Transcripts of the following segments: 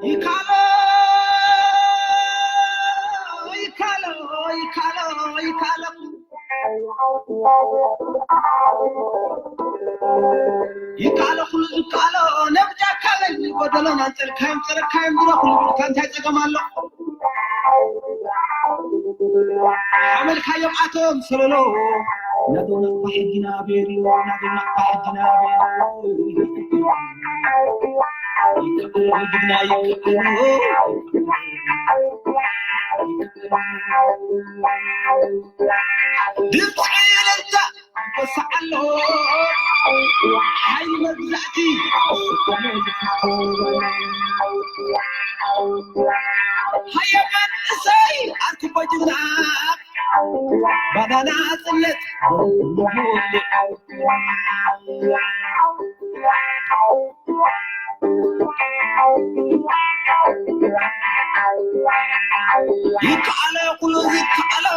ይካሎ ይካሎ ይካሎ ይካሎ ይካሎ ኩሉ ዝካሎ ነብጃካ በል ጎደሎን ኣንጸልካዮም ጸረካዮም ድሮ ኩሉ ብልካ እንታይ ጸገም ኣሎ ሓመልካዮም ኣቶም ሰለሎ ናቶም ናቕፋ ሕጊና ቤሉ ናቶም ናቕፋ ሕጊና ቤሉ ይካሎ ጅግና ይካሎ ድምፂ እልልታ ይወስዕ ኣሎ ሓይሊ መግዛእቲ ሃየ መንእሰይ ኣርክቦ ጅግና ባናና ጽነት ይከኣሎ ኩሉ ይከኣሎ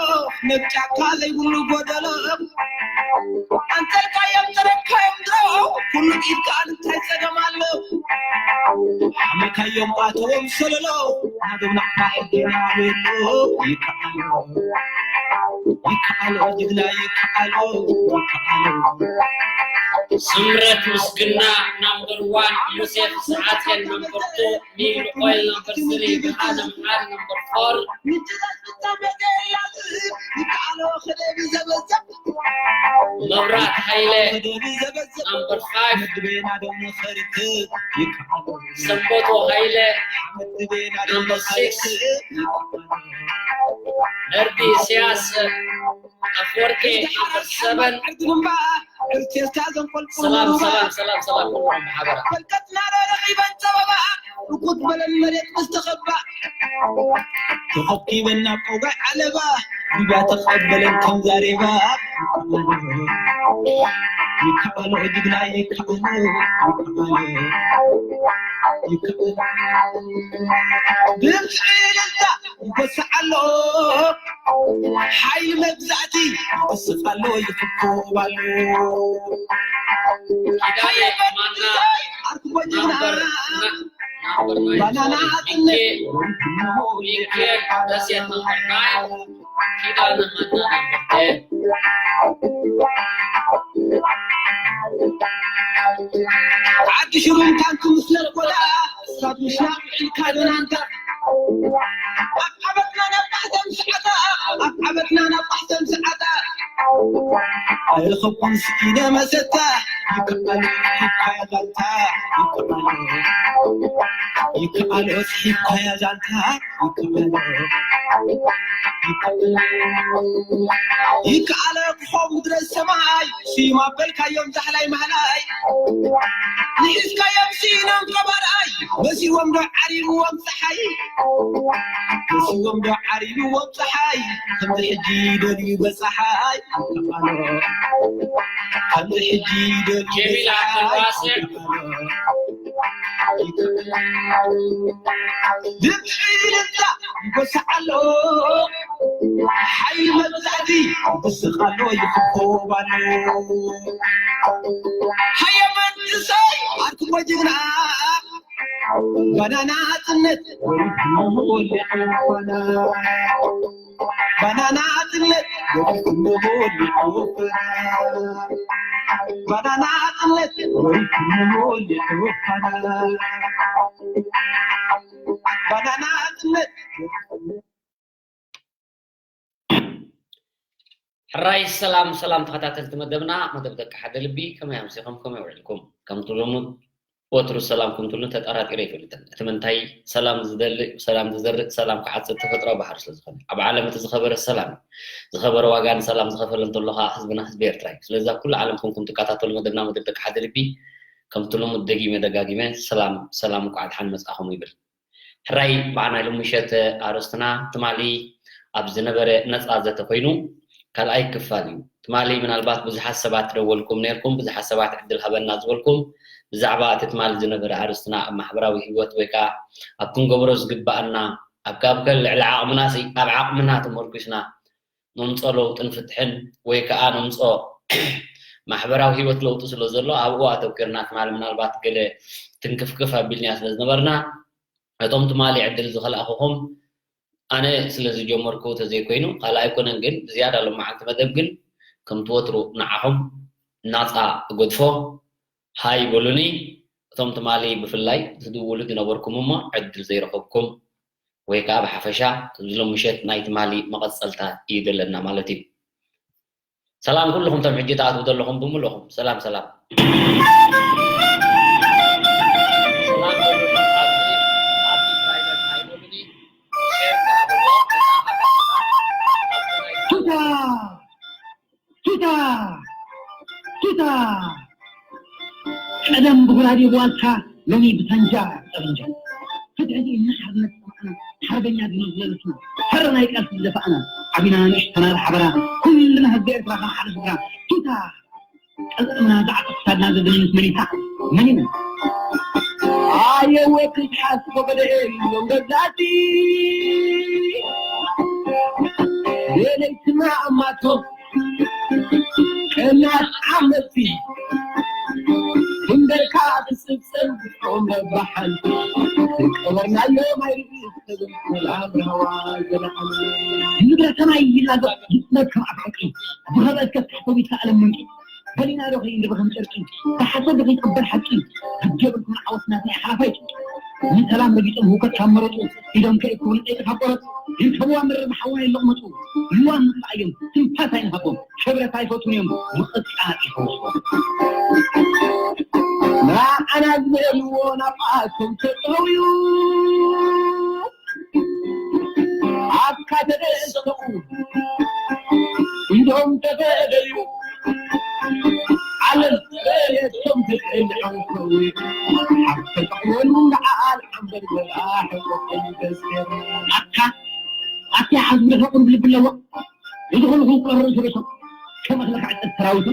ነብጫካ ዘይብሉ ጎደሎ ኣንተልካዮም ተረካዮም ድሮ ኩሉ ኢድካ እንታይ ጸገም ኣሎ ሓመካዮም ኣተዎም ሰለሎ ናዶም ናቕፋ ሕጊና ቤሎ ይከኣሎ ይከኣሎ ጅግና ይከኣሎ ይከኣሎ ስምረት ምስግና ናምበር ዋን ዮሴፍ ሰዓቴን ናምበር ቱ ሚልቆይ ናምበር ስሪ ብርሃነ መሓሪ ናምበር ፎር መብራት ሃይለ ናምበር ፋይቭ ሰንበቶ ሃይለ ናምበር ሲክስ ደርቢ ኢሳያስ ኣፍወርቂ ናምበር ሰቨን ሰላም ሰላም ሰላም ሰላም ኩሎም ብሓበራ ርኩት በለን መሬት ምስ ተኸባ ተኸኪበን ናብ ቀውጋይ ዓለባ ዱባ ተቐበለን ከም ዛሬባ ይከኣሎ ጅግና ይከኣሎ ይከኣሎ ድምፂ ልዛ ይወስዕ ኣሎ ሓይሊ መግዛእቲ ይወስኽ ኣሎ ይፍኮብ ኣሎ ኪዳነ ማና ናምበር ናምበር ናይን ሶሪ ሚኬ ሚኬ ደሴት ናምበር ናይን ኪዳነ ማና ናምበር ቴን ዓዲ ሽሩን ታንኪ ምስ ነጎዳ ሳብ ምሽናቕ ውዒልካ ደናንካ ኣብ ዓበትና ናብ ባሕተን ሰዓታ ኣብ ዓበትና ናብ ባሕተን ሰዓታ ኣይረኸብኩን ስኢነ መሰታ ይከኣሎ ስሒብካያ ዛንታ ይከኣሎ ይከኣሎ ስሒብካያ ዛንታ ይከኣሎ ይከኣሎ ይከኣሎ ክኾም ምድረ ሰማይ ስዩም ኣበልካዮም ዛሕላይ ማህላይ ንሒዝካዮም ስኢኖም ቀባርኣይ መሲዎም ዶ ዓሪብዎም ፀሓይ መሲዎም ዶ ዓሪብዎም ፀሓይ ከምዚ ሕጂ ደልዩ በፀሓይ ከምዚ ሕጂ ደልዩ ጀሚላ በፀሓይ ተዋስዕ ድምፂ ልዛ ይጎስዕ ኣሎ ሓይሊ መግዛእቲ ይጉስቕ ኣሎ ይፍኮብ ኣሎ ሃየ መንእሰይ ኣርክቦ ጅግና ባናና ጽነት ባናና ጽነት ባናና ጽነት ባናና ጽነት ሕራይ ሰላም ሰላም ተኸታተልቲ መደብና መደብ ደቂ ሓደ ልቢ ከመይ ኣምሲኹም ከመይ ውዒልኩም ከምቲ ልሙድ ወትሩ ሰላም ከምትሉ ተጠራጢረ ይፈልጥን እቲ ምንታይ ሰላም ዝደልእ ሰላም ዝዘርእ ሰላም ክዓጽድ ተፈጥሮ ባህር ስለ ዝኾነ ኣብ ዓለም እቲ ዝኸበረ ሰላም እዩ ዝኸበረ ዋጋ ንሰላም ዝኸፈለ እንተሎ ከዓ ህዝብና ህዝቢ ኤርትራ እዩ ስለዚ ኣብ ኩሉ ዓለም ኮንኩም ትከታተሉ መደብና መደብ ደቂ ሓደ ልቢ ከምቲ ልሙድ ደጊመ ደጋጊመ ሰላም ሰላም እንኳዕ ድሓን መጻኹም ይብል ሕራይ ብዓና ሎሚ ምሸት ኣርእስትና ትማሊ ኣብ ዝነበረ ነፃ ዘተ ኮይኑ ካልኣይ ክፋል እዩ። ትማሊ ምናልባት ብዙሓት ሰባት ደወልኩም ነይርኩም፣ ብዙሓት ሰባት ዕድል ሃበና ዝበልኩም ብዛዕባ እቲ ትማሊ ዝነበረ ኣርእስትና ኣብ ማሕበራዊ ህይወት ወይ ከዓ ኣብ ክንገብሮ ዝግባኣና ኣብ ካብ ልዕሊ ዓቕምና ሲ ኣብ ዓቕምና ተመርኩስና ነምፅኦ ለውጥን ፍትሕን ወይ ከዓ ነምፅኦ ማሕበራዊ ህይወት ለውጢ ስለ ዘሎ ኣብኡ ኣተኪርና ትማሊ ምናልባት ገለ ትንክፍክፍ ኣቢልናያ ስለ ዝነበርና እቶም ትማሊ ዕድል ዝኸልኣኹኹም ኣነ ስለ ዝጀመርኩ ተዘይኮይኑ ካልእ ኣይኮነን ግን ዝያዳ ሎማዓንቲ መደብ ግን ከምቲ ወትሩ ንዓኹም ናፃ እገድፎ ሃይ በሉኒ እቶም ትማሊ ብፍላይ ትድውሉ ዝነበርኩም እሞ ዕድል ዘይረኸብኩም ወይ ከዓ ብሓፈሻ እዚ ሎም ምሸት ናይ ትማሊ መቐፀልታ እዩ ዘለና ማለት እዩ ሰላም ኩልኹም ቶም ሕጂ ትኣትዉ ዘለኹም ብምልኹም ሰላም ሰላም ቱታ ቱታ ቱታ ቀደም ብጉራዴ ብዋልታ ሎሚ ብፈንጃ ጠበንጃ ፍትሒ እና ሓርነት ሰማዕና ሓርበኛ ድኑ ዝለበስና ፈረ ናይ ቃልሲ ዝደፋእና ዓቢና ንእሽተና ብሓበራ ኩልና ህዝቢ ኤርትራ ከም ሓደ ስድራ ቱታ ቀልጥምና ዛዕባ ክሳድና ዘድንስ መኒታ መኒና ኣየወ ክትሓስቦ በደኤ ኢሎም ገዛእቲ የለይትና ኣማቶ ቀናት ዓመቲ ክንደይ ከዓ ትጽብጸብ ብጾም ረባሓን ዝቀበርናዮ ማይ ርግእ ዝሰብል ሰላም ራህዋ ዘለዓሉ ምድረ ሰማይ ይላገ ይጽመድ ከም ኣፍሐቂ ዝኸበእከ ታሕተዊት ከኣለም ምንቂ በሊና ዶ ከይንርበ ከም ጨርቂ ብሓሰብ ዶ ከይትቕበር ሓቂ ግዲ የብልኩም ዓወት ናትና ሓላፋይ ንሰላም ረጊጾም ህውከት ካብ መረጹ ኢዶም ከእክቡ ንጠይቂ ካብ ቆረጽ ይርከብዋ መረር ሓዋ የለቕመጡ ልዋም ንኽልኣዮም ትንፋስ ኣይንሃቦም ክብረት ኣይፈቱን እዮም ምቕጻዕ ይፈወስዎም ንዓና ዝበልዎ ናብኣቶም ተጠውዩ ኣብ ካተደእሰኡ ኢዶም ተፈደዩ ዓለም ተፈለየቶም ተቀልዖም ከዊ ኣብ ተጠቅመሉ ንዓል ዓንበር በልኣ ሕቆቆም ተስገር ኣካ ኣቲ ዓዝ ብለፈ ቁርብ ልቢ ኣለዎ እዚ ኩሉ ክንቆረሩ ስርሶም ከም ኣኽለ ክዕጠት ሰራዊቱ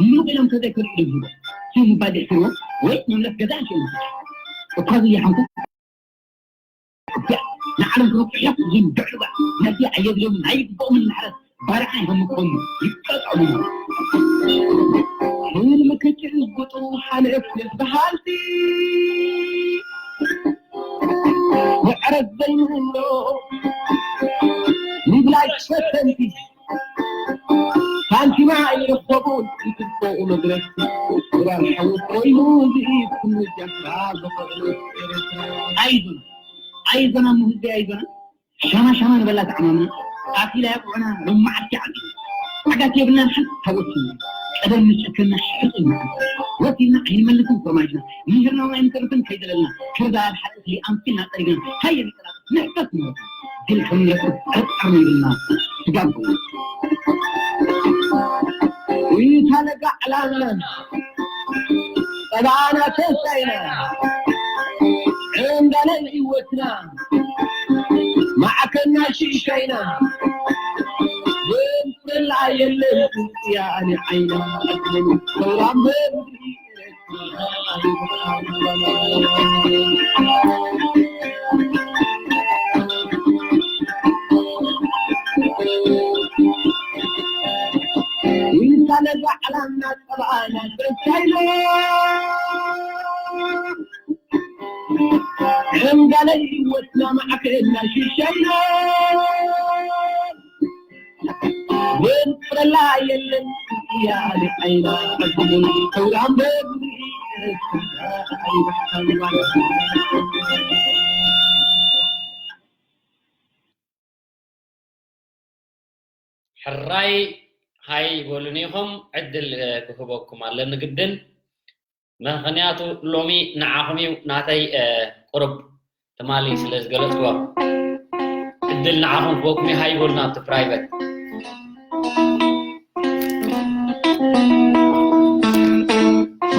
ምሉቅ ኢሎም ከዘይከሉ ኢሎም ሂቦ ሲም ባዴ ስርዎ ወይ መምለስ ገዛ ሽም እኳ ዝያሓንኩ ንዓለም ክነኩሕያ ዝንድዕልዋ ነዚ ኣየድልዮም ናይ ይግብኦም እናሕረስ ባርዓ ይሃምኮም ይቀጠሉ ህልሚ ክጭዝጉጡ ሓለፍ በሃልቲ ምዕረት ዘይምህሎ ምብላይ ፈተንቲ ሳንቲማ ኣይረኸቡን ይትርፎ መድረስ ግራር ሓወት ኮይኑ ዝኢድ ክንጃካ ዝኽእሉ ኣይዞን ኣይዞና ሙህዚ ኣይዞና ሻማ ሻማ ንበላ ተዓማምና ኣኪላ ያቁዕና ሎማዓት ዓዲ ዓጋት የብልናን ሓንቲ ታወስና ቀደም ንጨክና ሕጥና ወሲና ኣይንመልስን ፍርማጅና ምህርና ኣይንተርፍን ከይደለልና ክርዳ ኣብ ሓጥቲ ኣምኪና ጠሪግና ሃየ ንጠላ ንሕተት ንወታ ግን ከም ንረክብ ጠርጠር ነይብልና ስጋብ ኢታ ለጋዕላና ጠባና ተሳይና ዕንዳለ ህይወትና ማዕከና ሽሻይና ዘንፍረላ የለን እያ ኣነ ዓይና ኣድመን ሰውራም በምድሪ ሕንጋለ ህይወትና ማዕከልና ሽሻይና ዘንፍረላ የለን እያ ንዓይና ኣዝምን ተውራም በብሪ ሕራይ ሃይ በሉኒ ኢኹም ዕድል ክህበኩም ኣለኒ ግድን ምኽንያቱ ሎሚ ንዓኹም እዩ ናተይ ቁርብ ትማሊ ስለ ዝገለፅዎ ዕድል ንዓኹም ክህበኩም እዩ ሃይ በሉና ኣብቲ ፕራይቨት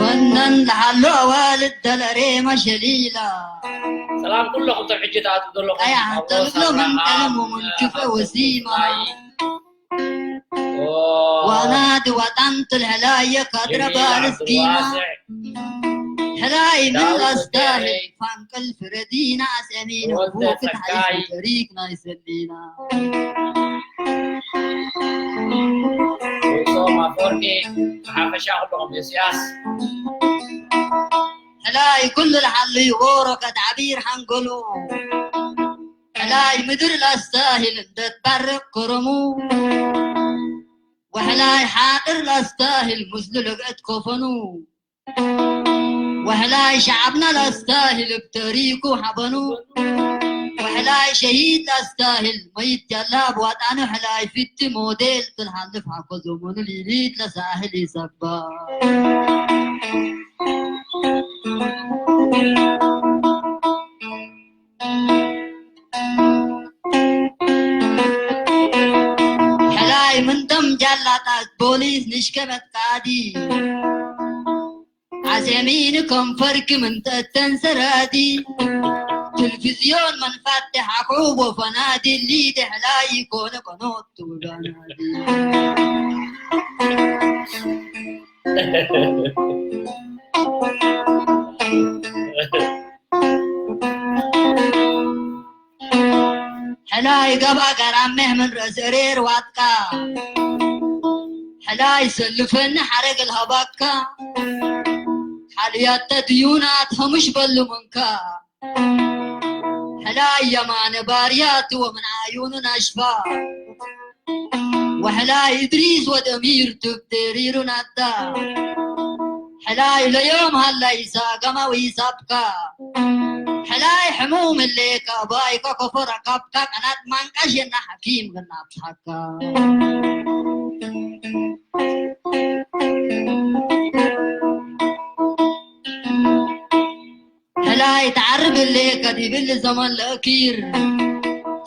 ወነን ዝሓሎ ኣዋልድ ተለሬ መሸሊላ ሰላም ኩለኹም ቶም ሕጂ ትኣትዉ ዘለኹም ቀያሕ ጠልብሎምን ቀለሞምን ክፍእ ወሲማ ዋና ድዋጣን ትልሕላየ ካድረ ባልስኪና ሕላይ ምን ኣስታሂ ፋንቅል ፍረዲና ኣስእሚን ክትሓይሽ ተሪክ ናይ ሰሊና ኣፈወርቂ፣ ብሓፈሻ ኩልኹም። ኢሳያስ። ሕላይ ኩሉ ዝሓልዩ ኦሮ ከትዓቢር ሓንጎሉ፣ ሕላይ ምድር ላስታሂል እንደትባርቕ ከረሙ፣ ወሕላይ ሓጥር ላስታሂል ምስሉ ለግዕት ከፈኑ፣ ወሕላይ ሸዓብና ላስታሂል ብተሪኩ ሓበኑ፣ ወሕላይ ሸሂድ ላስታሂል መይት ያላ ብዋጣኑ፣ ሕላይ ፊቲ ሞዴል ትልሃልፍ ሓኮ ዘመኑ ሊሊት ለሳህል ይሰባ። ሕላይ ምንቶም ጃላታት ፖሊስ ንሽከመት ቃዲ፣ ዓሴሚን ከንፈርክ ምንተተን ሰራዲ፣ ትልቪዝዮን መንፋት ሓቁ ወፈናዲ፣ ሊድ ሕላይ ኮነ ኮኖት ትውዳናዲ። ሕላይ ገባ ገራሜህ ምን ረእሲ እሬር ዋጥቃ፣ ሕላይ ሰልፈኒ ሓረግ ልሃባካ፣ ሓልያተ ድዩናት ሀሙሽ በሉ ምንካ፣ ሕላይ የማነ ባርያት ወምን ዓዩኑ ናሽፋ፣ ወሕላይ እድሪስ ወድ እሚር ትብቴሪሩ ናዳ፣ ሕላይ ለዮም ሃላይ ሳገማዊ ሳብካ፣ ሕላይ ሕሙም ህሌካ ባይካ ኮፎራ ካብካ ቀናት ማንቃሽ የና ሓኪም ገና ብስሓካ። ሕላይ ተዓርብ ህሌካ ዲብል ዘመን ለእኪር፣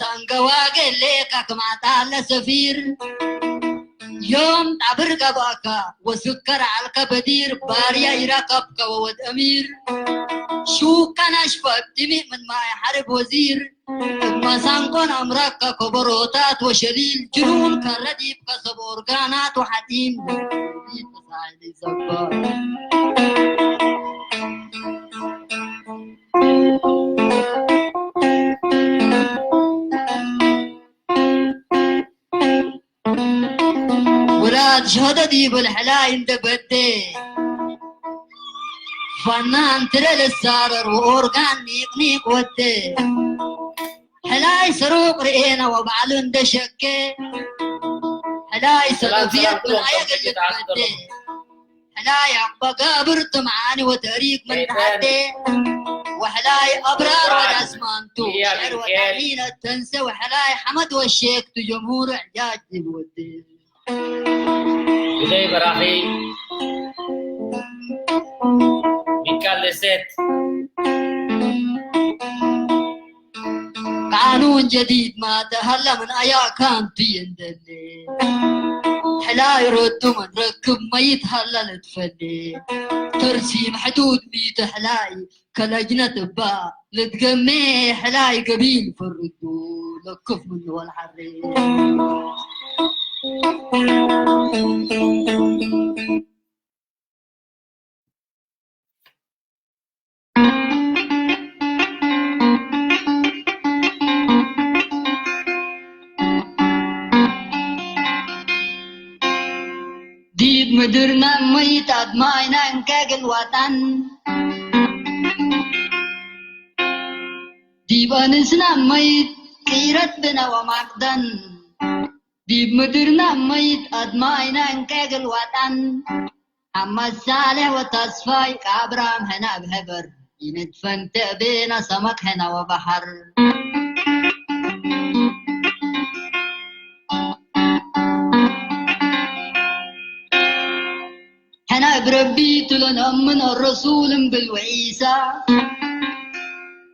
ተንገዋገ ህሌካ ክማጣ ለሰፊር፣ ዮም ጣብር ገባእካ ወስከር ዓልከ በዲር፣ ባርያ ይረከብከ ወወድ እሚር፣ ሹካ ናሽፈ እብትሚእ ምን ማይ ሓርብ ወዚር፣ መሳንቆን ኣምራካ ከበሮታት ወሸሊል፣ ጅሩን ከረዲብከ ሰብ ኦርጋናት ወሓጢን፣ ተሳይል ይዘባ። ውላድ ሸደድ ይብል ሕላይ እንደ በዴ፣ ፋናን ትረ ልሳረር ወኦርጋን ኒቅኒቅ ወዴ፣ ሕላይ ስሩቅ ርኤና ወባዕሉ እንደ ሸኬ፣ ሕላይ ሰለፍየት ብልዓየ ገልት በዴ፣ ሕላይ ኣባ ጋብር ትምዓኒ ወተሪክ ምን ተሓዴ፣ ወሕላይ ኣብራር ወዳስማንቱ፣ ሽዕር ወዳሚነ ተንሰ፣ ወሕላይ ሓመድ ወሼክ ትጀምሁር ዕጃጅ ይብል ወዴ። ግደይ በራኺ፣ ሚካል ሌሴት። ቃኑን ጀዲድ ማተ ሃላ ምን ኣያ ካንቲ እንደሌ። ሕላይ ረዱ ምን ረክብ መይት ሃላ ለትፈሌ። ተርሲም ሕዱድ ሚተ ሕላይ ከለጅነት እባ ልትገሜ ሕላይ ገቢል ፈርዱ ለክፍ ምን ወልሓሬ። ዲብ ምድርና መይት ኣድማይና እንከግል ዋጣን፣ ዲብ ኣንስና መይት ቂረት ብና ወማቅደን፣ ዲብ ምድርና መይት ኣድማይና እንከግል ዋጣን፣ ኣመሳሌ ወተስፋይ ከኣብራም ሕና ብሕብር ይንትፈንተ ቤና ሰመክ ሕና ወባሕር። ሕና ብረቢ ትሎ ነእምን ኣረሱል እምብል ወዒሳ፣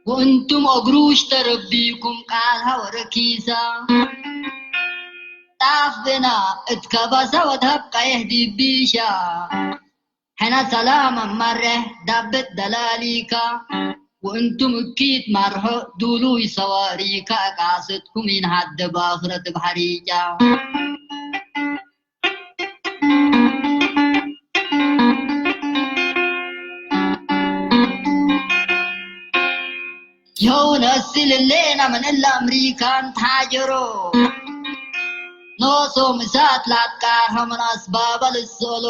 ወእንቱም እግሩሽ ተረቢኩም ቃል ሃወረኪሳ። ጣፍ ብና እትከባሳ ወድሃብ ቀይሕ ዲቢሻ። ሕና ሰላም ኣማርሕ ዳብት ደላሊካ፣ ወእንቱም እኪት ማርሖ ዱሉይ ሰዋሪካ፣ ቃሰትኩም ይንሃደ ባኽረት ብሓሪጫ። የው ነስልሌና ምን እለ ኣምሪካን ተሓጀሮ። ሶሶ ምሳት ላትቃ ኸመን ኣስባበ ልሰሎ።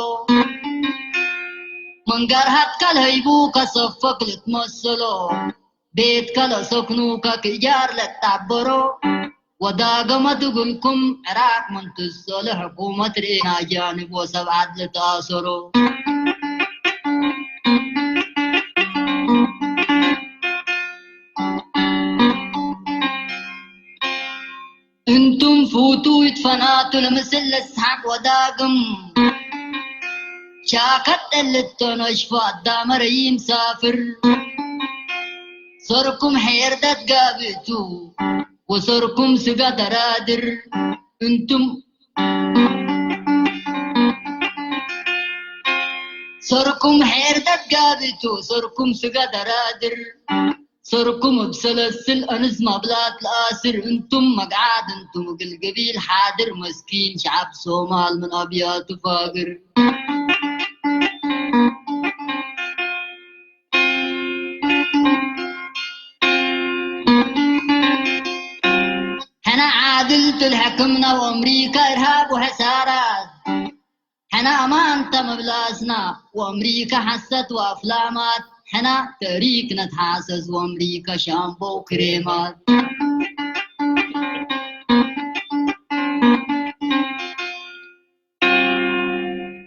መንጋር ሃትካ ለሀይቡ ከሰፈክ ልትመሰሎ። ቤትከ ለሰክኑከ ክእጃር ለጣበሮ። ወዳገመ ድጉልኩም ዕራቅ ምን ትሰሎ ሕኩመት ርኤና ጃንብ ወሰብዓት ልትኣሰሮ። እንቱም ፉቱ ይትፈናቱ ለምስል ለስሓቅ ወዳግም። ሻከት ለልቶኖሽፎ ኣዳመ ረይም ሳፍር። ሰርኩም ሄርደት ጋብእቱ ወሰርኩም ስጋ ደራድር። እንቱም ሰርኩም ሄርደት ጋብእቱ ሰርኩም ስጋ ደራድር። ሰርኩም እብ ሰለስል ኣንስ ማብላት ለኣስር። እንቱም መግዓድ እንቱም እግል ገቢል ሓድር መስኪን ሸዓብ ሶማል ምን ኣብያቱ ፋግር። ሕነ ዓድል ትልሕክምና ወኣምሪካ እርሃብ ወሐሳራት። ሕነ ኣማንተ መብላስና ወኣምሪካ ሐሰት ወኣፍላማት። ሕነ ተእሪክ ነትሓሰስ ወኣምሪካ ሻምቦ ክሬማት።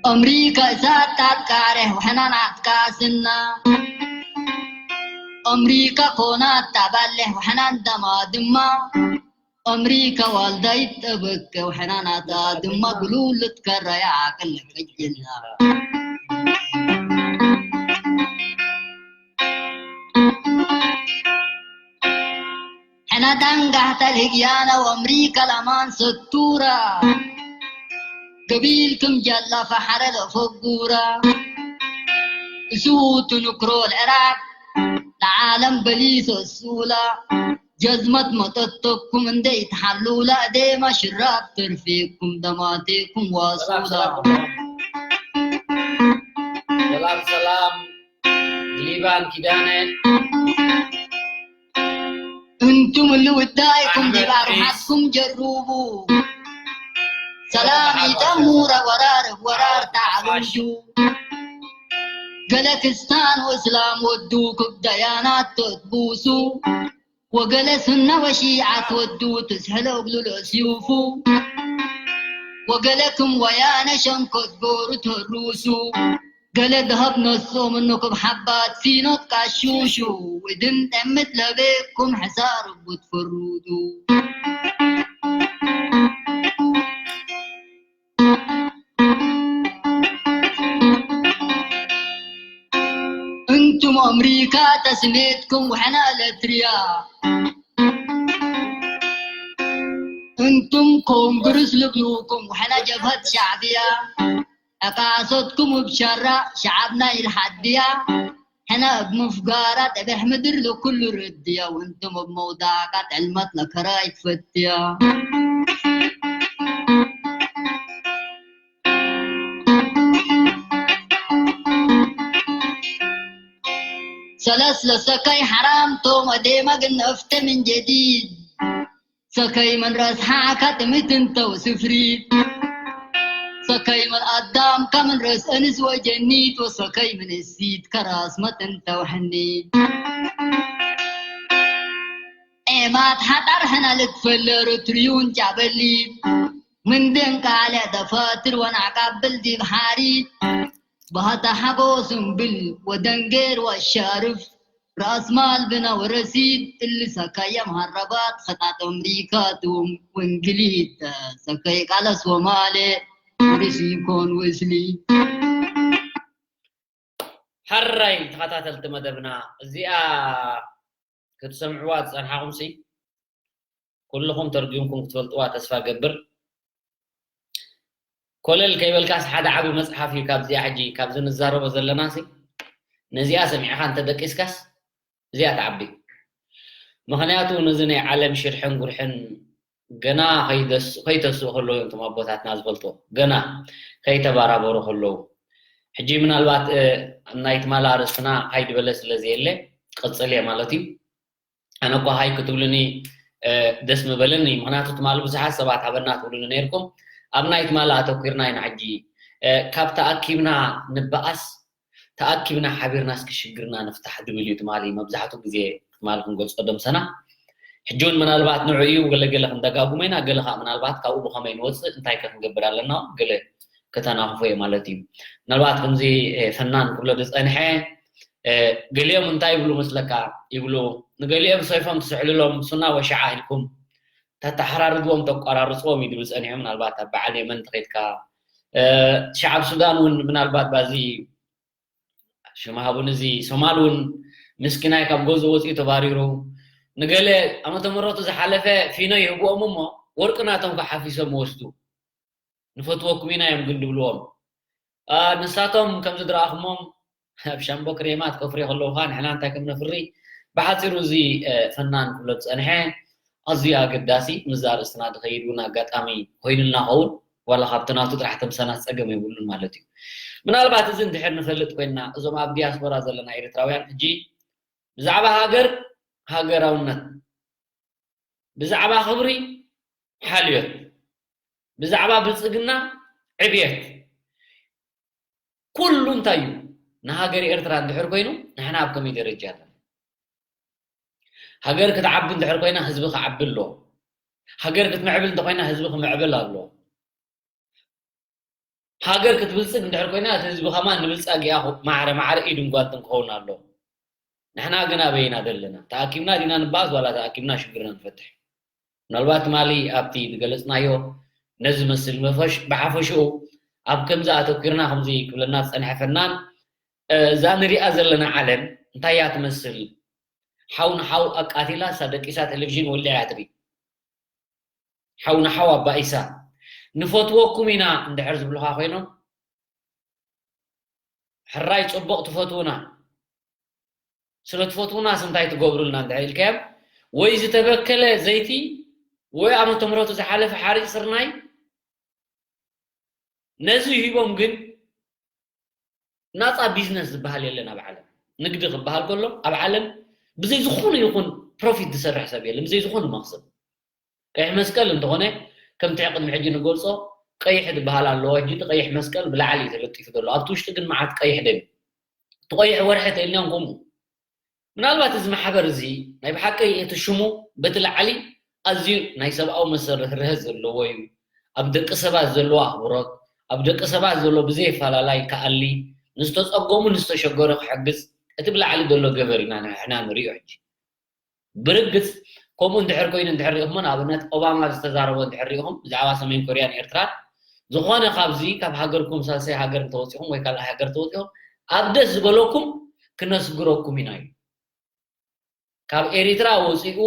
ኣምሪካ እሳት ታትቃሬ ወሕና ናትቃስና። ኣምሪካ ኮናት ታባሌ ወሕና እንደማ ድማ። ኣምሪካ ዋልዳይት ጠበቀ ወሕና ናታ ድማ ግሉል ልትከረያ ዓቅል ለቀጅልና። ሕነ ዳንጋህተ ልህግያነ ወኣምሪካ ለማን ሰቱራ። ገቢል ክም ጀላ ፈሐረ ለፈጉራ። እሱ ትንክሮ ለዕራብ ለዓለም በሊሶ እሱላ። ጀዝመት መጠተኩም እንደ ይትሓሉላ እዴማ ሽራብ ተርፌኩም ደማቴኩም ዋሱላ። ሰላም ሰላም። ሰላም ሰላም። ሊባን ኪዳነ። እንቱም እሉ ውዳይኩም ኣሕመድ ዲብ ዒስ። ኣርሓትኩም ጀሩቡ። ሰላም መርሓባ ይጠሙ ሰላም። ወራር ወራር ተዓሉምሹ። ገለ ክስታን ወእስላም ወዱ ክብ ደያናት ተትቡሱ። ወገለ ሱና ወሺዓት ወዱ ትስሕሎ እግሉ ለስዩፉ። ወገለ ክም ወያነ ሸንኮት ጎሩ ተሩሱ። ገለ ደሀብ ነሶ ምኑ ክብ ሓባት ሲኖት ቃሹሹ። ውድን ጠምት ለቤኩም ሕሳር እቡ ትፈሩዱ። እንቱም ኣምሪካ ተስሜትኩም ወሕና ኤለትርያ። እንቱም ኮንግርስ ልብሉኩም ወሕና ጀብሀት ሻዕብያ። ዕቃሶትኩም እብ ሸራ ሸዓብና ኢልሓድያ። ሕነ እብ ምፍጋራ ጠበሕ ምድር ለኩሉ ርድያ። ወእንቱም እብ መውዳቃ ጥዕልመት ለከራይ ክፈትያ። ሰለስ ለሰከይ ሐራም ቶም እዴመ ግን እፍተ ምን ጀዲድ። ሰከይ ምን ረስ ሓካ ጥምት እንተ ወስፍሪት። ሰከይ ምን ኣዳም ከምን ረስ እንስ ወጀኒት ወሰከይ ምን እሲት ከራስ መት እንተ ወሕኒት። ኤማት ሐጣር ሕነ ልትፈለር ትርዩን ጫበሊት። ምን ደንቃለ ደፋትር ወናዕቃብል ዲብ ሓሪት። ባህታ ሓጎስ እምብል ወደንጌር ወሻርፍ። ራስ ማል ብና ወረሲድ እሊ ሰከየ መሃረባት ኸጣጥ ኣምሪካ ቱም ወእንግሊዝ። ሰከይ ቃለ ሶማሌ ርስ ይኮን ወእስሊ። ሕራይ ተኸታተልቲ መደብና እዚኣ ክትሰምዕዋ ዝጸንሓኹምሲ ኩልኹም ተርጒምኩም ክትፈልጥዋ ተስፋ ገብር። ኮለል ከይበልካስ ሓደ ዓቢ መጽሓፍ እዩ ካብዚኣ ሕጂ ካብዚ ንዛረቦ ዘለናሲ ነዚኣ ሰሚዕኻ እንተ ደቂስካስ እዚኣ ትዓቢ። ምኽንያቱ ነዚ ናይ ዓለም ሽርሕን ጉርሕን ገና ከይደስ-፣ ከይተስኡ ከለዉ እዮም እቶም ኣቦታትና ዝፈልጥዎ። ገና ከይተባራበሩ ከለዉ። ሕጂ ምናልባት፣ እ፣ ናይ ትማሊ ኣርእስትና ሃይ ዝበለ ስለ ዘየለ፣ ክቕጽል እየ ማለት እዩ። ኣነ እኮ ሃይ ክትብሉኒ ደስ ምበለኒ። ምክንያቱ ትማሊ ብዙሓት ሰባት ሃበና ትብሉኒ ነይርኩም። ኣብ ናይ ትማሊ ኣተኪርና ኢና ሕጂ ካብ ተኣኪብና ንበኣስ፣ ተኣኪብና ሓቢርና እስኪ ሽግርና ንፍታሕ ድብል እዩ ትማሊ መብዛሕትኡ ግዜ ትማሊ ክንገልጾ ደምሰና። ሕጂ እውን ምናልባት ንዑ እዩ ገለገለ ክንደጋጉሞ ኢና፣ ገለ ከዓ ምናልባት ካብኡ ብኸመይ ንወፅእ እንታይ ከ ክንገብር ኣለና እውን ገለ ከተናኽፎ እየ ማለት እዩ። ምናልባት ከምዚ ፈናን ክብሎ ዝፀንሐ ገሊኦም እንታይ ይብሉ መስለካ ይብሉ፣ ንገሊኦም ሰይፎም ትስዕልሎም ሱና ወሸዓ ኢልኩም ተተሓራርድዎም ተቋራርፅዎም እዩ ዝብል ፀኒሑ። ምናልባት ኣብ በዓል የመን ተኸይድካ ሸዓብ ሱዳን እውን ምናልባት ባዚ ሽማሃቡን እዚ ሶማል እውን ምስኪናይ ካብ ገዝኡ ወፂኡ ተባሪሩ ንገለ ዓመተ ምሕረቱ ዝሓለፈ ፊኖ ይህብኦም እሞ ወርቂ ናቶም ከዓ ሓፊሶም ወስዱ። ንፈትወኩም ኢና እዮም ግን ድብልዎም። ንሳቶም ከምዚ ድረኣኹሞም ኣብ ሻምቦ ክሬማት ከፍርዩ ከለዉ ከዓ ንሕና እንታይ ከም ነፍሪ ብሓፂሩ እዚ ፈናን ክብሎ ዝፀንሐ ኣዝዩ ኣገዳሲ ምስ ኣርእስትና ዝኸይድ እውን ኣጋጣሚ ኮይኑልና ኸውን ዋላ ካብቲ ናቱ ጥራሕ ተምሰናት ፀገም የብሉን ማለት እዩ። ምናልባት እዚ እንድሕር ንፈልጥ ኮይንና እዞም ኣብ ዲያስፖራ ዘለና ኤርትራውያን ሕጂ ብዛዕባ ሃገር ሃገራውነት፣ ብዛዕባ ክብሪ ሓልዮት፣ ብዛዕባ ብልፅግና ዕብየት ኩሉ እንታይ እዩ ንሃገር ኤርትራ እንድሕር ኮይኑ ንሕና ኣብ ከመይ ደረጃ ኣለና? ሃገር ክትዓቢ እንድሕር ኮይና ህዝቢ ክዓቢ ኣለዎ። ሃገር ክትምዕብል እንተኮይና ህዝቢ ክምዕብል ኣለዎ። ሃገር ክትብልፅግ እንድሕር ኮይና እቲ ህዝቢ ከማን ንብልፃጊኣ ማዕረ ማዕረ ኢድን ጓንትን ክኸውን ኣለዎ። ንሕና ግን ኣበይና ዘለና? ተኣኪብና ዲና ንበኣስ ዋላ ተኣኪብና ሽግርና ንፈትሕ? ምናልባት ትማሊ ኣብቲ ዝገለፅናዮ ነዚ መስል ብሓፈሽኡ ኣብ ከምዚ ኣተኪርና ከምዚ ክብለና ዝፀንሐ ፈናን እዛ ንሪኣ ዘለና ዓለም እንታይ እያ ትመስል? ሓው ንሓው ኣቃቲላ እሳ ደቂሳ ቴሌቪዥን ወሊዓ እያ ትርኢ። ሓው ንሓው ኣባኢሳ ንፈትወኩም ኢና እንድሕር ዝብሉኻ ኮይኖም ሕራይ ፅቡቕ ትፈትውና ስለ ትፈትውናስ እንታይ ትገብሩልና እንድሕር ኢልካዮም ወይ ዝተበከለ ዘይቲ ወይ ዓመተ ምሕረቱ ዝሓለፈ ሓሪፅ ስርናይ ነዚ ሂቦም ግን ናፃ ቢዝነስ ዝበሃል የለን ኣብ ዓለም። ንግዲ ክበሃል ከሎ ኣብ ዓለም ብዘይ ዝኾነ ይኹን ፕሮፊት ዝሰርሕ ሰብ የለን፣ ብዘይ ዝኾነ መኽሰብ። ቀይሕ መስቀል እንተኾነ ከምቲ ቅድሚ ሕጂ ንገልፆ ቀይሕ ዝበሃል ኣለዎ። ሕጂ እቲ ቀይሕ መስቀል ብላዕሊ እዩ ተለጢፉ ዘሎ። ኣብቲ ውሽጢ ግን መዓት ቀይሕ ደም እዩ። እቲ ቀይሕ ወርሒ ተይልናን ከምኡ ምናልባት እዚ ማሕበር እዚ ናይ ብሓቂ እቲ ሽሙ በቲ ላዕሊ ኣዝዩ ናይ ሰብኣዊ መሰል ርህርሀ ዘለዎ እዩ። ኣብ ደቂ ሰባት ዘለዎ ኣኽብሮት፣ ኣብ ደቂ ሰባት ዘሎ ብዘየፈላላይ ክኣሊ፣ ንዝተጸገሙ ንዝተሸገሩ ክሕግዝ እቲ ብላዕሊ ዘሎ ገበር ኢና ንሕና ንሪኦ። ሕጂ ብርግጽ ከምኡ እንድሕር ኮይኑ እንድሕር ሪኢኹሞ ንኣብነት ኦባማ ዝተዛረቦ እንድሕር ሪኢኹም ብዛዕባ ሰሜን ኮርያን ኤርትራን ዝኾነ ካብዚ ካብ ሃገርኩም ሳልሳይ ሃገር እንተወፂኹም ወይ ካልኣይ ሃገር ተወፂኹም ኣብ ደስ ዝበለኩም ክነስግረኩም ኢና እዩ። ካብ ኤሪትራ ወፂኡ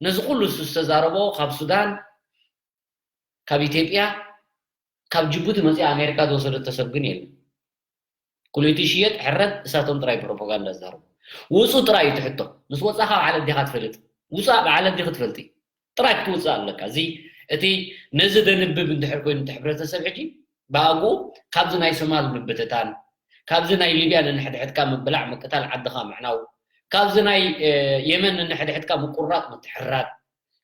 ነዚ ኩሉ እሱ ዝተዛረቦ ካብ ሱዳን ካብ ኢትዮጵያ ካብ ጅቡቲ መፂኣ ኣሜሪካ ዝወሰደቶ ሰብ ግን የለን። ኩለይቲ ሽየጥ ሕረድ እሳቶም ጥራይ ፕሮፓጋንዳ ዝዛረቡ ውፁ ጥራይ እዩ ትሕቶ። ምስ ወፃ ካብ ዓለም ዲኻ ትፈልጥ ውፃ ብዓለም ዲኺ ትፈልጢ ጥራይ ክትውፅእ ኣለካ። እዚ እቲ ነዚ ደንብብ እንድሕር ኮይኑ እቲ ሕብረተሰብ ሕጂ ብኣግኡ ካብዚ ናይ ሶማል ምብትታን ካብዚ ናይ ሊብያ ነንሕድሕድካ ምብላዕ ምቅታል ዓድኻ ምዕናው ካብዚ ናይ የመን ነንሕድሕድካ ምቁራጥ ምትሕራድ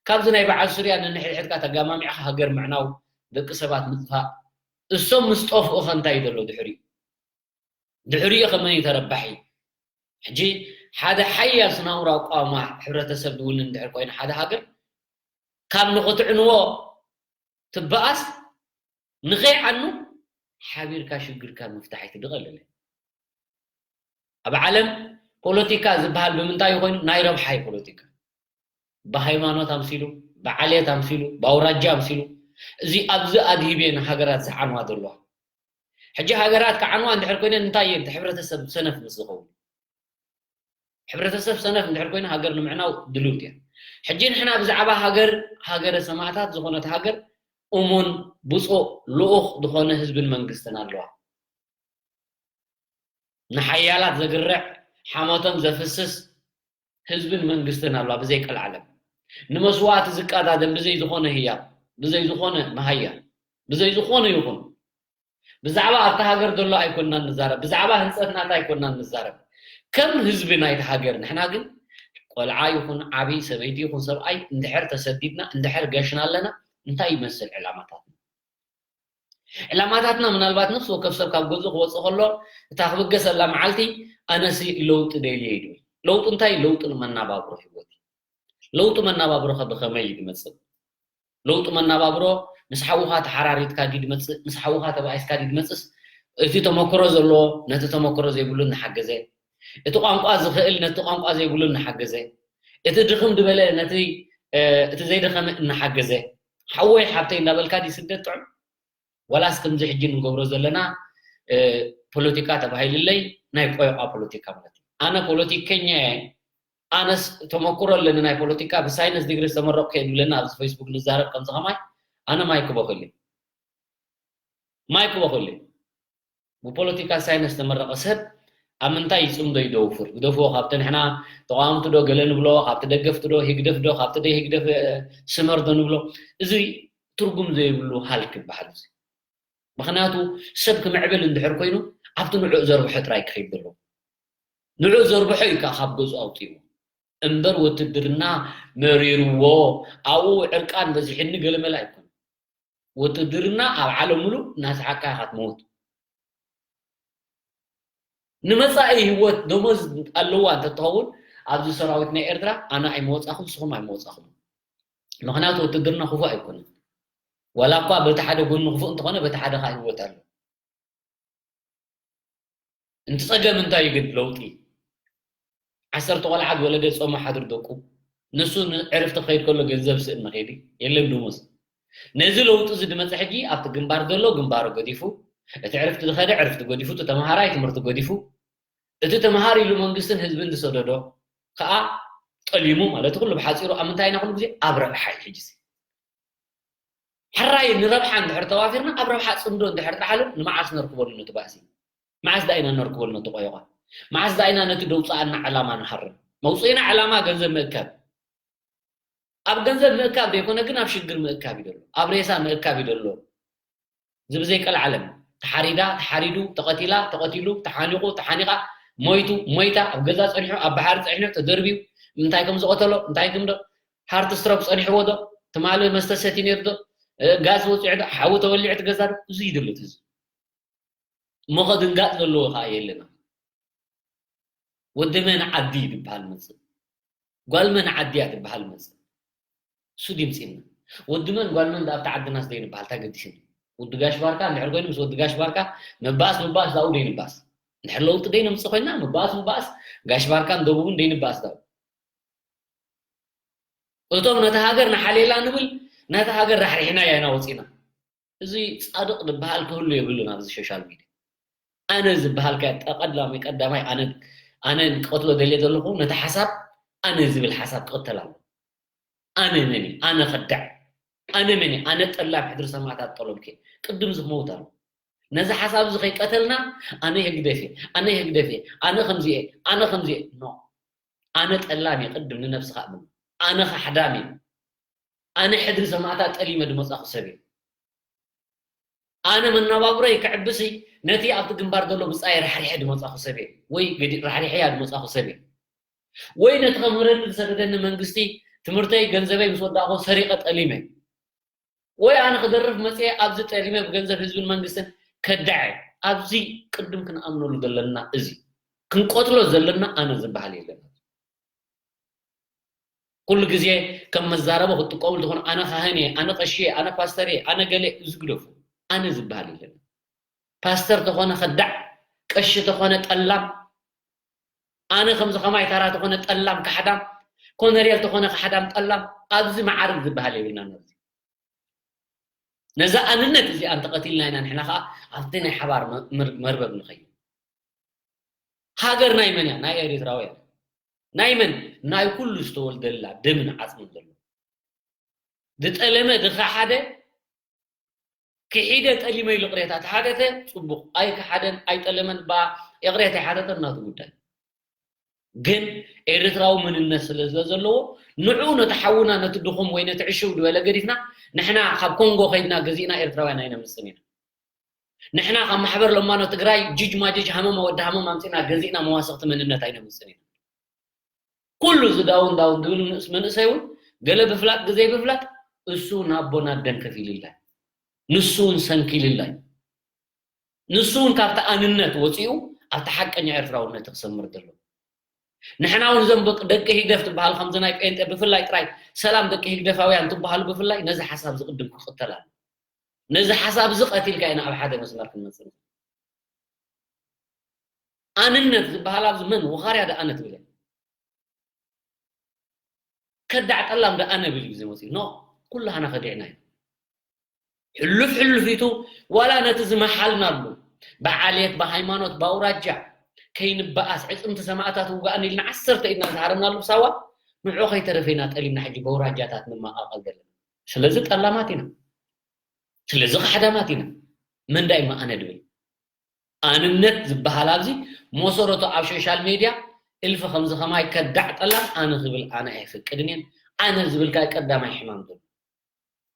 ካብዚ ናይ በዓል ሱርያ ነንሕድሕድካ ተጋማሚዕካ ሃገር ምዕናው ደቂ ሰባት ምጥፋእ እሶም ምስ ጠፍኡ ከ እንታይ ዘሎ ድሕሪኡ ድሕሪኡ ከመን እዩ ተረባሒ? ሕጂ ሓደ ሓያል ስናውራ ኣቋማ ሕብረተሰብ ዝውንን ድሕር ኮይኑ ሓደ ሃገር ካብ ንኽትዕንዎ ትበኣስ ንኸይዓኑ ሓቢርካ ሽግርካ ምፍታሕ ኣይትድቐልለ። ኣብ ዓለም ፖለቲካ ዝበሃል ብምንታይ ኮይኑ ናይ ረብሓ እዩ ፖለቲካ። ብሃይማኖት ኣምሲሉ፣ ብዓሌት ኣምሲሉ፣ ብኣውራጃ ኣምሲሉ እዚ ኣብዚ ኣድሂብየን ሃገራት ዝዓንዋ ዘለዋ። ሕጂ ሃገራት ክዓንዋ እንድሕር ኮይነን እንታይ እየን እቲ ሕብረተሰብ ሰነፍ ምስ ዝኸውን? ሕብረተሰብ ሰነፍ እንድሕር ኮይኑ ሃገር ንምዕናው ድልውት እያ። ሕጂ ንሕና ብዛዕባ ሃገር ሃገረ ሰማእታት ዝኾነት ሃገር እሙን ብፁዕ ልኡኽ ዝኾነ ህዝብን መንግስትን ኣለዋ። ንሓያላት ዘግርዕ ሓሞቶም ዘፍስስ ህዝብን መንግስትን ኣሎ ብዘይ ቀልዓለም ንመስዋእቲ ዝቀዳደም ብዘይ ዝኾነ ህያብ ብዘይ ዝኾነ መሃያ ብዘይ ዝኾነ ይኹን ብዛዕባ ኣብታ ሃገር ዘሎ ኣይኮንናን ንዛረብ ብዛዕባ ህንፀት ናታ ኣይኮንናን ንዛረብ ከም ህዝቢ ናይቲ ሃገር ንሕና ግን ቆልዓ ይኹን ዓብዪ፣ ሰበይቲ ይኹን ሰብኣይ፣ እንድሕር ተሰዲድና፣ እንድሕር ገሽና ኣለና፣ እንታይ ይመስል ዕላማታትና? ዕላማታትና ምናልባት ነፍሲ ወከፍ ሰብ ካብ ገዝኡ ክወፅእ ከሎ፣ እታ ክብገሰላ መዓልቲ፣ ኣነሲ ለውጢ ደልየ እዩ ድብል። ለውጢ እንታይ? ለውጢ ንመናባብሮ ህይወት እዩ። ለውጢ መናባብሮኸ ብኸመይ እዩ ዝመፅእ? ለውጢ መናባብሮ ምስ ሓውኻ ተሓራሪትካ ድዩ ዝመፅእ? ምስ ሓውኻ ተባኢስካ ድዩ ዝመፅእስ? እቲ ተመክሮ ዘለዎ ነቲ ተመክሮ ዘይብሉ እናሓገዘ፣ እቲ ቋንቋ ዝኽእል ነቲ ቋንቋ ዘይብሉ እናሓገዘ፣ እቲ ድኽም ዝበለ ነቲ፣ እ፣ እቲ ዘይደኸመ እናሓገዘ፣ ሓወይ ሓብተይ እንዳበልካ ድዩ ስደት ጥዑም? ዋላስ ከምዚ ሕጂ ንገብሮ ዘለና፣ እ፣ ፖለቲካ ተባሂሉለይ ናይ ቆይቋ ፖለቲካ ማለት እዩ። ኣነ ፖለቲከኛ እየ፣ ኣነስ ተመክሮ ኣለኒ ናይ ፖለቲካ፣ ብሳይንስ ዲግሪ ዝተመረቕኩ እየ ዝብለና ኣብዚ ፌስቡክ ንዛረብ ከምዚ ከማይ፣ ኣነ ማይ ክበኽል እየ። ማይ ክበኽል እየ። ብፖለቲካ ሳይንስ ዝተመረቐ ሰብ ኣብ ምንታይ ይጽምዶ ይደውፍር? ግደፍዎ፣ ካብቲ ንሕና ተቓወምቲ ዶ ገለ ንብሎ፣ ካብቲ ደገፍቲ ዶ፣ ህግደፍ ዶ፣ ካብቲ ደይ ህግደፍ፣ እ፣ ስመር ዶ ንብሎ፣ እዚ ትርጉም ዘይብሉ ሃልክ ይበሃል እዚ። ምኽንያቱ ሰብ ክምዕብል እንድሕር ኮይኑ ኣብቲ ንዕኡ ዘርብሖ ጥራይ ክኸይድ ኣለዎ። ንዕኡ ዘርብሖ እዩ ከዓ ካብ ገዝኡ ኣውፅእዎ። እምበር ውትድርና መሪርዎ ኣብኡ ዕርቃን በዚሕኒ ገለመለ ኣይኮነን። ውትድርና ኣብ ዓለም ሙሉእ እናሰሓቅካ ኢኻ ትመውት። ንመጻኢ ህይወት ደሞዝ ኣለዋ እንተትኸውን ኣብዚ ሰራዊት ናይ ኤርትራ ኣነ ኣይመወጻኹን፣ ንስኹም ኣይመወጻኹም። ምኽንያቱ ውትድርና ክፉእ ኣይኮነን። ዋላ እኳ በቲ ሓደ ጎኒ ክፉእ እንተኾነ በቲ ሓደ ከዓ ህይወት ኣሎ። እንቲ ጸገም እንታይ እዩ ግን ለውጢ? ዓሰርተ ቆልዓ ዝወለደ ጾም ሓድር ደቁ፣ ንሱ ንዕርፍቲ ክኸይድ ከሎ ገንዘብ ስእን ንኸይዲ የለን ደሞዝ። ነዚ ለውጢ እዚ ድመጸ ሕጂ ኣብቲ ግንባር ዘሎ ግንባሩ ገዲፉ፣ እቲ ዕርፍቲ ዝኸደ ዕርፍቲ ገዲፉ፣ እቲ ተምሃራይ ትምህርቲ ገዲፉ፣ እቲ ተምሃር ኢሉ መንግስትን ህዝብን ዝሰደዶ ከዓ ጠሊሙ ማለት ኩሉ ብሓፂሩ ኣብ ምንታይ ኢና ኩሉ ግዜ ኣብ ረብሓ እዩ ሕጂ። ሕራይ ንረብሓ እንድሕር ተዋፊርና ኣብ ረብሓ ፅምዶ እንድሕር ጥራሕ ኣሎ ንመዓስ ነርክበሉ ነቲ ባእሲ? መዓስ ዳኢና ነርክበሉ ነቲ ቆይቋ? መዓስ ዳኢና ነቲ ደውፃኣና ዕላማ ንሃርም? መውፅኢና ዕላማ ገንዘብ ምእካብ። ኣብ ገንዘብ ምእካብ ዘይኮነ ግን ኣብ ሽግር ምእካብ እዩ ዘሎ። ኣብ ሬሳ ምእካብ እዩ ዘሎ። እዚ ብዘይቀልዓለም ተሓሪዳ፣ ተሓሪዱ፣ ተቐቲላ፣ ተቐቲሉ፣ ተሓኒቑ፣ ተሓኒቓ፣ ሞይቱ፣ ሞይታ፣ ኣብ ገዛ ጸኒሑ፣ ኣብ ባሕሪ ጸኒሑ፣ ተደርብዩ፣ እንታይ ከም ዝቐተሎ፣ እንታይ ከም ዶ፣ ሃርት ስትሮክ ጸኒሕዎ ዶ፣ ትማሊ መስተ ሰትዩ ነይሩ ዶ፣ እ፣ ጋዝ ወጺዑ ዶ፣ ሓዊ ተወሊዑ እቲ ገዛ ዶ፣ እዚ እዩ ድልት ህዝቢ። እሞ ከድንጋጽ ዘለዎ ከኣ የለና። ወዲ መን ዓዲ እዩ ዝበሃል መጽእ። ጓል መን ዓዲ እያ ትበሃል መጽእ። እሱ ድምፂና። ወዲ መን ጓል መን ኣብቲ ዓድናስ ደይንበሃል፣ እንታይ ገዲስና? ወዲ ጋሽ ባርካ እንድሕር ኮይኑ ምስ ወዲ ጋሽ ባርካ ምባእስ ምባእስ ዳኡ ደይንባእስ። እንድሕር ለውጢ ደይነምፅእ ኮይና ምባእስ ምባእስ ጋሽ ባርካን ደቡብን ደይንባእስ ዳኡ። እቶም ነታ ሃገር ንሓልየላ ንብል፣ ነታ ሃገር ራሕሪሕና ኢና ወፂና። እዚ ጻድቕ ዝበሃል ክህሉ የብሉን ኣብዚ ሶሻል ሚድያ። ኣነ ዝበሃል ከ ቀዳማይ ቀዳማይ ኣነ ኣነ ክቐትሎ ደልየ ዘለኹ ነቲ ሓሳብ ኣነ ዝብል ሓሳብ ክቕተል ኣሎ። ኣነ መን እየ? ኣነ ከዳዕ። ኣነ መን እየ? ኣነ ጠላም ሕድሪ ሰማዕታት ጠለምኩ እየ። ቅድም እዚ ክመውት ኣሎ። ነዚ ሓሳብ እዚ ከይቀተልና ኣነ ህግደፍ እየ፣ ኣነ ህግደፍ እየ፣ ኣነ ከምዚ እየ፣ ኣነ ከምዚ እየ። ኖ። ኣነ ጠላም እየ፣ ቅድም ንነብስኻ እመን። ኣነ ካሕዳም እየ። ኣነ ሕድሪ ሰማዕታት ጠሊመ ዝመጻኹ ሰብ እየ። ኣነ መነባብሮይ ከዕብሲ ነቲ ኣብቲ ግንባር ዘሎ ብጻይ ራሕሪሐ ዝመጻኹ ሰብ እየ። ወይ ገዲ-፣ ራሕሪሐያ ዝመጻኹ ሰብ እየ። ወይ ነቲ ከምህረኒ ዝሰደደኒ መንግስቲ ትምህርተይ ገንዘበይ ምስ ወዳእኹ ሰሪቐ ጠሊመ። ወይ ኣነ ክደርፍ መጽየ ኣብዚ ጠሊመ ብገንዘብ ህዝብን መንግስትን ከዳዐ። ኣብዚ ቅድም ክንኣምነሉ ዘለና እዚ። ክንቆትሎ ዘለና ኣነ ዝበሃል የለን። ኩሉ ግዜ ከም መዛረቢ ክትጥቀሙ ትኾኑ፣ ኣነ ካህን እየ፣ ኣነ ቀሺ እየ፣ ኣነ ፓስተር እየ፣ ኣነ ገለ እዚ ግደፉ። ኣነ ዝበሃል የለን። ፓስተር ተኾነ ከዳዕ፣ ቀሺ ተኾነ ጠላም፣ ኣነ ከምዚ ከማይ ታራ ተኾነ ጠላም ካሕዳም፣ ኮነሬል ተኾነ ካሕዳም ጠላም፣ ኣብዚ መዓርግ ዝበሃል የብልናን ኣብዚ። ነዛ ኣንነት እዚኣ እንተቐቲልና ኢና ንሕና ኸዓ ኣብቲ ናይ ሓባር መ-፣ መር-፣ መርበብ ንኸይድ። ሃገር ናይ መን እያ? ናይ ኤሪትራውያን። ናይ መን? ናይ ኩሉ ዝተወልደላ ደምን ዓጽምን ዘሎ። ዝጠለመ ዝኸሓደ ክሒደ ጠሊመ ኢሉ ቅሬታ ተሓተተ፣ ጽቡቕ። ኣይከሓደን ኣይጠለመን፣ ባ ይቕሬታ ይሓተተ ናቱ ጉዳይ። ግን ኤርትራዊ መንነት ስለ፣ ስለ ዘለዎ ንዑ ነቲ ሓውና ነቲ ድኹም ወይ ነቲ ዕሽው ዝበለ ገዲፍና ንሕና ካብ ኮንጎ ከይድና ገዚእና ኤርትራውያን ኣይነምጽን ኢና። ንሕና ካብ ማሕበር ለማኖ ትግራይ ጅጅ ማጅጅ ሃመማ ወዲ ሃመማ ኣምጺእና ገዚእና መዋስኽቲ መንነት ኣይነምጽን ኢና። ኩሉ እዚ ዳውን ዳውን ዝብል ንእስ መንእሰይ እውን ገለ ብፍላጥ ግዜ ብፍላጥ እሱ ናብ ቦና ደን ከፊልላይ፣ ንሱ እውን ሰንኪልላይ፣ ንሱ እውን ካብቲ ኣንነት ወፂኡ ኣብቲ ሓቀኛ ኤርትራውነት ክሰምር ዘሎ። ንሕና እውን እዞም በቅ- ደቂ ህግደፍ ትበሃል ከምዚ ናይ ጴንጤ ብፍላይ ጥራይ ሰላም ደቂ ህግደፋውያን ትበሃሉ ብፍላይ ነዚ ሓሳብ ዝቕድም ክቕተል ኣሎ። ነዚ ሓሳብ እዚ ቀቲልካ ኢና ኣብ ሓደ መስመር ክንመፅእ ንኽእል። ኣንነት ዝበሃል ኣብዚ መን ወኻርያ ደኣ ኣነ ትብል እያ። ከዳዕ ጠላም ደኣ ኣነ ብል እዩ ዝመፅእ። ኖ፣ ኩላህና ከዲዕና እዩ። ሕሉፍ ሕሉፍ ኢቱ ዋላ ነቲ ዝመሓልናሉ ብዓሌት ብሃይማኖት ብኣውራጃ ከይንበኣስ ዕፅምቲ ሰማእታት ውጋእን ኢልና ዓሰርተ ኢድና ዝሃረምናሉ ሳዋ ንዑ ከይተረፈ ኢና ጠሊምና ሕጂ በውራጃታት ንመቓቐል ዘለና። ስለዚ ጠላማት ኢና። ስለዚ ካሕዳማት ኢና። መንዳይ መኣነ ድብል ኣንነት ዝበሃል ኣብዚ መሰረቱ ኣብ ሶሻል ሜድያ እልፊ ከምዚ ከማይ ከዳዕ ጠላም ኣነ ክብል ኣነ ኣይፍቅድን እየን። ኣነ ዝብልካ ቀዳማይ ሕማም ዘሎ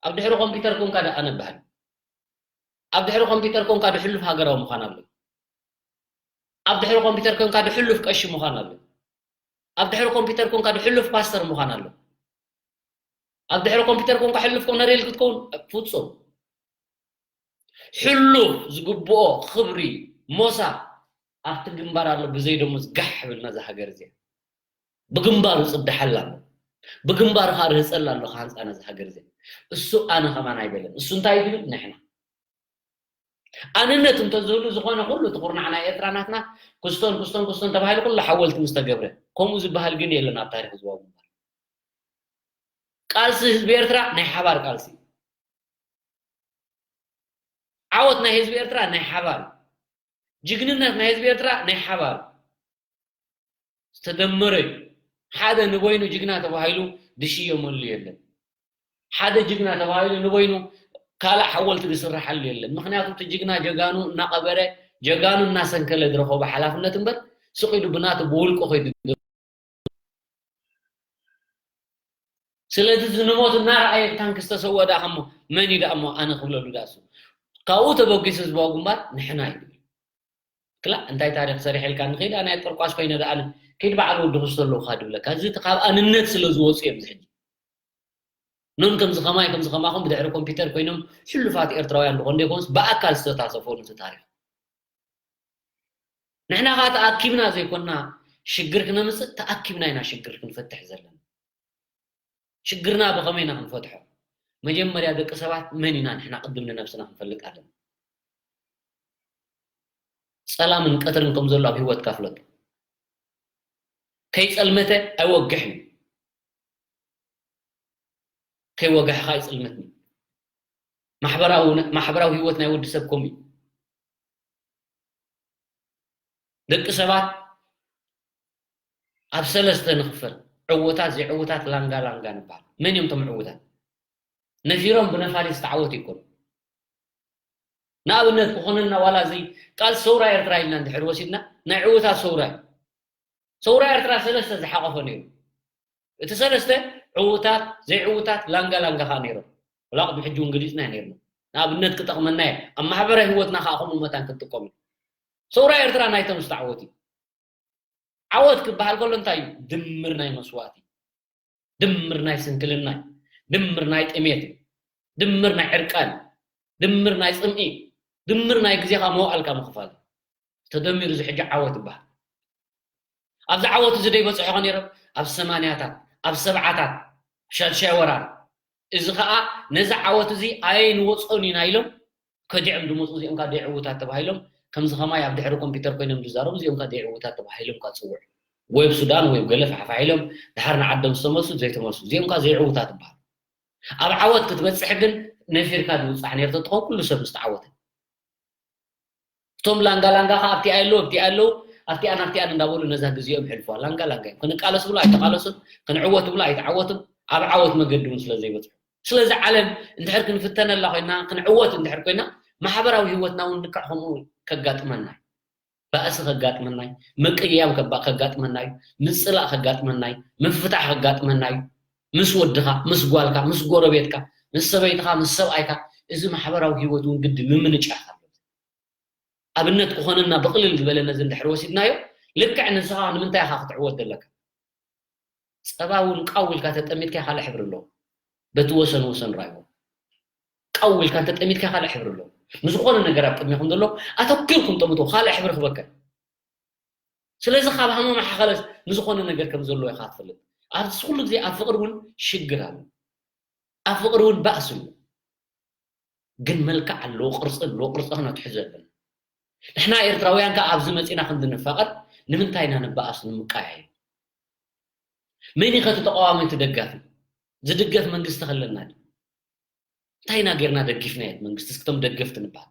ኣብ ድሕሪ ኮምፒውተር ኮንካ ዶ ኣነ በሃል ኣብ ድሕሪ ኮምፒውተር ኮንካ ዶ ሕሉፍ ሃገራዊ ምዃን ኣሎ ኣብ ድሕሪ ኮምፒውተር ኮንካ ዶ ሕሉፍ ቀሺ ምዃን ኣሎ ኣብ ድሕሪ ኮምፒውተር ኮንካ ዶ ሕሉፍ ፓስተር ምዃን ኣሎ ኣብ ድሕሪ ኮምፒውተር ኮንካ ሕሉፍ ኮነሬል ክትከውን ፍጹም ሕሉፍ ዝግብኦ ክብሪ ሞሳ ኣብቲ ግንባር ኣሎ ብዘይ ደሞዝ ጋሕ ብል ነዛ ሃገር እዚኣ ብግንባሩ ጽድሓላ ኣሎ ብግንባሩ ከዓ ርህጸላ ኣሎ ክሃንፃ ነዛ ሃገር እዚኣ እሱ ኣነ ከማን ኣይበለን እሱ እንታይ ይብል ንሕና ኣንነት እንተዝህሉ ዝኾነ ኩሉ እቲ ኩርናዕ ናይ ኤርትራ ናትና ክስቶን ክስቶን ክስቶን ተባሂሉ ኩሉ ሓወልቲ ምስ ተገብረ ከምኡ ዝበሃል ግን የለን ኣብ ታሪክ ዝዋ ግንባር ቃልሲ ህዝቢ ኤርትራ ናይ ሓባር ቃልሲ ዓወት ናይ ህዝቢ ኤርትራ ናይ ሓባር ጅግንነት ናይ ህዝቢ ኤርትራ ናይ ሓባር ዝተደመረ እዩ። ሓደ ንበይኑ ጅግና ተባሂሉ ዝሽየመሉ የለን። ሓደ ጅግና ተባሂሉ ንበይኑ ካልእ ሓወልቲ ዝስረሓሉ የለን። ምክንያቱ እቲ ጅግና ጀጋኑ እናቐበረ ጀጋኑ እናሰንከለ ዝረኸቦ ሓላፍነት እምበር ስቕ ኢሉ ብናቱ ብውልቁ ከይዱ ስለዚ እዚ ንሞት እናረኣየ ብታንኪ ዝተሰወ ደኣ ከሞ መን እዩ ደኣ እሞ ኣነ ክብለሉ ደኣ እሱ ካብኡ ተበጊሱ ህዝባዊ ግንባር ንሕና እዩ ክላእ እንታይ ታሪክ ሰሪሐልካ ንኸይድ ኣነ ቆርቋስ ኮይነ ደኣ ኣነ ከይድ በዓል ወዲ ክስቶ ኣለውካ ድብለካ እዚ እቲ ካብ ኣንነት ስለ ዝወፁ እዮም ዝሕጂ ኖም ከምዚ ከማይ ከምዚ ከማኹም ብድሕሪ ኮምፒውተር ኮይኖም ሕሉፋት ኤርትራውያን ዝኾኑ ዘይኮኑስ ብኣካል ዝተሳተፎ ነቲ ታሪክ ንሕና ከዓ ተኣኪብና ዘይኮና ሽግር ክነምፅእ ተኣኪብና ኢና ሽግር ክንፈትሕ ዘለና ሽግርና ብኸመይ ኢና ክንፈትሖ መጀመርያ ደቂ ሰባት መን ኢና ንሕና ቅድም ንነብስና ክንፈልጥ ኣለና ጸላምን ቀትርን ከም ዘሎ ኣብ ህይወትካ ፍለጥ ከይጸልመተ ኣይወግሕን ከይወጋሕኻ ኣይጽልመትኒ ማሕበራዊ ማሕበራዊ ህይወት ናይ ወዲ ሰብ ከምኡ እዩ ደቂ ሰባት ኣብ ሰለስተ ንኽፈል ዕዉታት ዘይዕዉታት ላንጋ ላንጋ ንበሃል መን እዮም ቶም ዕዉታት ነፊሮም ብነፋሪት ዝተዓወቱ ይኮኑ ንኣብነት ክኾነና ዋላ እዚ ቃል ሰውራ ኤርትራ ኢልና እንድሕር ወሲድና ናይ ዕዉታት ሰውራ እዩ ሰውራ ኤርትራ ሰለስተ ዝሓቆፈ ነይሩ እቲ ሰለስተ ዕዉታት ዘይዕዉታት ላንጋ ላንጋ ከዓ ነይሮም ወላ ቅድሚ ሕጂ እውን ገሊፅና ነይርና ንኣብነት ክጠቕመና እየ ኣብ ማሕበራዊ ህይወትና ከዓ ከምኡ መታን ክንጥቀም ሰውራ ኤርትራ ናይቶም ዝተዓወት እዩ ዓወት ክበሃል ከሎ እንታይ እዩ ድምር ናይ መስዋእቲ ድምር ናይ ስንክልና እዩ ድምር ናይ ጥሜት እዩ ድምር ናይ ዕርቃን ድምር ናይ ፅምኢ ድምር ናይ ግዜኻ መዋእልካ ምኽፋል ተደሚሩ እዚ ሕጂ ዓወት ይበሃል ኣብዚ ዓወት እዚ ደይበፅሑ ከ ነይሮም ኣብ ሰማንያታት ኣብ ሰብዓታት ሻድሻይ ወራር እዚ ከዓ ነዚ ዓወት እዚ ኣይንወፆን ኢና ኢሎም ከዲዖም ዝመፁ እዚኦም ከዓ ደይዕውታት ተባሂሎም ከምዚ ከማይ ኣብ ድሕሪ ኮምፒውተር ኮይኖም ዝዛረቡ እዚኦም ከዓ ደይዕውታት ተባሂሎም ከዓ ፅውዕ ወይ ኣብ ሱዳን ወይ ኣብ ገለ ፋሕፋሕ ኢሎም ድሓር ንዓዶም ዝተመልሱ ዘይተመልሱ እዚኦም ከዓ ዘይዕውታት ይበሃሉ ኣብ ዓወት ክትበፅሕ ግን ነፊርካ ዝብፃሕ ነይሩ ተትኾን ኩሉ ሰብ ምስተዓወተ እቶም ላንጋ ላንጋ ከዓ ኣብቲኣ ኣለዉ ኣብቲኣ ኣለዉ ኣብቲኣን ኣብቲኣን እንዳበሉ ነዛ ግዜኦም ሕልፍዋ ላንጋ ላንጋ እዮም ክንቃለሱ ብሉ ኣይተቃለሱን ክንዕወት ብሉ ኣይተዓወቱን ኣብ ዓወት መገዲ እውን ስለ ዘይበፅሑ ስለዚ ዓለም እንድሕር ክንፍተነላ ኮይና ክንዕወት እንድሕር ኮይና ማሕበራዊ ህይወትና እውን ልክዕ ከምኡ ከጋጥመና እዩ ባእሲ ከጋጥመና እዩ ምቅያም ከጋጥመና እዩ ምፅላእ ከጋጥመና እዩ ምፍታሕ ከጋጥመና እዩ ምስ ወድኻ ምስ ጓልካ ምስ ጎረቤትካ ምስ ሰበይትኻ ምስ ሰብኣይካ እዚ ማሕበራዊ ህይወት እውን ግዲ ምምንጫ ኣሎ ኣብነት ክኾነና ብቕልል ዝበለ ነዚ እንድሕር ወሲድናዮ ልክዕ ንስኻ ንምንታይ ኢኻ ክትዕወት ዘለካ ጸባ እውን ቃው ኢልካ ተጠሚትካ ካልእ ሕብሪ ኣለዎ። በቲ ወሰን ወሰን ራይዎ። ቃው ኢልካ እንተጠሚትካ ካልእ ሕብሪ ኣለዎ። ንዝኾነ ነገር ኣብ ቅድሚኹም ዘሎ ኣተኪርኩም ጠምቶ ካልእ ሕብሪ ክበከል። ስለዚ ካብ ሃመማ ሓኸለስ ንዝኾነ ነገር ከም ዘለዎ ኢኻ ትፈልጥ። ኣብዚ ኩሉ ግዜ ኣብ ፍቕሪ እውን ሽግር ኣሎ። ኣብ ፍቕሪ እውን ባእሲ ኣሎ። ግን መልክዕ ኣለዎ፣ ቅርጺ ኣለዎ፣ ቅርጺ ክነትሕዞ ኣለና። ንሕና ኤርትራውያን ከኣ ኣብዚ መጺና ክንዲ ንፋቐር ንምንታይ ኢና ንበኣስ ንምቃያይ? መን እዩ ከቲ ተቃዋሚ እቲ ደጋፊ? ዝድገፍ መንግስቲ ከለና ድዩ? እንታይ ኢና ጌርና ደጊፍናዮ መንግስቲ? እስክቶም ደገፍቲ ንበሃል።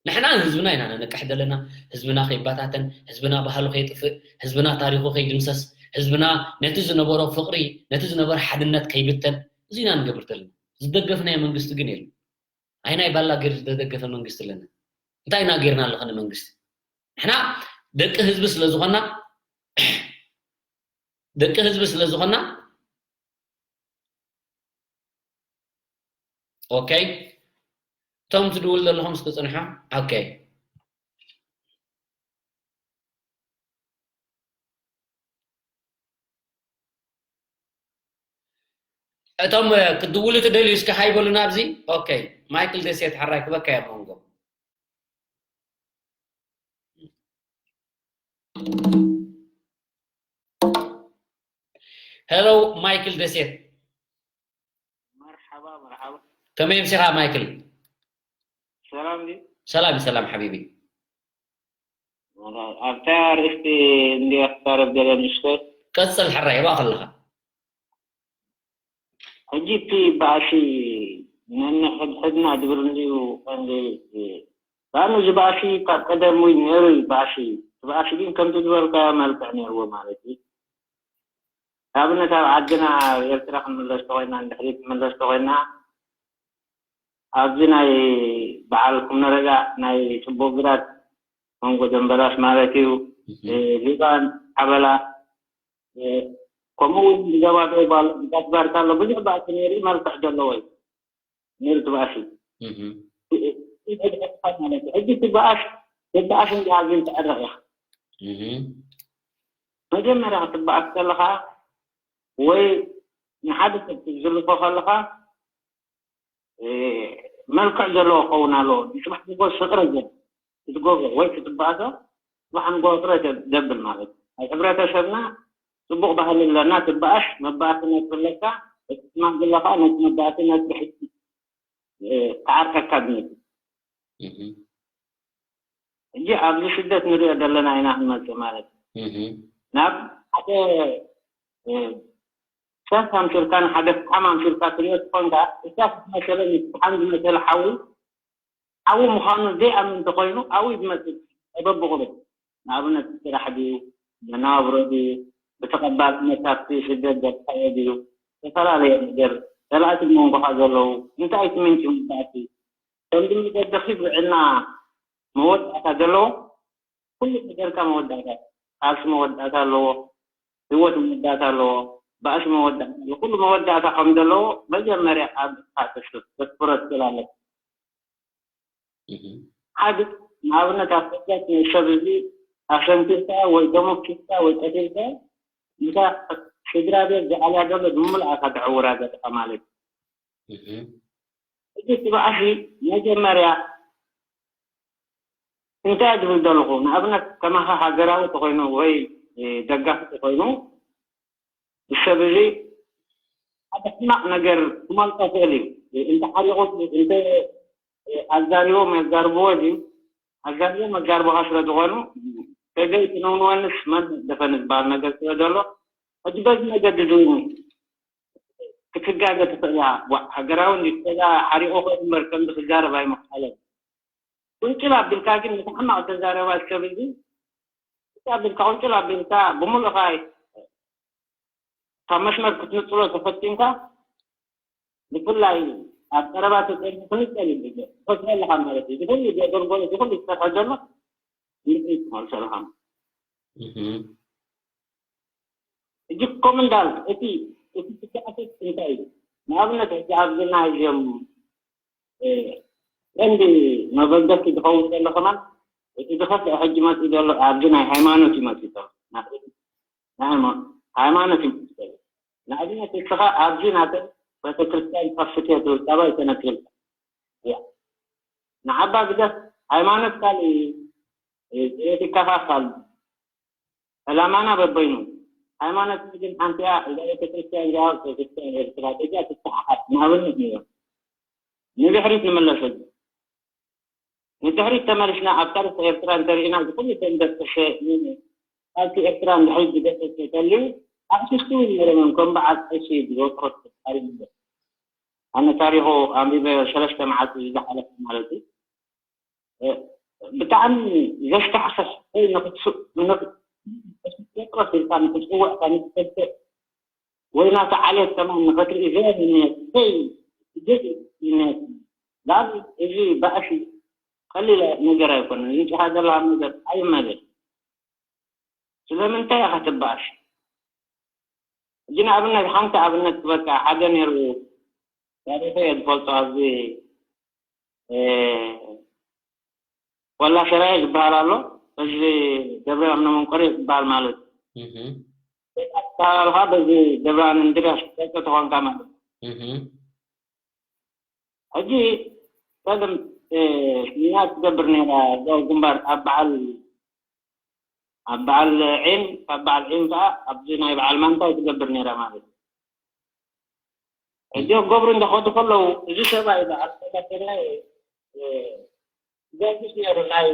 ንሕና ንህዝብና ኢና ነንቅሕ ዘለና። ህዝብና ከይባታተን፣ ህዝብና ባህሉ ከይጥፍእ፣ ህዝብና ታሪኹ ከይድምሰስ፣ ህዝብና ነቲ ዝነበሮ ፍቕሪ፣ ነቲ ዝነበሮ ሓድነት ከይብተን፣ እዚ ኢና ንገብር ዘለና። ዝደገፍናዮ መንግስቲ ግን የለን። ኣይናይ ባላገር ዝተደገፈ መንግስቲ ኣለና። እንታይ ኢና ጌርና ኣለኸ ንመንግስቲ? ንሕና ደቂ ህዝቢ ስለ ዝኾና፣ ደቂ ህዝቢ ስለ ዝኾና፣ ኦኬ። እቶም ትድውል ዘለኹም እስኪ ጽንሑ። ኦኬ። እቶም፣ እ፣ ክትድውሉ ትደልዩ እስኪ ሃይ በሉና ኣብዚ። ኦኬ። ማይክል ደሴት ሓራይ ክበካ እየ መንጎ። ሄሎ ማይክል ደሴት። መርሓባ፣ መርሓባ። ከመይ ኣምሲኻ ማይክል? ሰላም ድዩ? ሰላም፣ ሰላም ሓቢቢ። ኣብታ ኣርእስቲ እንድየ ክዛረብ ገለ ንእሽተይ። ቀጽል ሕራይ፣ ይባእ ከለኻ። ሕጂ እቲ ባእሲ ነንሕድሕድና ዝብል እንድዩ ቀንዲ። ባኑ እዚ ባእሲ ካብ ቀደም እውን ነይሩ እዩ ባእሲ። እቲ ባእሲ ግን ከምቲ ዝበልካዮ መልክዕ ነይርዎ ማለት እዩ። ንኣብነት ኣብ ዓድና ኣብ ኤርትራ ክንምለስ ተኾይና፣ ንድሕሪት ክንምለስ ተኾይና፣ ኣብዚ ናይ በዓል ኩም ነረጋ ናይ ጽቡቕ ግራት መንጎ ደንበላስ ማለት እዩ። እህ። እ፣ ሊባን፣ ሓበላ፣ እ፣ ከምኡ እውን ብዘባዶ ባል-፣ ብጋት ባርካ ኣሎ። ብዙሕ ባእሲ ነይሩ፣ መልክዕ ዘለዎ እዩ። ነይሩ ትባእሲ። እህ። እ፣ እ፣ እ፣ ማለት እዩ። ሕጂ ትባእስ፣ ትባእስ እንዲኣ ግን ትዕረቕ ኢኻ። እህ። መጀመርያ ክትባእስ ከለኻ ወይ ንሓደ ሰብ ክትዝልፎ ከለኻ፣ እ፣ መልክዕ ዘለዎ ክኸውን ኣለዎ። ንጽባሕ ዝጎስ ፍቕሪ ዘ-፣ ክትገብሮ ወይ ክትባእሶ፣ ጽባሕ ንጎ ፍረ ዘብል ማለት እዩ። ኣብ ሕብረተሰብና ጽቡቕ ባህሊ ኣለና። ትባእስ፣ መባእሲ ነጥቢ ኣለካ። እቲ ሽማግለ ከኣ ነቲ መባእሲ ነጥቢ ሕጂ፣ እ፣ ክዓርቀካ ዝመጽእ። እህ። ሕጂ ኣብዚ ስደት ንሪኦ ዘለና ኢና ክንመጽእ ማለት እዩ። እህ። ናብ ሓደ፣ እ፣ ሰፍ ኣምሲልካ ንሓደ ፍሓም ኣምሲልካ ትሪኦ ትኾንካ፣ እሳት ዝመሰለ ምስ ፍሓም ዝመሰለ ሓዊ፣ ሓዊ ምዃኑ ዘይኣምን እንተኾይኑ፣ ኣብኡ እዩ ዝመጽእ በብቑሩብ። ንኣብነት፣ ስራሕ ድዩ፣ መነባብሮ ድዩ፣ ብተቐባልነት ኣብቲ ስደት ዘጥፋእዮ ድዩ፣ ዝተፈላለየ ነገር፣ ጸላእቲ መንጎኻ ዘለዉ፣ እንታይ እቲ ምንጪ መግዛእቲ፣ ከምዚ መገዲ ኺድ ውዕልና መወዳእታ ዘለዎ፣ ኩሉ ነገርካ መወዳእታ፣ ቃልሲ መወዳእታ ኣለዎ፣ ህይወት መወዳእታ ኣለዎ፣ ባእሲ መወዳእታ ኣለዎ፣ ኩሉ መወዳእታ ከም ዘለዎ መጀመርያ ኣብ ልብኻ ተስፍ-፣ ተስፍሮ ትኽእል ኣለካ። እህ። ሓደ ንኣብነት ኣብ ስደት ንሰብ እዚ ኣሰንኪልካ ወይ ተመኪልካ ወይ ቀቲልካ፣ እንታ ስድራ ቤት ዝኣልያ ዘሎ ብምልኣኻ ተዕውራ ዘለኻ ማለት እዩ። እህ። እዚ እቲ ባእሲ መጀመርያ እንታይ ዝብል ዘለኹ፣ ንኣብነት ከማኻ ሃገራዊ ተኾይኑ ወይ፣ እ፣ ደጋፊ ተኾይኑ፣ እዚ ሰብ እዚ ሓደ ሕማቕ ነገር ክመልጦ ይኽእል እዩ። እንተ ሓሪቑ፣ እንተ ኣዛሪቦም የዛርብዎ ድዩ? ኣዛሪቦም የዛርብኻ ስለ ዝኾኑ፣ ከዘይትንውንወንስ መን ደፈን ዝበሃል ነገር ስለ ዘሎ፣ ሕጂ በዚ መገዲ እዚ እውን ክትጋገ ትኽእል እያ። ዋእ፣ ሃገራዊ እንዲ ገዛ ሓሪቑ ኸይዱ እምበር ከምዚ ክዛረብ ኣይምኽኣለን። ቁንጭል ኣቢልካ ግን ነቲ ሕማቕ ተዛረባ ዝከብል ግን፣ ቁንጭል ኣቢልካ፣ ቁንጭል ኣቢልካ ብምሉእኻ ካብ መስመር ክትንጽሎ ተፈቲንካ፣ ብፍላይ ኣብ ቀረባ ተጸርዩ ክንጸል እዩ። ትፈትዎ ኣለኻ ማለት እዩ። እዚ ኩሉ ዘገልገሎ፣ እዚ ኩሉ ዝሰርሖ ዘሎ ንርኢ ትመልሶ ኣለኻ። እህ። ሕጂ ኮም እንዳል እቲ፣ እቲ ስግኣት እንታይ እዩ? ንኣብነት ሕጂ ኣብዚ ናይ እዚኦም፣ እ፣ ቀንዲ መበገሲ ዝኸውን ዘሎ ከማን እቲ ዝኸፍአ ሕጂ መፅኡ ዘሎ ኣብዚ ናይ ሃይማኖት እዩ መፅኡ ዘሎ። ናይ፣ ናይ ሃይማ-፣ ሃይማኖት እዩ መፅኡ ዘሎ። ንኣብነት እስኻ ኣብዚ ናተ ቤተክርስትያን ከፍት እየ ትብል ካባይ ተነቅልካ እያ። ንዓባ ግደፍ። ሃይማኖት ካልእ እዩ። ይከፋፋል። ዕላማና በበይኑ። ሃይማኖት ግን ሓንቲ እያ። እዛ ቤተክርስትያን እዚኣ ቤተክርስትያን ኤርትራ ደጃ ትተሓሓዝ። ንኣብነት ንዮ ንድሕሪት ንመለሰሉ። ንድሕሪት ተመሊስና ኣብ ታሪኽ ኤርትራ እንተሪእና ዝኹሉ ተንደቅሰ ካልቲ ኤርትራ ንድሕሪት ዝገሰሰ ተልዩ ኣክቲስቲ እውን ነይሮም ከም በዓል ቀሺ ዝወጥሮት ታሪክ ኣሎ። ኣነ ታሪኹ ኣንቢበ ሰለስተ መዓልቲ ዝሓለፈ ማለት እዩ። ብጣዕሚ ዘስካሕክሕ ወይ ንክትስእ ንክትስእ ኢልካ ንክትፅውዕ ንክትፈልጥ ወይ ናታ ዓሌት ከማን ንኽትርኢ ዘየምንየት ዘይ ዘይ ይነት ዳብ እዚ ባእሲ ቀሊል ነገር ኣይኮነን። ዝንጭኻ ዘለኻ ነገር ኣይመለስ። ስለምንታይ ኢኻ ትባእስ? ሕጂ ንኣብነት ሓንቲ ኣብነት ክበካ ሓደ ነይሩ ታሪኸ እየ ዝፈልጦ ኣብዚ ወላ ሰራየ ዝበሃል ኣሎ። በዚ ገብረ ኣምነ መንቆሪ ዝበሃል ማለት እዩ። ኣተሃላልኻ በዚ ገብረ እንድርያስ ትፈልጦ ተኾንካ ማለት እዩ። ሕጂ ቀደም ሚና ትገብር ነይራ እዛው ግንባር ኣብ በዓል ኣብ በዓል ዒም ካብ በዓል ዒም ከዓ ኣብዚ ናይ በዓል ማንታይ ትገብር ነይራ ማለት እዩ። ሕጂ ክገብሩ እንዳኸዱ ከለዉ እዚ ሰብኣይ በዓል ሰባተናይ ዘንግስ ነይሩ ናይ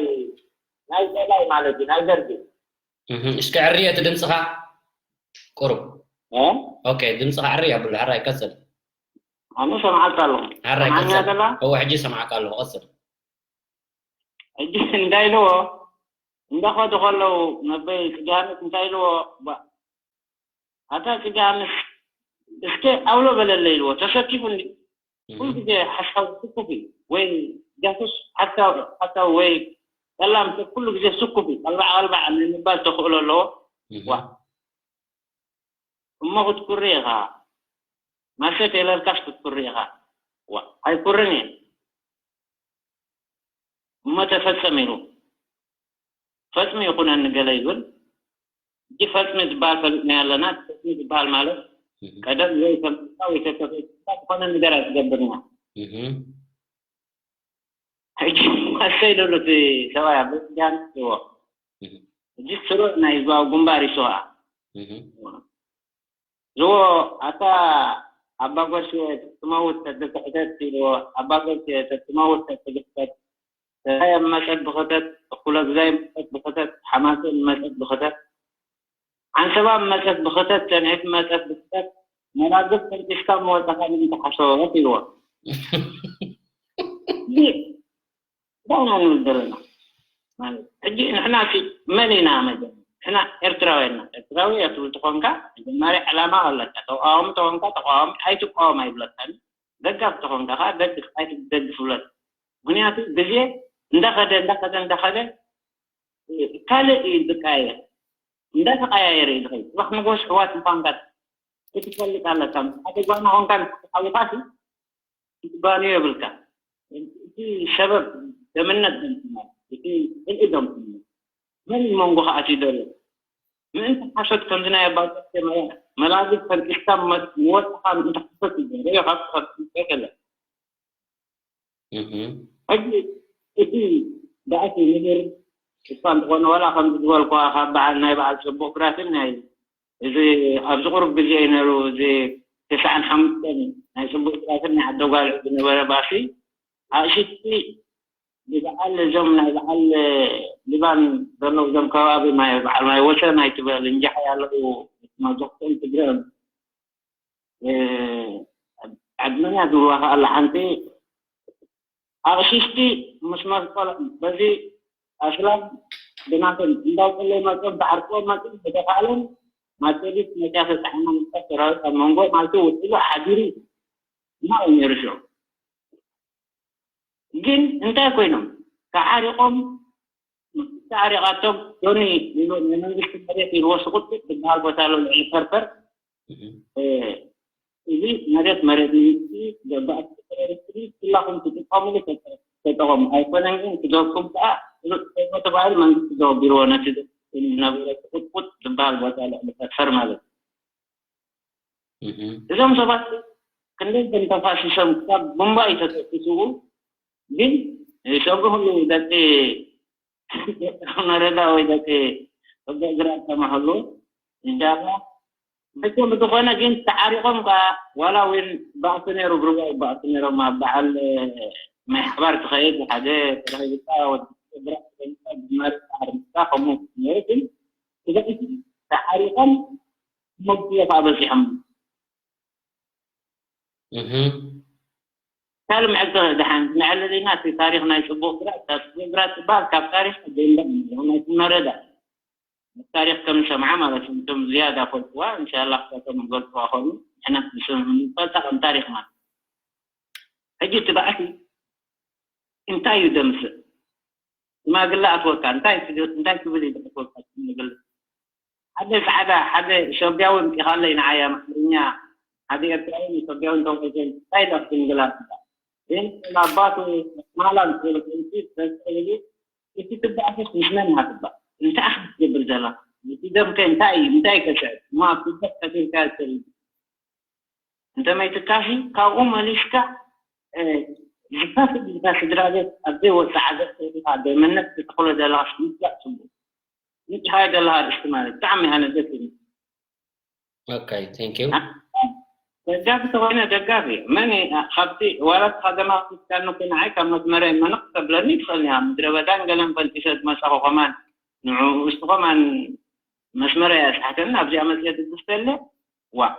ናይ ፀላይ ማለት እዩ ናይ ደርጊ። እስኪ ዕሪ እቲ ድምፅኻ ቁሩብ። ኦኬ፣ ድምፅኻ ዕሪ ኣብሉ። ሕራይ ቀፅል። ኣነ ሰምዓልካ ኣለኹ። ሕራይ ቀፅል። እወ፣ ሕጂ ሰምዓካ ኣለኹ። ቀፅል። ሕጂ እንታይ ኢልዎ እንዳኸዱ ከለዉ ነበይ ስጋነት እንታይ ኢልዎ ኣታ ስጋነት እስከ ኣውሎ በለለ ኢልዎ ተሰኪፉ እንዲ ኩሉ ግዜ ሓሳብ ስኩፍ እዩ ወይ ጃሱስ ሓሳብ ሓሳብ ወይ ጠላም ሰብ ኩሉ ግዜ ስኩፍ እዩ ቀልባዕ ቀልባዕ ንምባል ተኽእሎ ኣለዎ። ዋ እሞ ክትኩሪ ኢኻ ማሸት የለልካስ ክትኩሪ ኢኻ። ዋ ኣይኩርን እየ እሞ ተፈጸም ኢሉ ፈጽሚ ይኹነኒ ገለ ይብል። እጂ ፈጽሚ ዝበሃል ፈሊጥና ኣለና። ፈጽሚ ዝበሃል ማለት ቀደም ወይ ተምጣ ወይ ተተፈ ዝኾነ ነገር ኣይትገብርና። ሕጂ ማሰይ ደሎ እቲ ሰብኣይ ኣብ ቤት ጃን ይዎ እጂ ስሩዕ ናይ ህዝባዊ ግንባር ይስዋ ዝዎ ኣታ ኣባ ጎርሽ ትመውት ተትስሕተት ኢልዎ ኣባ ጎርሽ ተትመውት ተትግሕተት ተራየ መጸት ብኸተት እኩለ ግዛይ መጸት ብኸተት ሓማሴን መጸት ብኸተት ዓንሰባ መጸት ብኸተት ሰንዒት መጸት ብኸተት መላግብ ፈንጢስካ መወጸኻ ንምተሓሰወት ኢልዎ ዳና ንብል ዘለና ማለት ሕጂ ንሕና መን ኢና መጀመርያ ንሕና ኤርትራውያን ኢና ኤርትራዊ እያ ትብል ተኾንካ መጀመርያ ዕላማ ኣለካ ተቃዋሚ ተኾንካ ተቃዋሚ ኣይትቃወም ኣይብለካን ደጋፍ ተኾንካ ከዓ ደግፍ ኣይትደግፍ ብለካ ምክንያቱ ግዜ እንዳኸደ እንዳኸደ እንዳኸደ ካልእ እዩ ዝቀያየር እንዳተቀያየረ እዩ ዝኸይድ ፅባሕ ንጎስ ሕዋት ምኳንካ ክትፈልጥ ኣለካ ሓደ ጓና ኾንካ ንሓውኻሲ ትባንዮ የብልካ እቲ ሰበብ ደምነት ዘምፅና እቲ ፅልኢ ዘምፅና መን መንጎ ከዓ ትደሎ ምእንቲ ሓሶት ከምዚ ናይ ኣባገ መላግብ ፈንጢስካ ንወፅኻ ምእንቲ ሓሶት ይገረ ካብ ከለ ሕጂ እቲ ባእሲ ምድር እኳ እንተኾነ ዋላ ከምዚ ዝበልኳ ካብ በዓል ናይ በዓል ፅቡቅ ግራትን ናይ እዚ ኣብዚ ቁሩብ ግዜ እዩ ነይሩ እዚ ተስዓን ሓሙሽተን ናይ ፅቡቅ ጥራትን ናይ ዓዲ ኣጓልዕ ዝነበረ ባሲ ኣእሽቲ ብበዓል እዞም ናይ በዓል ሊባን ዘለዉ እዞም ከባቢ ናይ በዓል ናይ ወሰን ኣይትበል እንጃሓይ ኣለዉ መብዛሕትኦም ትግረ ዓድመን እያ ዝብልዋ ከኣላ ሓንቲ ኣቕሽሽቲ ምስ መስቀሎም በዚ ኣስላም ብናቶም እንዳውቅለይ መፅኦም ተዓርቅዎም መፅኦም ብተኻእሎም ማርሴዲስ መፅያ ተፃዒና ምፅኣ ሰራዊት ኣብ መንጎ ማልቲ ውዒሉ ሓዲሩ እና ነይሩ ሽዑ ግን እንታይ ኮይኖም ተዓሪቆም ተዓሪቃቶም ዶኒ ንመንግስቲ መሬት ይልወሱ ቁጥጥ ዝበሃል ቦታ ኣሎ ልዕሊ ፈርፈር እዚ መሬት መሬት መንግስቲ ገባእቲ ኤሌክትሪክ ኩላኹም ትጥቀሙሉ ተጠቐሙ ኣይኮነን ግን ክደኩም ከዓ ተባሂሉ መንግስቲ ዘወቢርዎ ነቲ ዝነበረ ቁጥቁጥ ዝበሃል ቦታ ልዕሊ ፈርፈር ማለት እዞም ሰባት ክንደይ ከም ተፋሲሶም ክሳብ ቡምባ እዩ ተተኩስዎ። ግን ሰብሪ ሁሉ ደቂ መረዳ ወይ ደቂ ጽቡቕ ግራት ተማህሉ እንሻላ። ብኩም ዝኾነ ግን ተዓሪቆም ከኣ ዋላ እውን ባእሲ ነይሩ ብርዋ ባእሲ ነይሮም ኣብ በዓል ማይ ሓባር ትኸይድ ሓደ ተረኺብካ ወዲ ግራት ተረኺብካ ብማሪ ዓርምካ ከምኡ ነይሩ። ግን ብዛዕባ ተዓሪቆም መግቢዮ ከኣ በፂሖም ካልእ ምዕልቲ ደሓን ንዕልል ኢና። እቲ ታሪኽ ናይ ጽቡቕ ግራት ካብ ጽቡቕ ግራት ዝበሃል ካብ ታሪኽ ኣደንዳ ናይ መረዳ ታሪኽ ከም ሰምዓ ማለት እዩ። እቶም ዝያዳ ፈልጥዋ እንሻላ ክሳቶም ገልጥዋ ኾኑ ንሕና ንፈልጣ ከም ታሪኽ ማለት ሕጂ እቲ ባዕሲ እንታይ እዩ ደምስእ ሽማግለ ኣትወካ እንታይ እንታይ ክብል እዩ ደምስወካ ሽማግለ ሓደ ጻዕዳ ሓደ ኢትዮጵያዊ ምጢኻለይ ንዓይ ኣምሓርኛ ሓደ ኤርትራዊ ኢትዮጵያዊ እንተኾይተን እንታይ ዳ ክትንግላ ግን ኣባቱ ማላ ዝኮነ ተስተብሉ እቲ ትባእስ ምስ መን ሃትባ እንታይ ክትገብር ዘላ እቲ ደምከ እንታይ እዩ እንታይ ከስዕብ እሞ ኣብ ስደት ቀቲልካ ዝሰል እንተመይትካሲ ካብኡ መሊስካ ዝፋስ ኢልካ ስድራ ቤት ኣብ ዘይወፅእ ዓዘቅቲ ኢልካ ደመነት ክትኽሎ ዘለካ ምፅላእ ፅቡቅ ምፅሓይ ዘለካ ኣርእስቲ ማለት ብጣዕሚ ኣነ ደስ ይብል Okay, thank you. ደጋፊ ተኮይነ ደጋፊ መን ካብቲ ዋላ ተካደማ ክትካኑ ንዓይ ካብ መስመረ መነቅ ተብለኒ ትኽእልኒ ኣብ ምድረ በዳን ገለን ፈንጢሰ ዝመፃኹ ከማን ንኡ እስቲ ከማን መስመረ እያ ስሓተኒ ኣብዚኣ መፅየ ትግስተለ ዋ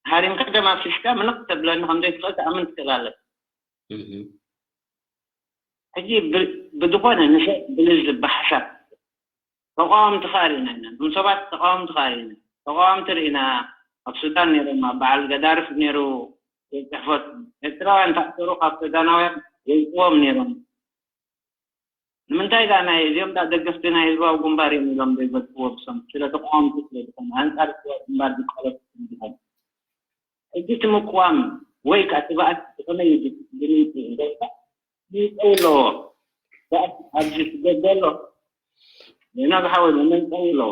ሃሪምካ ደም ኣፍሲስካ ምንቕ ተብለኒ ከም ዘይትኽእል ትኣምን ትኽእል ኣለካ። ሕጂ ብዝኾነ ንሰብ ብልዝብ ብሓሳብ ተቃወምቲ ከኣ ርኢና ኢና። እዞም ሰባት ተቃወምቲ ከኣ ርኢና። ተቃወምቲ ርኢና ኣብ ሱዳን ነይሮም ኣብ በዓል ገዳርፍ ነይሩ ጽሕፈት ኤርትራውያን ተኣሰሩ ካብ ሱዳናውያን የውፅዎም ነይሮም። ንምንታይ ዳ ናይ እዚኦም ዳ ደገፍቲ ናይ ህዝባዊ ግንባር እዮም ኢሎም ዘይገድፍዎ ብሶም ስለ ተቃወምቲ ስለ ዝኾኑ ኣንጻር ህዝባዊ ግንባር ዝቃለሱ ስለ ዝኾኑ ሕጂ እቲ ምቅዋም ወይ ከዓ እቲ ባእሲ ብኸመይ እዩ ዝግልጽ ይገልጻ ይጸው ኣለዎ ባእሲ ኣብዚ ክገደ ኣሎ ዜና ዝሓወይ መመንጠው ኣለዎ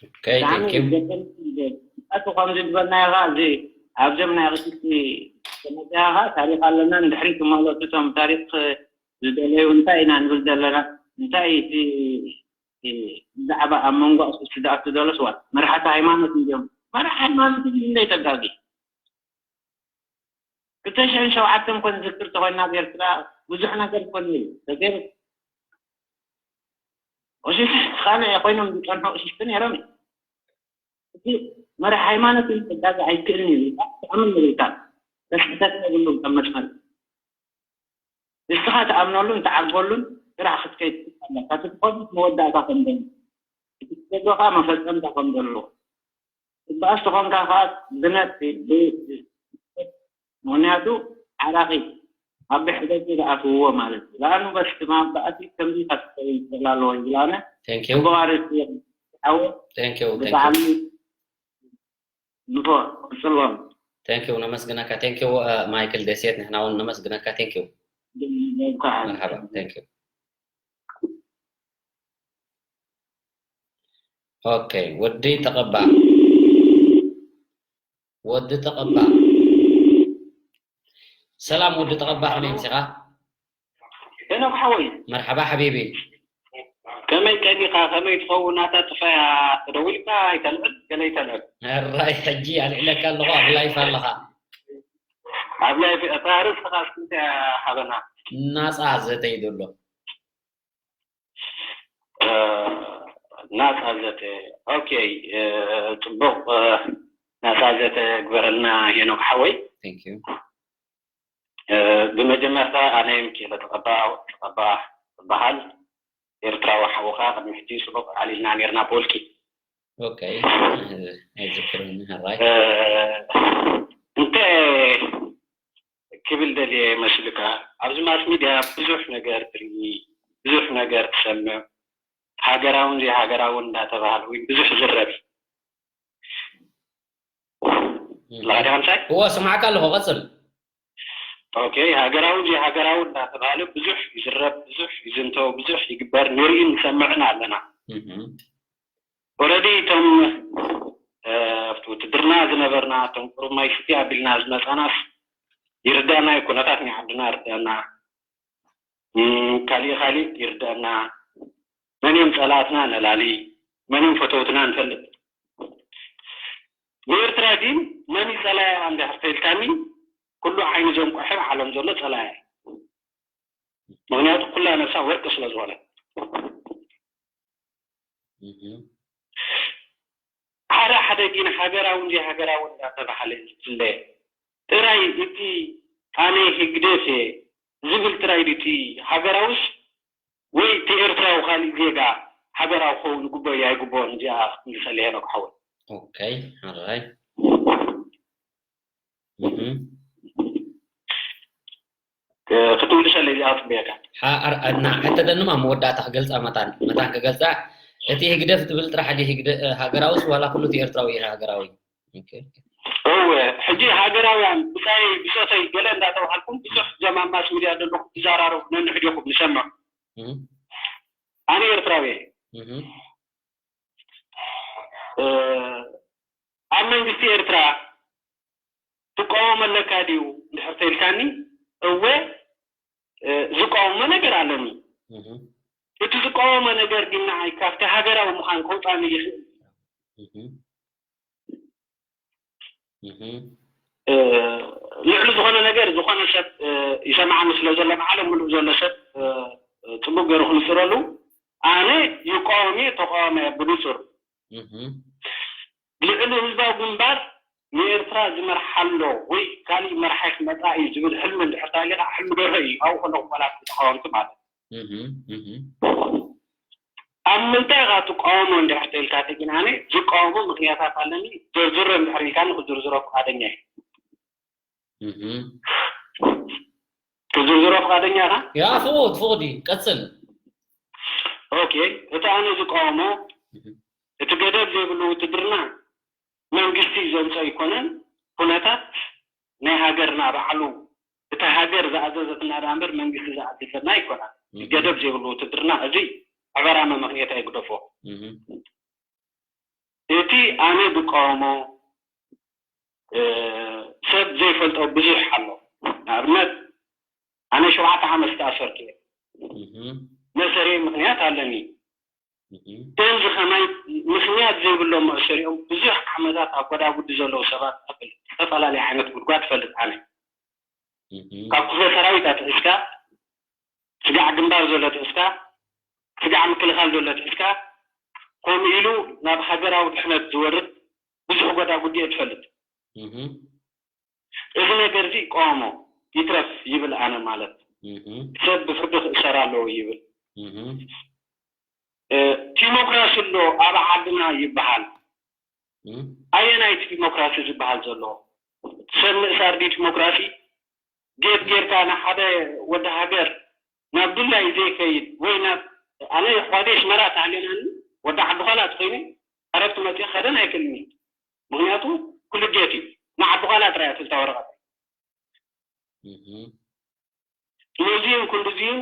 Okay, thank you. ኣቶ ከምዚ ዝበልናዮ ከዓ እዚ ኣብዞም ናይ ቅድስቲ ተመፅያ ከዓ ታሪክ ኣለና ንድሕሪት ማለት እቶም ታሪክ ዝደለዩ እንታይ ኢና ንብል ዘለና እንታይ እቲ ብዛዕባ ኣብ መንጎ ኣስስ ዝኣቱ ዘሎ ስዋ መራሕቲ ሃይማኖት እንዲዮም መራሕ ሃይማኖት እንደ ተጋጊ ክልተ ሽሕን ሸውዓተን ኮን ዝክር ተኮይና ኣብ ኤርትራ ብዙሕ ነገር ኮን እዩ ተገይሩ እሽሽ ካልእ ኮይኖም ዝፀንሑ እሽሽቲ ነይሮም እዩ እቲ መራሕ ሃይማኖት ተጋጊ ኣይክእልን እዩ ተኣምን ይብልካ ተስሕተት የብሉም ከም መስመር ንስኻ ትኣምነሉን ትዓግበሉን ስራሕ ክትከይድ ኣለካ እቲ ትኸዱት መወዳእታ ከም ዘሎ እቲ ትደልዮ ከዓ መፈፀምታ ከም ዘለዎ ትበኣስ ተኾንካ ከዓ ብነፍሲ ምክንያቱ ዓራቂ ኣብ ብሕደጊ ዝኣትውዎ ማለት እዩ ለኣኑ በስ ድማ ብኣቲ ከምዚ ካብ ትኸይድ ይኽእል ኣለዎ ይብላነ Thank you. ብዋርስ ዓወት Thank you. Thank you. ብጣዕሚ ንፎ ቅፅሎም Thank you. ነመስግነካ። Thank you. ማይክል ደሴት ንሕና እውን ነመስግነካ። Thank you. መርሓባ። Thank you. Okay. ወዲ ተቐባ ወዲ ተቐባ ሰላም ወዲ ተቐባ ከመይ ምሲኻ ሄኖክ ሓወይ መርሓባ ሓቢቢ ከመይ ቀኒኻ ከመይ ትኸውን ኣታ ጥፋያ ተደዊልካ ኣይተልዕል ገለ ይተልዕል ራይ ሕጂ ኣልዕለካ ኣለኹ ኣብ ላይፍ ኣለኻ ኣብ ላይፍ እታ ርእስኻ ስንተ ሓበና ናፃ ዘተይ ዘሎ ናፃ ዘተ ኦኬ ፅቡቅ ናፃ ዘተ ግበረልና ሄኖክ ሓወይ Thank you. ብመጀመርታ ኣነ ሚኪኤለ ተቐባ ተቐባ ዝበሃል ኤርትራዊ ሓውኻ ቅድሚ ሕጂ ፅቡቅ ኣዕሊልና ነርና ብወልቂ Okay. ኣይዝክርን ሕራይ እንተ ክብል ደልየ መስልካ ኣብዚ ማስ ሚድያ ብዙሕ ነገር ትርኢ ብዙሕ ነገር ትሰምዕ ሃገራውን ዘይሃገራውን እንዳተባህለ ወይ ብዙሕ ዝረብ ለካ ዲኻ ምሳይ እዎ ስማዕካ ኣለኹ ቀፅል ኦኬ ሃገራዊ ዘይሃገራዊ እንዳተባህለ ብዙሕ ይዝረብ ብዙሕ ይዝንተው ብዙሕ ይግበር ንርእን ንሰምዕን ኣለና እህም። ኦረዲ እቶም ኣብቲ ውትድርና ዝነበርና እቶም ቁሩብ ማይ ስቲ ኣቢልና ዝመፃናስ ይርዳና እዩ። ኩነታት ናይ ዓድና ይርዳና፣ ካሊእ ካሊእ ይርዳና። መን እዮም ፀላእትና ነላሊ፣ መን እዮም ፈተውትና ንፈልጥ። ንኤርትራ ግን መን እዩ ፀላያ እንድሕር ተልካኒ፣ ኩሉ ዓይኒ ዘንቆሐ ዓለም ዘሎ ፀላያ እዩ። ምክንያቱ ኩላ ነብሳ ወርቂ ስለ ዝኾነ። ሓደ ሓደ ግን ሃገራዊ እንዲ ሃገራዊ እንዳተባሃለ ዝፍለ ጥራይ እቲ ኣነ ህግደፍ እየ ዝብል ጥራይ ድዩ እቲ ሃገራውስ ወይ እቲ ኤርትራዊ ካሊእ ዜጋ ሃገራዊ ክኸውን ይግበኦ እዩ ኣይግበኦን? እዚኣ ክትምልሰለይ ሄኖክ ሓወይ። ኦኬ፣ ሕራይ። ክትምልሰለይ እዚኣ ክፅበየካ። እና ሕተተንማ መወዳእታ ክገልፃ መታን መታን ክገልፃ እቲ ህግደፍ ትብል ጥራሕ ድዩ ሃገራዊ ዋላ ኩሉ እቲ ኤርትራዊ እዩ ሃገራዊ? እወ፣ ሕጂ ሃገራውያን ብፃይ ብፆተይ ገለ እንዳተባሃልኩም ብዙሕ ዘማማስ ሚድያ ዘለኹም ትዘራረቡ ነንሕድኹም ንሰምዕ። ኣነ ኤርትራዊ እየ። ኣብ መንግስቲ ኤርትራ ትቃወሞ ኣለካ ድዩ እንድሕር ተልካኒ፣ እወ ዝቃወሞ ነገር ኣለኒ። እቲ ዝቃወሞ ነገር ግን ንዓይ ካብቲ ሃገራዊ ምዃን ከውፃኒ ይኽእል። ልዕሊ ዝኾነ ነገር ዝኾነ ሰብ ይሰማዓኒ ስለ ዘሎ ብዓለም ምሉእ ዘሎ ሰብ ፅቡቅ ገይሩ ክንፅረሉ ኣነ ይቃወም እየ፣ ተቃዋሚ እየ ብንፁር። ልዕሊ ህዝባዊ ግንባር ንኤርትራ ዝመርሓ ኣሎ ወይ ካሊእ መርሓይ ክመፃ እዩ ዝብል ሕልሚ እንድሕር ተሃልዩ ከዓ ሕልሚ ደርሆ እዩ። ኣብኡ ከለኹ ቆላት ተቃወምቲ ማለት ኣብ ምንታይ ኢኻ ትቃወሞ እንድሕር ተልካ ግን ኣነ ዝቃወሞ ምክንያታት ኣለኒ። ዝርዝሮ እንድሕር ኢልካኒ ክዝርዝሮ ፍቃደኛ እየ። ክዝርዝሮ ፍቃደኛ ኢኻ? ያ ፍቁድ ፍቁድ እዩ ቀፅል። ኦኬ፣ እቲ ኣነ ዝቃወሞ እቲ ገደብ ዘይብሉ ውትድርና መንግስቲ ዘምፀ ኣይኮነን። ኩነታት ናይ ሃገርና ባዕሉ እታ ሃገር ዝኣዘዘትና ደኣ እምበር መንግስቲ ዝኣዘዘና ኣይኮነን። ገደብ ዘይብሉ ውትድርና እዚ ዕበራመ ምኽንያት ኣይግደፎ። እቲ ኣነ ዝቃወሞ ሰብ ዘይፈልጦ ብዙሕ ኣሎ። ንኣብነት ኣነ ሸውዓተ ዓመት ዝተኣሰርኩ እየ። መእሰሪ ምኽንያት ኣለኒ። እዞም ከማይ ምኽንያት ዘይብሎም መእሰሪኦም ብዙሕ ዓመታት ኣብ ጎዳጉዲ ዘለዉ ሰባት ትፈልጥ፣ ዝተፈላለየ ዓይነት ጉድጓድ ትፈልጥ ኣነ። ካብ ክፍለ ሰራዊት ኣትሒዝካ፣ ስጋዕ ግንባር ዘሎ ትሕዝካ፣ ስጋዕ ምክልኻል ዘሎ ትሕዝካ፣ ከምኡ ኢሉ ናብ ሃገራዊ ድሕነት ዝወርድ ብዙሕ ጎዳጉዲ እየ ትፈልጥ። እዚ ነገር እዚ ይቃወሞ ይትረፍ ይብል ኣነ ማለት ሰብ ብፍርዲ ክእሰር ኣለዎ ይብል። ዲሞክራሲ ኣሎ ኣብ ዓድና ይበሃል። ኣየናይ እቲ ዲሞክራሲ ዝበሃል ዘሎ? ሰብ ምእሳር ድዩ ዲሞክራሲ? ጌት ጌርካ ንሓደ ወዲ ሃገር ናብ ድላይ ዘይከይድ ወይ ናብ ኣነ ኣሕዋተይ ኣስመራ ተሃልየናኒ ወዲ ዓዲ ኳላ ተኮይነ ዕረፍቲ መፅእ ከደን ኣይክእልኒ። ምክንያቱ ኩሉ ጌት እዩ። ንዓዲ ኳላ ጥራይ እያ ትልታ ወረቐት። ስለዚህን ክንድዚህን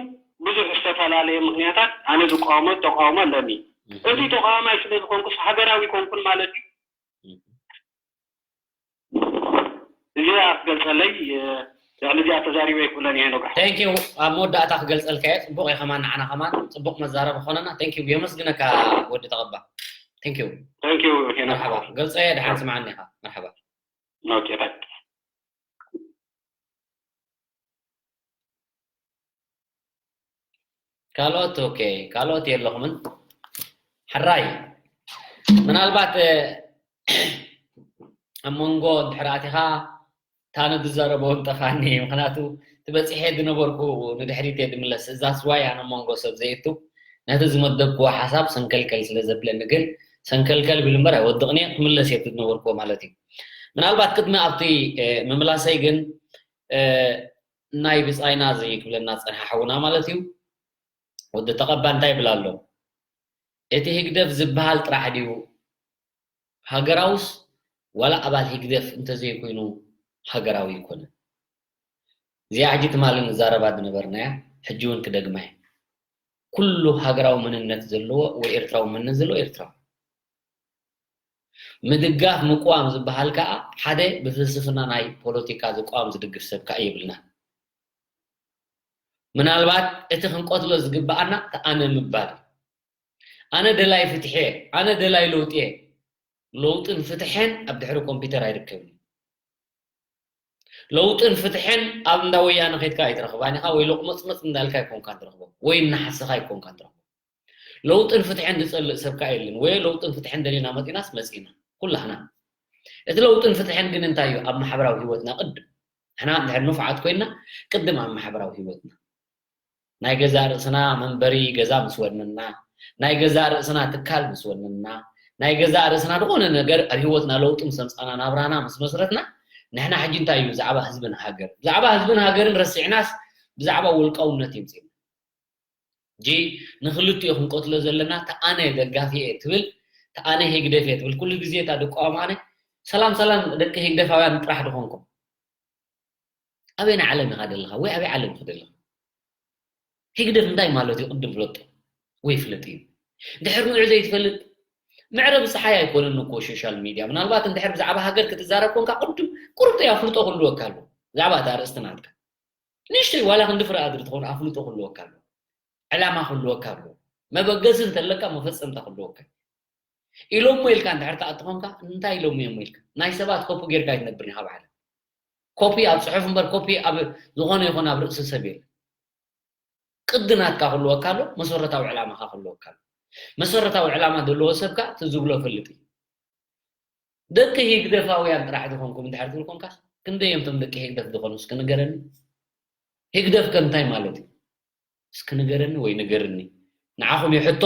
ብዙሕ ዝተፈላለየ ምክንያታት ኣነ ዝቃወሞ ተቃውሞ ኣለኒ። እዚ ተቃዋማይ ስለ ዝኾንኩስ ሃገራዊ ኮንኩን ማለት እዩ። እዚኣ ክትገልፀለይ ልዕሊ እዚኣ ተዛሪበ ይክእለን እየ ነጋሕ። Thank you። ኣብ መወዳእታ ክገልፀልካ እየ። ፅቡቅ እየ ከማን ንዓና ከማን ፅቡቅ መዛረቢ ክኾነና። Thank you። የመስግነካ ወዲ ተቐባ። Thank you። Thank you ሄኖክ። መርሓባ። ገልፀ እየ ድሓን ስምዓኒ ኢኻ። መርሓባ። ኦኬ፣ thank you። ካልኦት ኦኬ ካልኦት የለኹምን። ሕራይ ምናልባት ኣብ መንጎ እንድሕር ኣቲኻ እታ ንዝዛረቦ እንጠፋኒ ምክንያቱ ትበፂሐ ዝነበርኩ ንድሕሪት እየ ዝምለስ እዛ ስዋይ ኣነ መንጎ ሰብ ዘየቱ ነቲ ዝመደብክዎ ሓሳብ ሰንከልከል ስለ ዘብለኒ ግን ሰንከልከል ብል እምበር ኣይወድቕን እየ ክምለስ እየ ዝነበርክዎ ማለት እዩ። ምናልባት ቅድሚ ኣብቲ ምምላሰይ ግን ናይ ብጻይና እዚ ክብለና ዝጸንሐ ሓውና ማለት እዩ። ወዲ ተቐባ እንታይ ይብል ኣሎ? እቲ ህግደፍ ዝበሃል ጥራሕ ድዩ ሃገራውስ ዋላ ኣባል ህግደፍ እንተዘይኮይኑ ሃገራዊ ኣይኮነን። እዚኣ ሕጂ ትማሊ ንዛረባ ዝነበርናያ ሕጂ እውን ክደግማ እየ። ኩሉ ሃገራዊ መንነት ዘለዎ ወይ ኤርትራዊ መንነት ዘለዎ ኤርትራዊ ምድጋፍ ምቅዋም ዝበሃል ከዓ ሓደ ብፍልስፍና ናይ ፖለቲካ ዝቋም ዝድግፍ ሰብ ከዓ የብልና። ምናልባት እቲ ክንቀትሎ ዝግብኣና ተኣነ ምባል እዩ። ኣነ ደላይ ፍትሒ እየ፣ ኣነ ደላይ ለውጢ እየ። ለውጥን ፍትሕን ኣብ ድሕሪ ኮምፒውተር ኣይርከብን። ለውጥን ፍትሕን ኣብ እንዳ ወያነ ከይድካ ኣይትረኽባን ኢኻ፣ ወይ ሎቕመፅመፅ እንዳልካ ኣይኮንካን ትረኽቦ፣ ወይ እናሓሰኻ ኣይኮንካን ትረኽቦ። ለውጥን ፍትሕን ዝፀልእ ሰብ ከኣ የለን። ወይ ለውጥን ፍትሕን ደሊና መፂናስ መፂና ኩላህና። እቲ ለውጥን ፍትሕን ግን እንታይ እዩ? ኣብ ማሕበራዊ ህይወትና ቅድም ንሕና እንድሕር ንፉዓት ኮይና ቅድም ኣብ ማሕበራዊ ህይወትና ናይ ገዛእ ርእስና መንበሪ ገዛ ምስ ወነና፣ ናይ ገዛእ ርእስና ትካል ምስ ወነና፣ ናይ ገዛእ ርእስና ዝኾነ ነገር ኣብ ህይወትና ለውጢ ምስ ኣምፃና፣ ናብራና ምስ መስረትና፣ ንሕና ሕጂ እንታይ እዩ ብዛዕባ ህዝብን ሃገር፣ ብዛዕባ ህዝብን ሃገርን ረሲዕናስ ብዛዕባ ውልቃውነት ይምፅና። ሕጂ ንክልቲኡ ክንቀትሎ ዘለና፣ ተኣነ ደጋፊ እየ ትብል፣ ተኣነ ህግደፍ እየ ትብል። ኩሉ ግዜ እታ ድቋም ኣነ፣ ሰላም ሰላም ደቂ ህግደፋውያን ጥራሕ ድኾንኩም። ኣበይ ናይ ዓለም ኢኻ ደለኻ ወይ ኣበይ ዓለም ኢኻ ደለኻ? ህግደፍ እንታይ ማለት እዩ? ቅድም ፍለጦ ወይ ፍለጥ እዩ። ድሕር ንዑ ዘይትፈልጥ፣ መዕረቢ ፀሓይ ኣይኮነን እኮ ሶሻል ሚድያ። ምናልባት እንድሕር ብዛዕባ ሃገር ክትዛረብ ኮንካ ቅድም ቁርጥ ኣፍልጦ ክህልወካ ኣለዎ ብዛዕባ እቲ ኣርእስቲ ናትካ። ንእሽተይ ዋላ ክንዲ ፍረ ኣድሪ ትኸውን ኣፍልጦ ክህልወካ ኣለዎ። ዕላማ ክህልወካ ኣለዎ። መበገሲ እንተለካ መፈፀምታ ክህልወካ። ኢሎሞ ኢልካ እንድሕር ትኣትኾምካ እንታይ ኢሎሞ እዮም ኢልካ ናይ ሰባት ኮፒ ጌርካ ኣይትነብርን ኢኻ ባዕልካ። ኮፒ ኣብ ፅሑፍ እምበር ኮፒ ኣብ ዝኾነ ይኹን ኣብ ርእሲ ሰብ የለን። ቅዲ ናትካ ክህልወካ ኣሎ፣ መሰረታዊ ዕላማኻ ክህልወካ ኣሎ። መሰረታዊ ዕላማ ዘለዎ ሰብካ እቲ ዝብሎ ፈልጥ እዩ። ደቂ ህግደፋውያን ጥራሕ ዝኾንኩም እንድሕር ትብል ኮንካስ ክንደይ እዮም እቶም ደቂ ህግደፍ ዝኾኑ እስኪ ንገረኒ። ህግደፍ ከ እንታይ ማለት እዩ? እስኪ ንገረኒ ወይ ንገርኒ። ንዓኹም እዩ ሕቶ።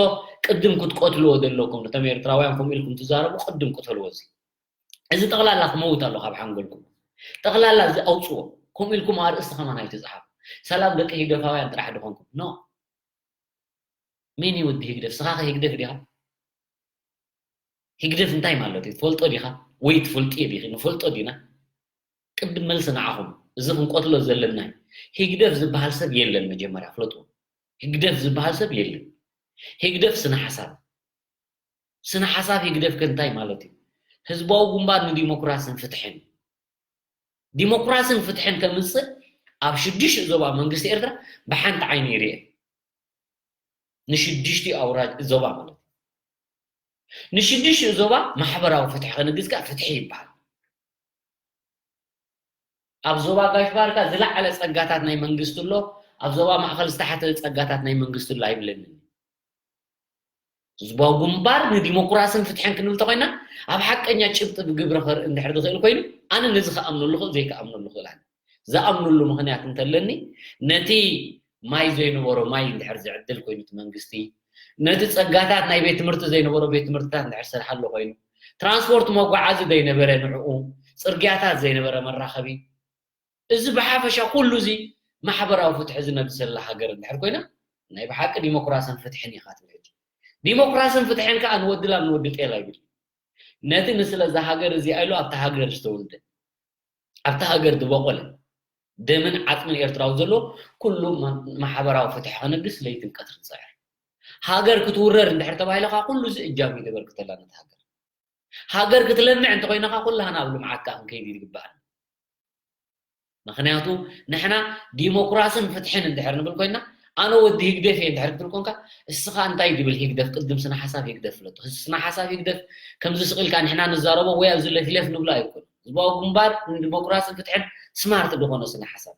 ቅድም ክትቀትልዎ ዘለኩም ነቶም ኤርትራውያን ከምኡ ኢልኩም ትዛረቡ ቅድም ቅተልዎ። እዚ እዚ ጠቕላላ ክመውት ኣሎ ካብ ሓንጎልኩም። ጠቕላላ እዚ ኣውፅዎ። ከምኡ ኢልኩም ኣርእስቲ ከማን ኣይትፅሓፉ። ሰላም ደቂ ህግደፋውያን ጥራሕ ድኾንኩም ኖ ሜን እዩ ወዲ ህግደፍ? ስኻ ከ ህግደፍ ዲኻ? ህግደፍ እንታይ ማለት እዩ ትፈልጦ ዲኻ? ወይ ትፈልጥዮ ዲኺ? ንፈልጦ ዲና? ቅድም መልሲ ንዓኹም። እዚ ክንቆትሎ ዘለና እዩ። ህግደፍ ዝበሃል ሰብ የለን። መጀመርያ ፍለጡ። ህግደፍ ዝበሃል ሰብ የለን። ህግደፍ ስነ ሓሳብ ስነ ሓሳብ ህግደፍ ከ እንታይ ማለት እዩ? ህዝባዊ ግንባር ንዲሞክራስን ፍትሕን። ዲሞክራስን ፍትሕን ከምፅእ ኣብ ሽዱሽተ ዞባ መንግስቲ ኤርትራ ብሓንቲ ዓይኒ ይርኤ። ንሽዱሽተ ኣውራጅ ዞባ ማለት እዩ። ንሽዱሽተ ዞባ ማሕበራዊ ፍትሒ ከነግዝ ከዓ ፍትሒ ይበሃል። ኣብ ዞባ ጋሽ ባርካ ዝለዓለ ፀጋታት ናይ መንግስቲ ኣሎ፣ ኣብ ዞባ ማእኸል ዝተሓተ ፀጋታት ናይ መንግስቲ ኣሎ ኣይብለንን። ህዝባዊ ግንባር ንዲሞክራስን ፍትሕን ክንብል እንተኮይና ኣብ ሓቀኛ ጭብጢ ብግብሪ ከርኢ እንድሕር ዝኽእል ኮይኑ ኣነ ነዚ ክኣምነሉ ክእል ዘይክኣምነሉ ክእል ኣነ። ዝኣምነሉ ምኽንያት እንተለኒ ነቲ ማይ ዘይነበሮ ማይ እንድሕር ዝዕድል ኮይኑ እቲ መንግስቲ ነቲ ፀጋታት ናይ ቤት ትምህርቲ ዘይነበሮ ቤት ትምህርትታት እንድሕር ዝሰርሓሉ ኮይኑ ትራንስፖርት መጓዓዚ ዘይነበረ ንዕኡ ፅርግያታት ዘይነበረ መራኸቢ እዚ ብሓፈሻ ኩሉ እዚ ማሕበራዊ ፍትሒ ዝነግሰላ ሃገር እንድሕር ኮይና ናይ ብሓቂ ዲሞክራስን ፍትሕን ኢኻ ትብል። ዲሞክራስን ፍትሕን ከዓ ንወዲ ላም ንወዲ ጤል ኣይብል። ነቲ ንስለ እዛ ሃገር እዚኣ ኢሉ ኣብታ ሃገር ዝተወልደ ኣብታ ሃገር ዝበቆለ ደምን ዓፅምን ኤርትራዊ ዘሎ ኩሉ ማሕበራዊ ፍትሒ ከነግስ ለይትን ቀትርን ዝፅዕር። ሃገር ክትውረር እንድሕር ተባሂለ ከዓ ኩሉ እዚ እጃም እዩ ዘበርክተላ ነቲ ሃገር። ሃገር ክትለምዕ እንተኮይና ከዓ ኩላህና ኣብ ልምዓት ከዓ ክንከይድ ይግባእ። ምክንያቱ ንሕና ዲሞክራስን ፍትሕን እንድሕር ንብል ኮይና ኣነ ወዲ ህግደፍ እየ እንድሕር ክትብል ኮንካ እስኻ እንታይ ድብል ህግደፍ ቅድም ስነ ሓሳብ ህግደፍ ፍለጡ። ስነ ሓሳብ ህግደፍ ከምዚ ስቕ ኢልካ ንሕና ንዛረቦ ወይ ኣብዚ ለፊለፍ ንብሎ ኣይኮን። ህዝባዊ ግንባር ንዲሞክራስን ፍትሕን ስማርት ዝኾነ ስነ ሓሳብ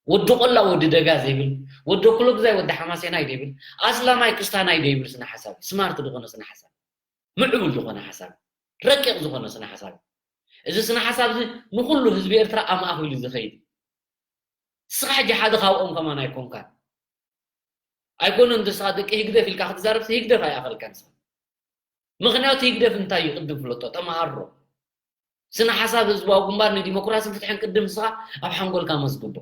ወዲ ቆላ ወዲ ደጋ ዘይብል ወዲ ኩሎግዛይ ወዲ ሓማሴናይ ዘይብል ኣስላማይ ክስታናይ ዘይብል ስነ ሓሳብ ስማርት ዝኾነ ስነ ሓሳብ ምዕቡል ዝኾነ ሓሳብ ረቂቕ ዝኾነ ስነ ሓሳብ እዚ ስነ ሓሳብ እዚ ንኩሉ ህዝቢ ኤርትራ ኣማእኪሉ ዝኸይድ ስኻ ሕጂ ሓደ ካብኦም ከማን ኣይኮንካን ኣይኮነ ንስኻ ደቂ ህግደፍ ኢልካ ክትዛረብ ህግደፍ ኣይኣኸልካን ስኻ ምኽንያቱ ህግደፍ እንታይ እዩ ቅድም ፍለጦ ተመሃሮ ስነ ሓሳብ ህዝባዊ ግንባር ንዲሞክራስን ፍትሕን ቅድም ንስኻ ኣብ ሓንጎልካ መዝግቦ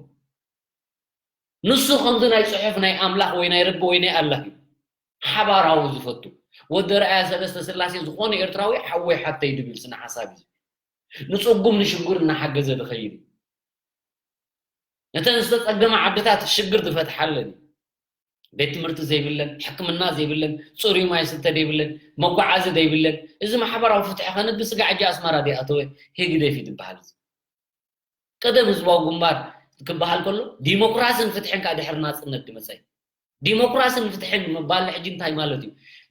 ንሱ ከምዚ ናይ ፅሑፍ ናይ ኣምላኽ ወይ ናይ ረቢ ወይ ናይ ኣላህ እዩ ሓባራዊ ዝፈቱ ወዲ ረኣያ ሰለስተ ስላሴ ዝኾነ ኤርትራዊ ሓወይ ሓተይ ድብል ስነ ሓሳብ እዩ ንፅጉም ንሽጉር እናሓገዘ ዝኸይድ ነተን ዝተፀገማ ዓድታት ሽግር ዝፈትሓለን እዩ ቤት ትምህርቲ ዘይብለን፣ ሕክምና ዘይብለን፣ ፅሩይ ማይ ስተ ዘይብለን፣ መጓዓዚ ዘይብለን፣ እዚ ማሕበራዊ ፍትሒ ከነግስ ስጋዕ ሕጂ ኣስመራ ዘይኣተወ ህግደፍ እዩ ዝበሃል። ቀደም ህዝባዊ ግንባር ክበሃል ከሎ ዲሞክራስን ፍትሕን ከዓ ድሕሪ ናፅነት ዝመፀ እዩ። ዲሞክራስን ፍትሕን ምባል ሕጂ እንታይ ማለት እዩ?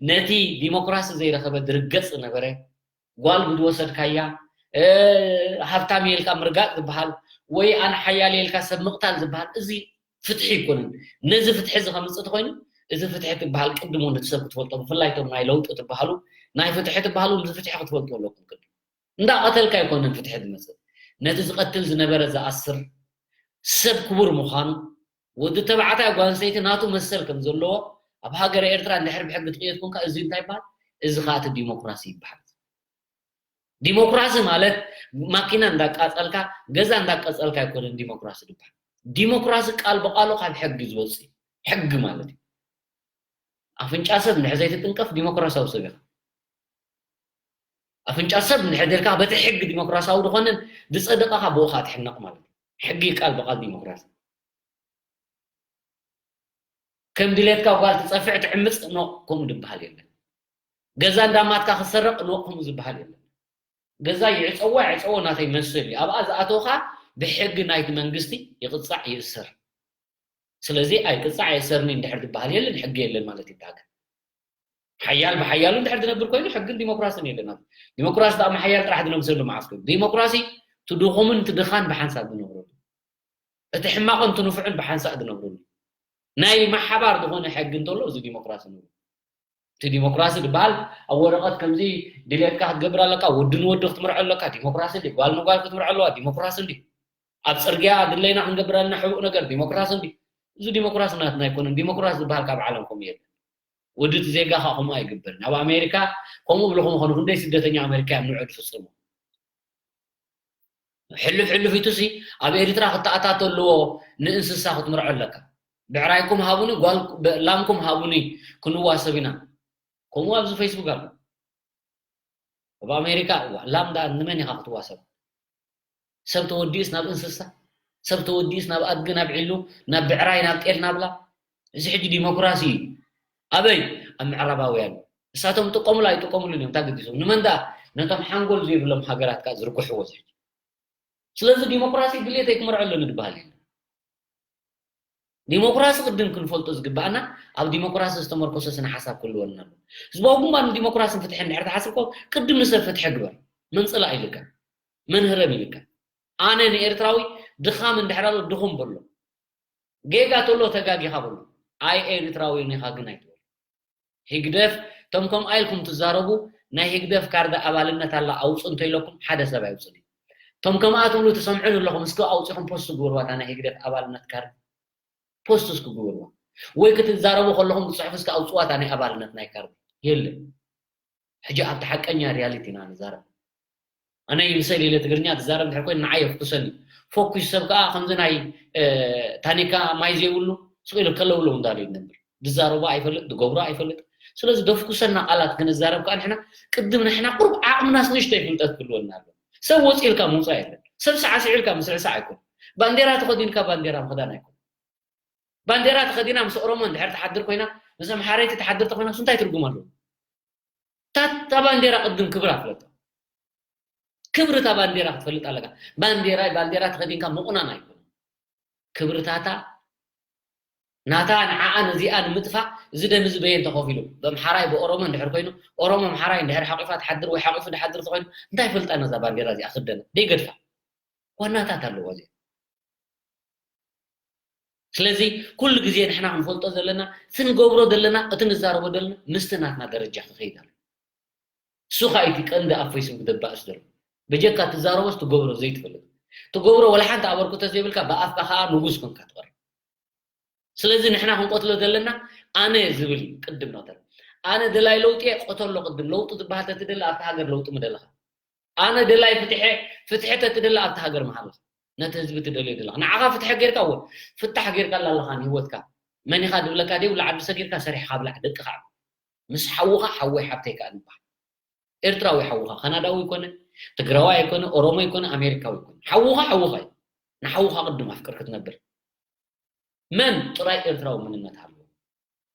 ነቲ ዲሞክራሲ ዘይረኸበ ዝርገፅ ዝነበረ፣ ጓል ብዝወሰድካያ፣ እ፣ ሃብታም እየ ኢልካ ምርጋፅ ዝበሃል፣ ወይ ኣነ ሓያል እየ ኢልካ ሰብ ምቕታል ዝበሃል፣ እዚ ፍትሒ ኣይኮነን። ነዚ ፍትሒ እዚ ከምፅእ እንተኾይኑ፣ እዚ ፍትሒ ትበሃል ቅድም እውን እቲ ሰብ ክትፈልጦ፣ ብፍላይ እቶም ናይ ለውጢ ትበሃሉ፣ ናይ ፍትሒ ትበሃሉ፣ እዚ ፍትሒ ክትፈልጡ ኣለኩም ቅድም። እንዳቐተልካ ኣይኮነን ፍትሒ ዝመፅእ። ነቲ ዝቐትል ዝነበረ ዝኣስር ሰብ ክቡር ምዃኑ፣ ወዲ ተባዕታይ ጓል ኣንስተይቲ ናቱ መሰል ከም ዘለዎ፣ ኣብ ሃገረ ኤርትራ እንድሕር ብሕጊ ትቕየድ ኮንካ፣ እዚ እንታይ ይበሃል? እዚ ኸኣ እቲ ዲሞክራሲ ይበሃል። ዲሞክራሲ ማለት ማኪና እንዳቃጸልካ፣ ገዛ እንዳቀጸልካ ኣይኮነን ዲሞክራሲ ዝበሃል። ዲሞክራሲ ቃል ብቃሉ ካብ ሕጊ ዝወጽእ እዩ። ሕጊ ማለት እዩ። ኣፍንጫ ሰብ እንድሕር ዘይትጥንቀፍ ዲሞክራሲያዊ ሰብ ኢኻ። ኣፍንጫ ሰብ እንድሕር ደልካ በቲ ሕጊ ዲሞክራሲያዊ ዝኾነን ዝጸደቐኻ ብኡ ኸኣ ትሕነቕ ማለት እዩ። ሕጊ ቃል ብቃል ዲሞክራሲ። ከም ድሌትካ ጓል ትጸፍዕ ትዕምጽ፣ ኖ፣ ከምኡ ዝበሃል የለን። ገዛ እንዳማትካ ክሰረቕ፣ ኖ፣ ከምኡ ዝበሃል የለን። ገዛ ይዕጸዎ ኣይዕጸዎ ናተይ መሰል እዩ። ኣብኣ ዝኣተወኻ ብሕጊ ናይቲ መንግስቲ ይቕጻዕ ይእሰር። ስለዚ ኣይቅጻዕ ይእሰርኒ እንድሕር ዝበሃል የለን፣ ሕጊ የለን ማለት እዩ። ሓያል ብሓያሉ እንድሕር ዝነብር ኮይኑ ሕግን ዲሞክራስን የለን። ዲሞክራሲ ደኣ ሓያል ጥራሕ ዝነግሰሉ መዓስ ኮይኑ? ዲሞክራሲ ትድኹምን ትድኻን ብሓንሳብ ዝነብረሉ፣ እቲ ሕማቕን እቲ ንፉዕን ብሓንሳእ ዝነብረሉ ናይ ማሓባር ዝኾነ ሕጊ እንተሎ እዚ ዲሞክራሲ ንብሎ። እቲ ዲሞክራሲ ዝበሃል ኣብ ወረቐት ከምዚ ድሌትካ ክትገብር ኣለካ፣ ወዲ ንወዲ ክትምርዖ ኣለካ፣ ዲሞክራሲ እንዲ ጓል ንጓል ክትምርዖ ኣለዋ፣ ዲሞክራሲ እንዲ ኣብ ጽርግያ ድለይና ክንገብር ኣለና ሕቡእ ነገር ዲሞክራሲ እንዲ። እዚ ዲሞክራሲ ናትና ኣይኮነን። ዲሞክራሲ ዝበሃል ካብ ዓለም ከምኡ የለን። ወዲ እቲ ዜጋ ከዓ ከምኡ ኣይግበርን። ኣብ ኣሜሪካ ከምኡ ብለኹም ኾኑ ክንደይ ስደተኛ ኣሜሪካ እዮም ንዑ ዝፍጽሙ። ሕልፍ ሕልፍ ኢቱሲ ኣብ ኤርትራ ክተኣታቶ ኣለዎ። ንእንስሳ ክትምርዖ ኣለካ። ብዕራይኩም ሃቡኒ፣ ጓል ላምኩም ሃቡኒ፣ ክንዋሰብ ኢና። ከምኡ ኣብዚ ፌስቡክ ኣሎ። ኣብ ኣሜሪካ እዋ ላም ደኣ ንመን ኢኻ ክትዋሰብ? ሰብ ተወዲኡስ ናብ እንስሳ፣ ሰብ ተወዲኡስ ናብ ኣድጊ፣ ናብ ዒሉ፣ ናብ ብዕራይ፣ ናብ ጤል፣ ናብላ። እዚ ሕጂ ዲሞክራሲ እዩ። ኣበይ? ኣብ ምዕራባውያን። እሳቶም ጥቀሙሉ ኣይጥቀሙሉን እዮም፣ እንታይ ገዲሶም? ንመን ደኣ? ነቶም ሓንጎል ዘይብሎም ሃገራት ከኣ ዝርግሕዎ እዚ ሕጂ። ስለዚ ዲሞክራሲ ድሌተይ ክመርዖ ኣለኒ ዝበሃል የለን። ዲሞክራሲ ቅድም ክንፈልጦ ዝግባኣና ኣብ ዲሞክራሲ ዝተመርኮሰ ስነ ሓሳብ ክህልወና ኣሎ። ህዝባዊ ግንባር ንዲሞክራስን ፍትሕን እንድሕር ትሓስብ ኮ ቅድም ንሰብ ፍትሒ ግበር። መንፅላ ኢልካ መንህረም ኢልካ ኣነ ንኤርትራዊ ድኻም እንድሕር ኣሎ ድኹም በሎ። ጌጋ ተሎ ተጋጊኻ በሎ። ኣይ ኤርትራዊ ኢኻ ግን ኣይትበል። ህግደፍ፣ እቶም ከምኣ ኢልኩም ትዛረቡ፣ ናይ ህግደፍ ካርድ ኣባልነት ኣላ ኣውፁ እንተኢለኩም ሓደ ሰብ ኣይውፅን እዩ። እቶም ከምኣ ትብሉ ትሰምዑን ኣለኹም፣ እስኪ ኣውፂኹም ፖስት ግበርዋ እታ ናይ ህግደፍ ኣባልነት ካርድ። ፖስት እስኪ ግበርዋ። ወይ ክትዛረቡ ከለኹም ክፅሕፉ እስኪ ኣውፅዋ እታ ናይ ኣባልነት ናይ ካርድ። የለን። ሕጂ ኣብቲ ሓቀኛ ሪያሊቲ ኢና ንዛረብ። ኣነ ይብሰል ኢለ ትግርኛ ትዛረብ እንድሕር ኮይኑ ንዓይ የፍኩሰኒ። ፎኩስ ሰብ ከዓ ከምዚ ናይ፣ እ፣ ታኒካ ማይ ዘይብሉ ስቕ ኢሉ ከለውለው እንዳሉ እዩ ዝነብር። ዝዛረቦ ኣይፈልጥ፣ ዝገብሮ ኣይፈልጥ። ስለዚ ደፍኩሰና ቃላት ክንዛረብ ከዓ ንሕና ቅድም ንሕና ቁሩብ ዓቕምናስ ንእሽተይ ፍልጠት ክህልወና ኣሎ። ሰብ ወፂኡ ኢልካ ምውፃእ የለን። ሰብ ሳዕሲዑ ኢልካ ምስዕሳዕ ኣይኮን። ባንዴራ ተኸዲንካ ባንዴራ ምኽዳን ኣይኮን። ባንዴራ ተኸዲና ምስ ኦሮሞ እንድሕር ትሓድር ኮይና፣ ምስ ኣምሓረይቲ ትሓድር ተኮይና፣ እንታይ ትርጉም ኣለዎ? እታ ባንዴራ ቅድም ክብራ ፍለጦ። ክብሪ እታ ባንዴራ ክትፈልጥ ኣለካ። ባንዴራ፣ ባንዴራ ተኸዲንካ ምቑናን ኣይኮነን። ክብርታታ ናታ ንዓኣ ነዚኣ ንምጥፋእ እዚ ደም እዚ በየን ተኸፊሉ? ብኣምሓራይ ብኦሮሞ እንድሕር ኮይኑ፣ ኦሮሞ ኣምሓራይ እንድሕር ሓቂፋ ትሓድር ወይ ሓቂፉ ድሓድር ተኮይኑ፣ እንታይ ፈልጣ ነዛ ባንዴራ እዚኣ ክደና? ደይገድፋ። ዋናታት ኣለዎ እዚኣ። ስለዚ ኩሉ ግዜ ንሕና ክንፈልጦ ዘለና፣ እቲ ንገብሮ ዘለና፣ እቲ ንዛረቦ ዘለና ምስቲ ናትና ደረጃ ክኸይድ ኣለዎ። እሱ ኸኣ እቲ ቀንዲ ኣብ ፌስቡክ ደባእስ ዘሎ። በጀካ ትዛረቦስ ትገብሮ ዘይትፈልጥ። ትገብሮ ወላ ሓንቲ ኣበርክቶ ዘይብልካ፣ ብኣፍካ ኸኣ ንጉስ ኮንካ ትቐርብ። ስለዚ ንሕና ክንቀትሎ ዘለና ኣነ ዝብል እዩ ቅድም ነቕተል። ኣነ ደላይ ለውጢ እየ፣ ቅተሎ ቅድም። ለውጢ ዝበሃል ተትደሊ ኣብቲ ሃገር ለውጢ ምደለኻ። ኣነ ደላይ ፍትሐ፣ ፍትሐ ተትደሊ ኣብቲ ሃገር ምሃለኻ። ነቲ ህዝቢ ትደልዮ ደለኻ። ንዓኻ ፍትሐ ጌርካ እወ፣ ፍታሕ ጌርካ ኣለኻ ንህይወትካ። መን ኢኻ ድብለካ ደይብሉ ዓዲ ሰጊርካ ሰሪሕኻ ብላዕ ደቅኻ። ምስ ሓውኻ ሓወይ ሓብተይ ከኣ ንበሃል። ኤርትራዊ ሓውኻ፣ ካናዳዊ ይኮነ፣ ትግራዋይ ኣይኮነ፣ ኦሮሞ ይኮነ፣ ኣሜሪካዊ ይኮነ። ሓውኻ ሓውኻ እዩ። ንሓውኻ ቅድም ኣፍቅር ክትነብር። መን ጥራይ ኤርትራዊ መንነት ኣለዎ።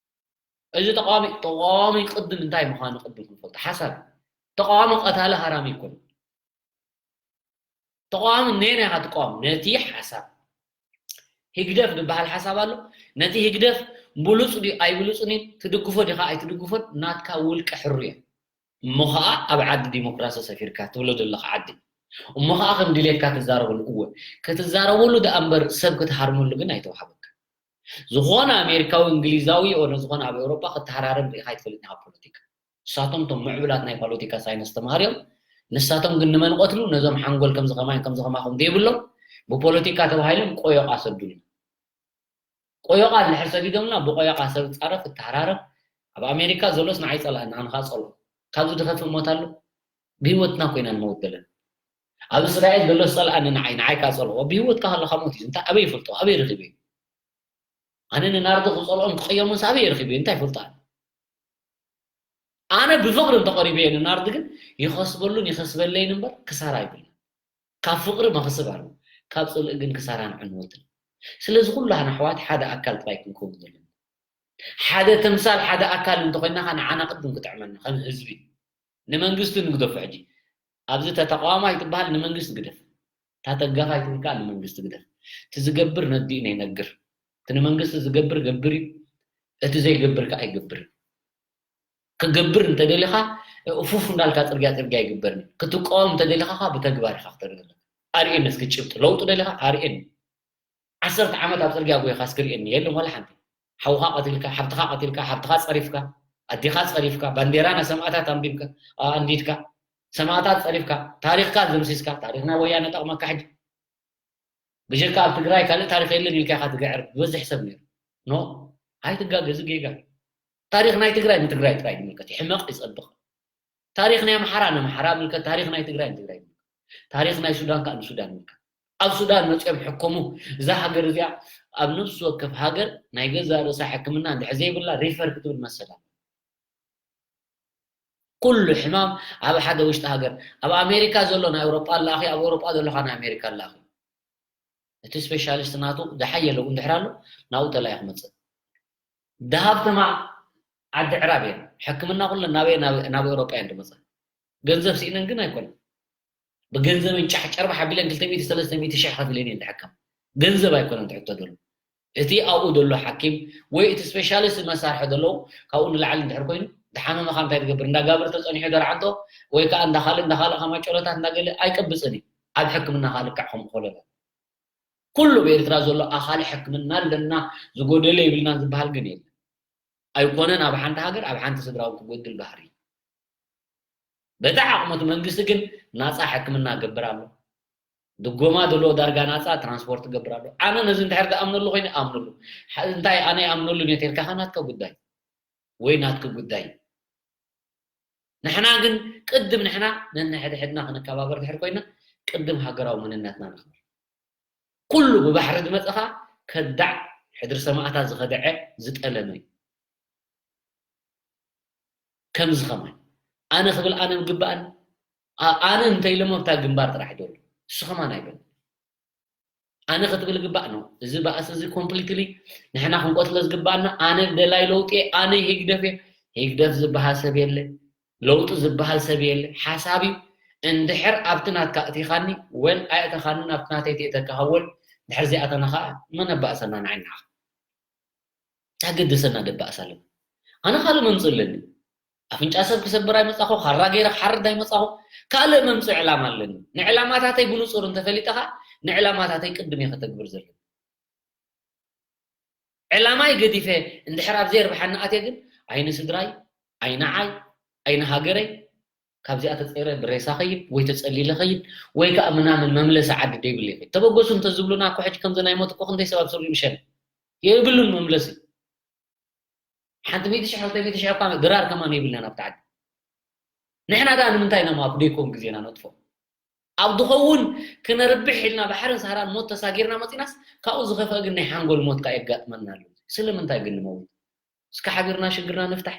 እዚ ተቃዋሚ ተቃዋሚ ቅድም እንታይ ምዃኑ ቅድም ክንፈልጦ ሓሳብ ተቃዋሚ ቀታሊ ሃራሚ ይኮን። ተቃዋሚ ነየናይ ኢኻ ትቃወም? ነቲ ሓሳብ ህግደፍ ዝበሃል ሓሳብ ኣሎ። ነቲ ህግደፍ ብሉፅ ድዩ ኣይብሉፅን እዩ ትድግፎ ዲኻ ኣይትድግፎን ናትካ ውልቀ ሕሩ እየ። እሞ ኸዓ ኣብ ዓዲ ዲሞክራሲ ሰፊርካ ትብሎ ዘለኻ ዓዲ እሞ ኸዓ ከም ድሌትካ ትዛረበሉ እወ ክትዛረበሉ ደኣ እምበር ሰብ ክትሃርመሉ ግን ኣይተዋሃበካ። ዝኾነ ኣሜሪካዊ እንግሊዛዊ ኦነ ዝኾነ ኣብ ኤውሮጳ ክትሃራረም ርኢኻ ኣይትፈልጥን ኢኻ ፖለቲካ። ንሳቶም እቶም ምዕቡላት ናይ ፖለቲካ ሳይንስ ተምሃርዮም ንሳቶም ግን ንመን ቀትሉ ነዞም ሓንጎል ከምዚ ከማይ ከምዚ ከማኹም ዘይብሎም ብፖለቲካ ተባሂሎም ቆዮቃ ሰዱልና። ቆዮቃ እንድሕር ሰዲዶምና ብቆዮቃ ሰብ ፃረፍ እተሃራረብ ኣብ ኣሜሪካ ዘሎስ ንዓይ ፀላእና ኣንኻ ፀልኦ ካብዚ ድኸፍእ ሞት ኣሎ። ብህይወትና ኮይና ንመውት ዘለና ኣብ እስራኤል ዘሎስ ፀልኣኒ ንዓይ ንዓይ ካፀልኦ ብህይወትካ ከለካ ሞት እዩ እንታይ ኣበይ ይፈልጦ ኣበይ ረኺበ ኣነ ንናርዲ ክፀልኦም ክቀየሙን ሳበይ ረኺበ እንታይ ይፈልጣ ኣነ ብፍቕሪ እንተቐሪበ እየ ንናርዲ ግን ይኸስበሉን ይኸስበለይን እምበር ክሳራ ኣይብልን ካብ ፍቕሪ መኽስብ ኣሎ ካብ ፅልኢ ግን ክሳራን ዕንወትን ስለዚ ኩላህና ኣሕዋት ሓደ ኣካል ጥራይ ክንከውን ዘለና ሓደ ተምሳል ሓደ ኣካል እንተኮይና ከ ንዓና ቅድም ክጥዕመና ከም ህዝቢ ንመንግስቲ ንግደፎ ሕጂ ኣብዚ ተተቃዋማይ ትበሃል ንመንግስቲ ግደፍ ታተጋፋይ ትብል ከዓ ንመንግስቲ ግደፍ እቲ ዝገብር ነዲኡ ነይነግር እቲ ንመንግስቲ ዝገብር ገብር እዩ እቲ ዘይገብር ከዓ ኣይገብርን ክገብር እንተደሊኻ ፉፍ እንዳልካ ፅርግያ ፅርግያ ኣይግበርን ክትቃወም እንተደሊኻ ከዓ ብተግባር ኢካ ክተርኢ ኣለካ ኣርእየኒ እስኪ ጭብጢ ለውጢ ደሊኻ ኣርእየኒ ዓሰርተ ዓመት ኣብ ፅርግያ ጎይኻ እስኪ ርእየኒ የለን ዋላ ሓንቲ ሓውኻ ቀቲልካ ሓብትኻ ቀቲልካ ሓብትኻ ፀሪፍካ ኣዴኻ ፀሪፍካ ባንዴራ ናይ ሰማእታት ኣንቢብካ ኣንዲድካ ሰማእታት ፀሪፍካ ታሪኽካ ደምሲስካ ታሪኽ ናይ ወያነ ጠቕመካ ሕጂ ብጀካ ኣብ ትግራይ ካልእ ታሪኽ የለን ኢልካ ኢኻ ትግዕር ዝበዝሕ ሰብ ነይሩ ኖ ኣይትጋገ እዚ ጌጋ ታሪኽ ናይ ትግራይ ንትግራይ ጥራይ ይምልከት ሕመቕ ይፀብቕ ታሪኽ ናይ ኣምሓራ ንኣምሓራ ይምልከት ታሪኽ ናይ ትግራይ ንትግራይ ይምልከት ታሪኽ ናይ ሱዳን ከዓ ንሱዳን ይምልከት ኣብ ሱዳን መፅኦም ሕከሙ እዛ ሃገር እዚኣ ኣብ ነፍሲ ወከፍ ሃገር ናይ ገዛ ርእሳ ሕክምና እንድሕር ዘይብላ ሪፈር ክትብል መሰል ኣለ ኩሉ ሕማም ኣብ ሓደ ውሽጢ ሃገር ኣብ ኣሜሪካ ዘሎ ናይ ኣውሮጳ ኣላኺ ኣብ ኣውሮጳ ዘሎ ከዓ ናይ ኣሜሪካ ኣላኺ እቲ ስፔሻሊስት ናቱ ዝሓየለ እውን ድሕር ኣሎ ናብኡ ተላኢኹ መፅእ ድሃብተማ ዓዲ ዕራብ እየን ሕክምና ኩለን ናበይ ናብ ኤውሮጳ እየን ዝመፃ ገንዘብ ስኢነን ግን ኣይኮነን ብገንዘበን ጫሕ ጨርባሕ ኣቢለን ክልተ ሚእቲ ሰለስተ ሚእቲ ሽሕ ከፊለን እየን ዝሕከም ገንዘብ ኣይኮነን ትሕቶ ዘሎ እቲ ኣብኡ ዘሎ ሓኪም ወይ እቲ ስፔሻሊስት መሳርሒ ዘለዉ ካብኡ ንላዕሊ እንድሕር ኮይኑ ዝሓመመኻ እንታይ ትገብር እንዳጋብር ተፀኒሑ ደርዓንቶ ወይ ከዓ እንዳኻልእ እንዳኻልእ ከማጨሎታት እንዳገለ ኣይቅብፅን እዩ ኣብ ሕክምና ከዓ ልክዕ ከምኡ ኮለሎ ኩሉ ብኤርትራ ዘሎ ኣኻሊ ሕክምና ኣለና ዝጎደለ የብልናን ዝበሃል ግን የለን ኣይኮነን ኣብ ሓንቲ ሃገር ኣብ ሓንቲ ስድራውን ክጎድል ባህሪ በቲ ዓቕሙ እቲ መንግስቲ ግን ናፃ ሕክምና ገብር ኣሎ ድጎማ ዘለዎ ዳርጋ ናፃ ትራንስፖርት ገብር ኣሎ ኣነ ነዚ እንድሕር ዝኣምነሉ ኮይኑ ኣምነሉ እንታይ ኣነ ይኣምነሉ ኔቴርካኻ ናትካ ጉዳይ ወይ ናትኪ ጉዳይ ንሕና ግን ቅድም ንሕና ነንሕድሕድና ክንከባበር ድሕር ኮይና ቅድም ሃገራዊ መንነትና ንኽብር ኩሉ ብባሕሪ ዝመፀኻ ከዳዕ ሕድሪ ሰማእታት ዝኸደዐ ዝጠለመ እዩ ከምዚ ኸማን ኣነ ክብል ኣነ ምግባእን ኣነ እንተኢለሞ እታ ግንባር ጥራሕ ይደሉ እሱ ኸማን ኣይበል ኣነ ክትብል ግባእ ነው እዚ ባእሲ እዚ ኮምፕሊትሊ ንሕና ክንቆትሎ ዝግባእና ኣነ ደላይ ለውጢ ኣነ ህግደፍ ህግደፍ ዝበሃል ሰብ የለ ለውጢ ዝበሃል ሰብ የለ ሓሳብ እዩ እንድሕር ኣብቲ ናትካ እቲኻኒ ወን ኣየእተኻኒ ናብቲ ናተይ ትእተካ ሃወል ድሕር ዚኣተና ከዓ መን ኣባእሰና ንዓይ ንዓኻ ታገደሰና ደባእስ ኣለና ኣነ ካልእ መምፅእ ኣለኒ ኣፍንጫ ሰብ ክሰብር ኣይመፃኹ ካራ ገይረ ክሓርድ ኣይመፃኹ ካልእ መምፅእ ዕላማ ኣለኒ ንዕላማታተይ ብንፁር እንተፈሊጠኻ ንዕላማታተይ ቅድም እየ ከተግብር ዘለኒ ዕላማይ ገዲፈ እንድሕር ኣብ ዘየርብሓኒ ኣትየ ግን ኣይኒ ስድራይ ኣይንዓይ ኣይኒ ሃገረይ ካብዚኣ ተፀይረ ብሬሳ ኸይድ ወይ ተፀሊለ ኸይድ ወይ ከዓ ምናምን መምለሲ ዓዲ ደይብለ ይኸይድ ተበገሱ እንተዝብሉና እኮ ሕጂ ከምዚ ናይ ሞት እኮ ክንደይ ሰብ ኣብ ስሩ ይምሸን የብሉን መምለሲ ሓንቲ ሚእቲ ሽሕ ክልተ ሚእቲ ሽሕ እኳ ድራር ከማን የብልናን ኣብቲ ዓዲ ንሕና ደኣ ንምንታይ ኢና ኣብ ደይኮም ግዜና ነጥፎ ኣብ ዝኸውን ክነርብሕ ኢልና ባሕርን ሳህራን ሞት ተሳጊርና መፂናስ ካብኡ ዝኸፍአ ግን ናይ ሓንጎል ሞት ከዓ የጋጥመና ኣሎ ስለምንታይ ግን ንመውት እስኪ ሓቢርና ሽግርና ንፍታሕ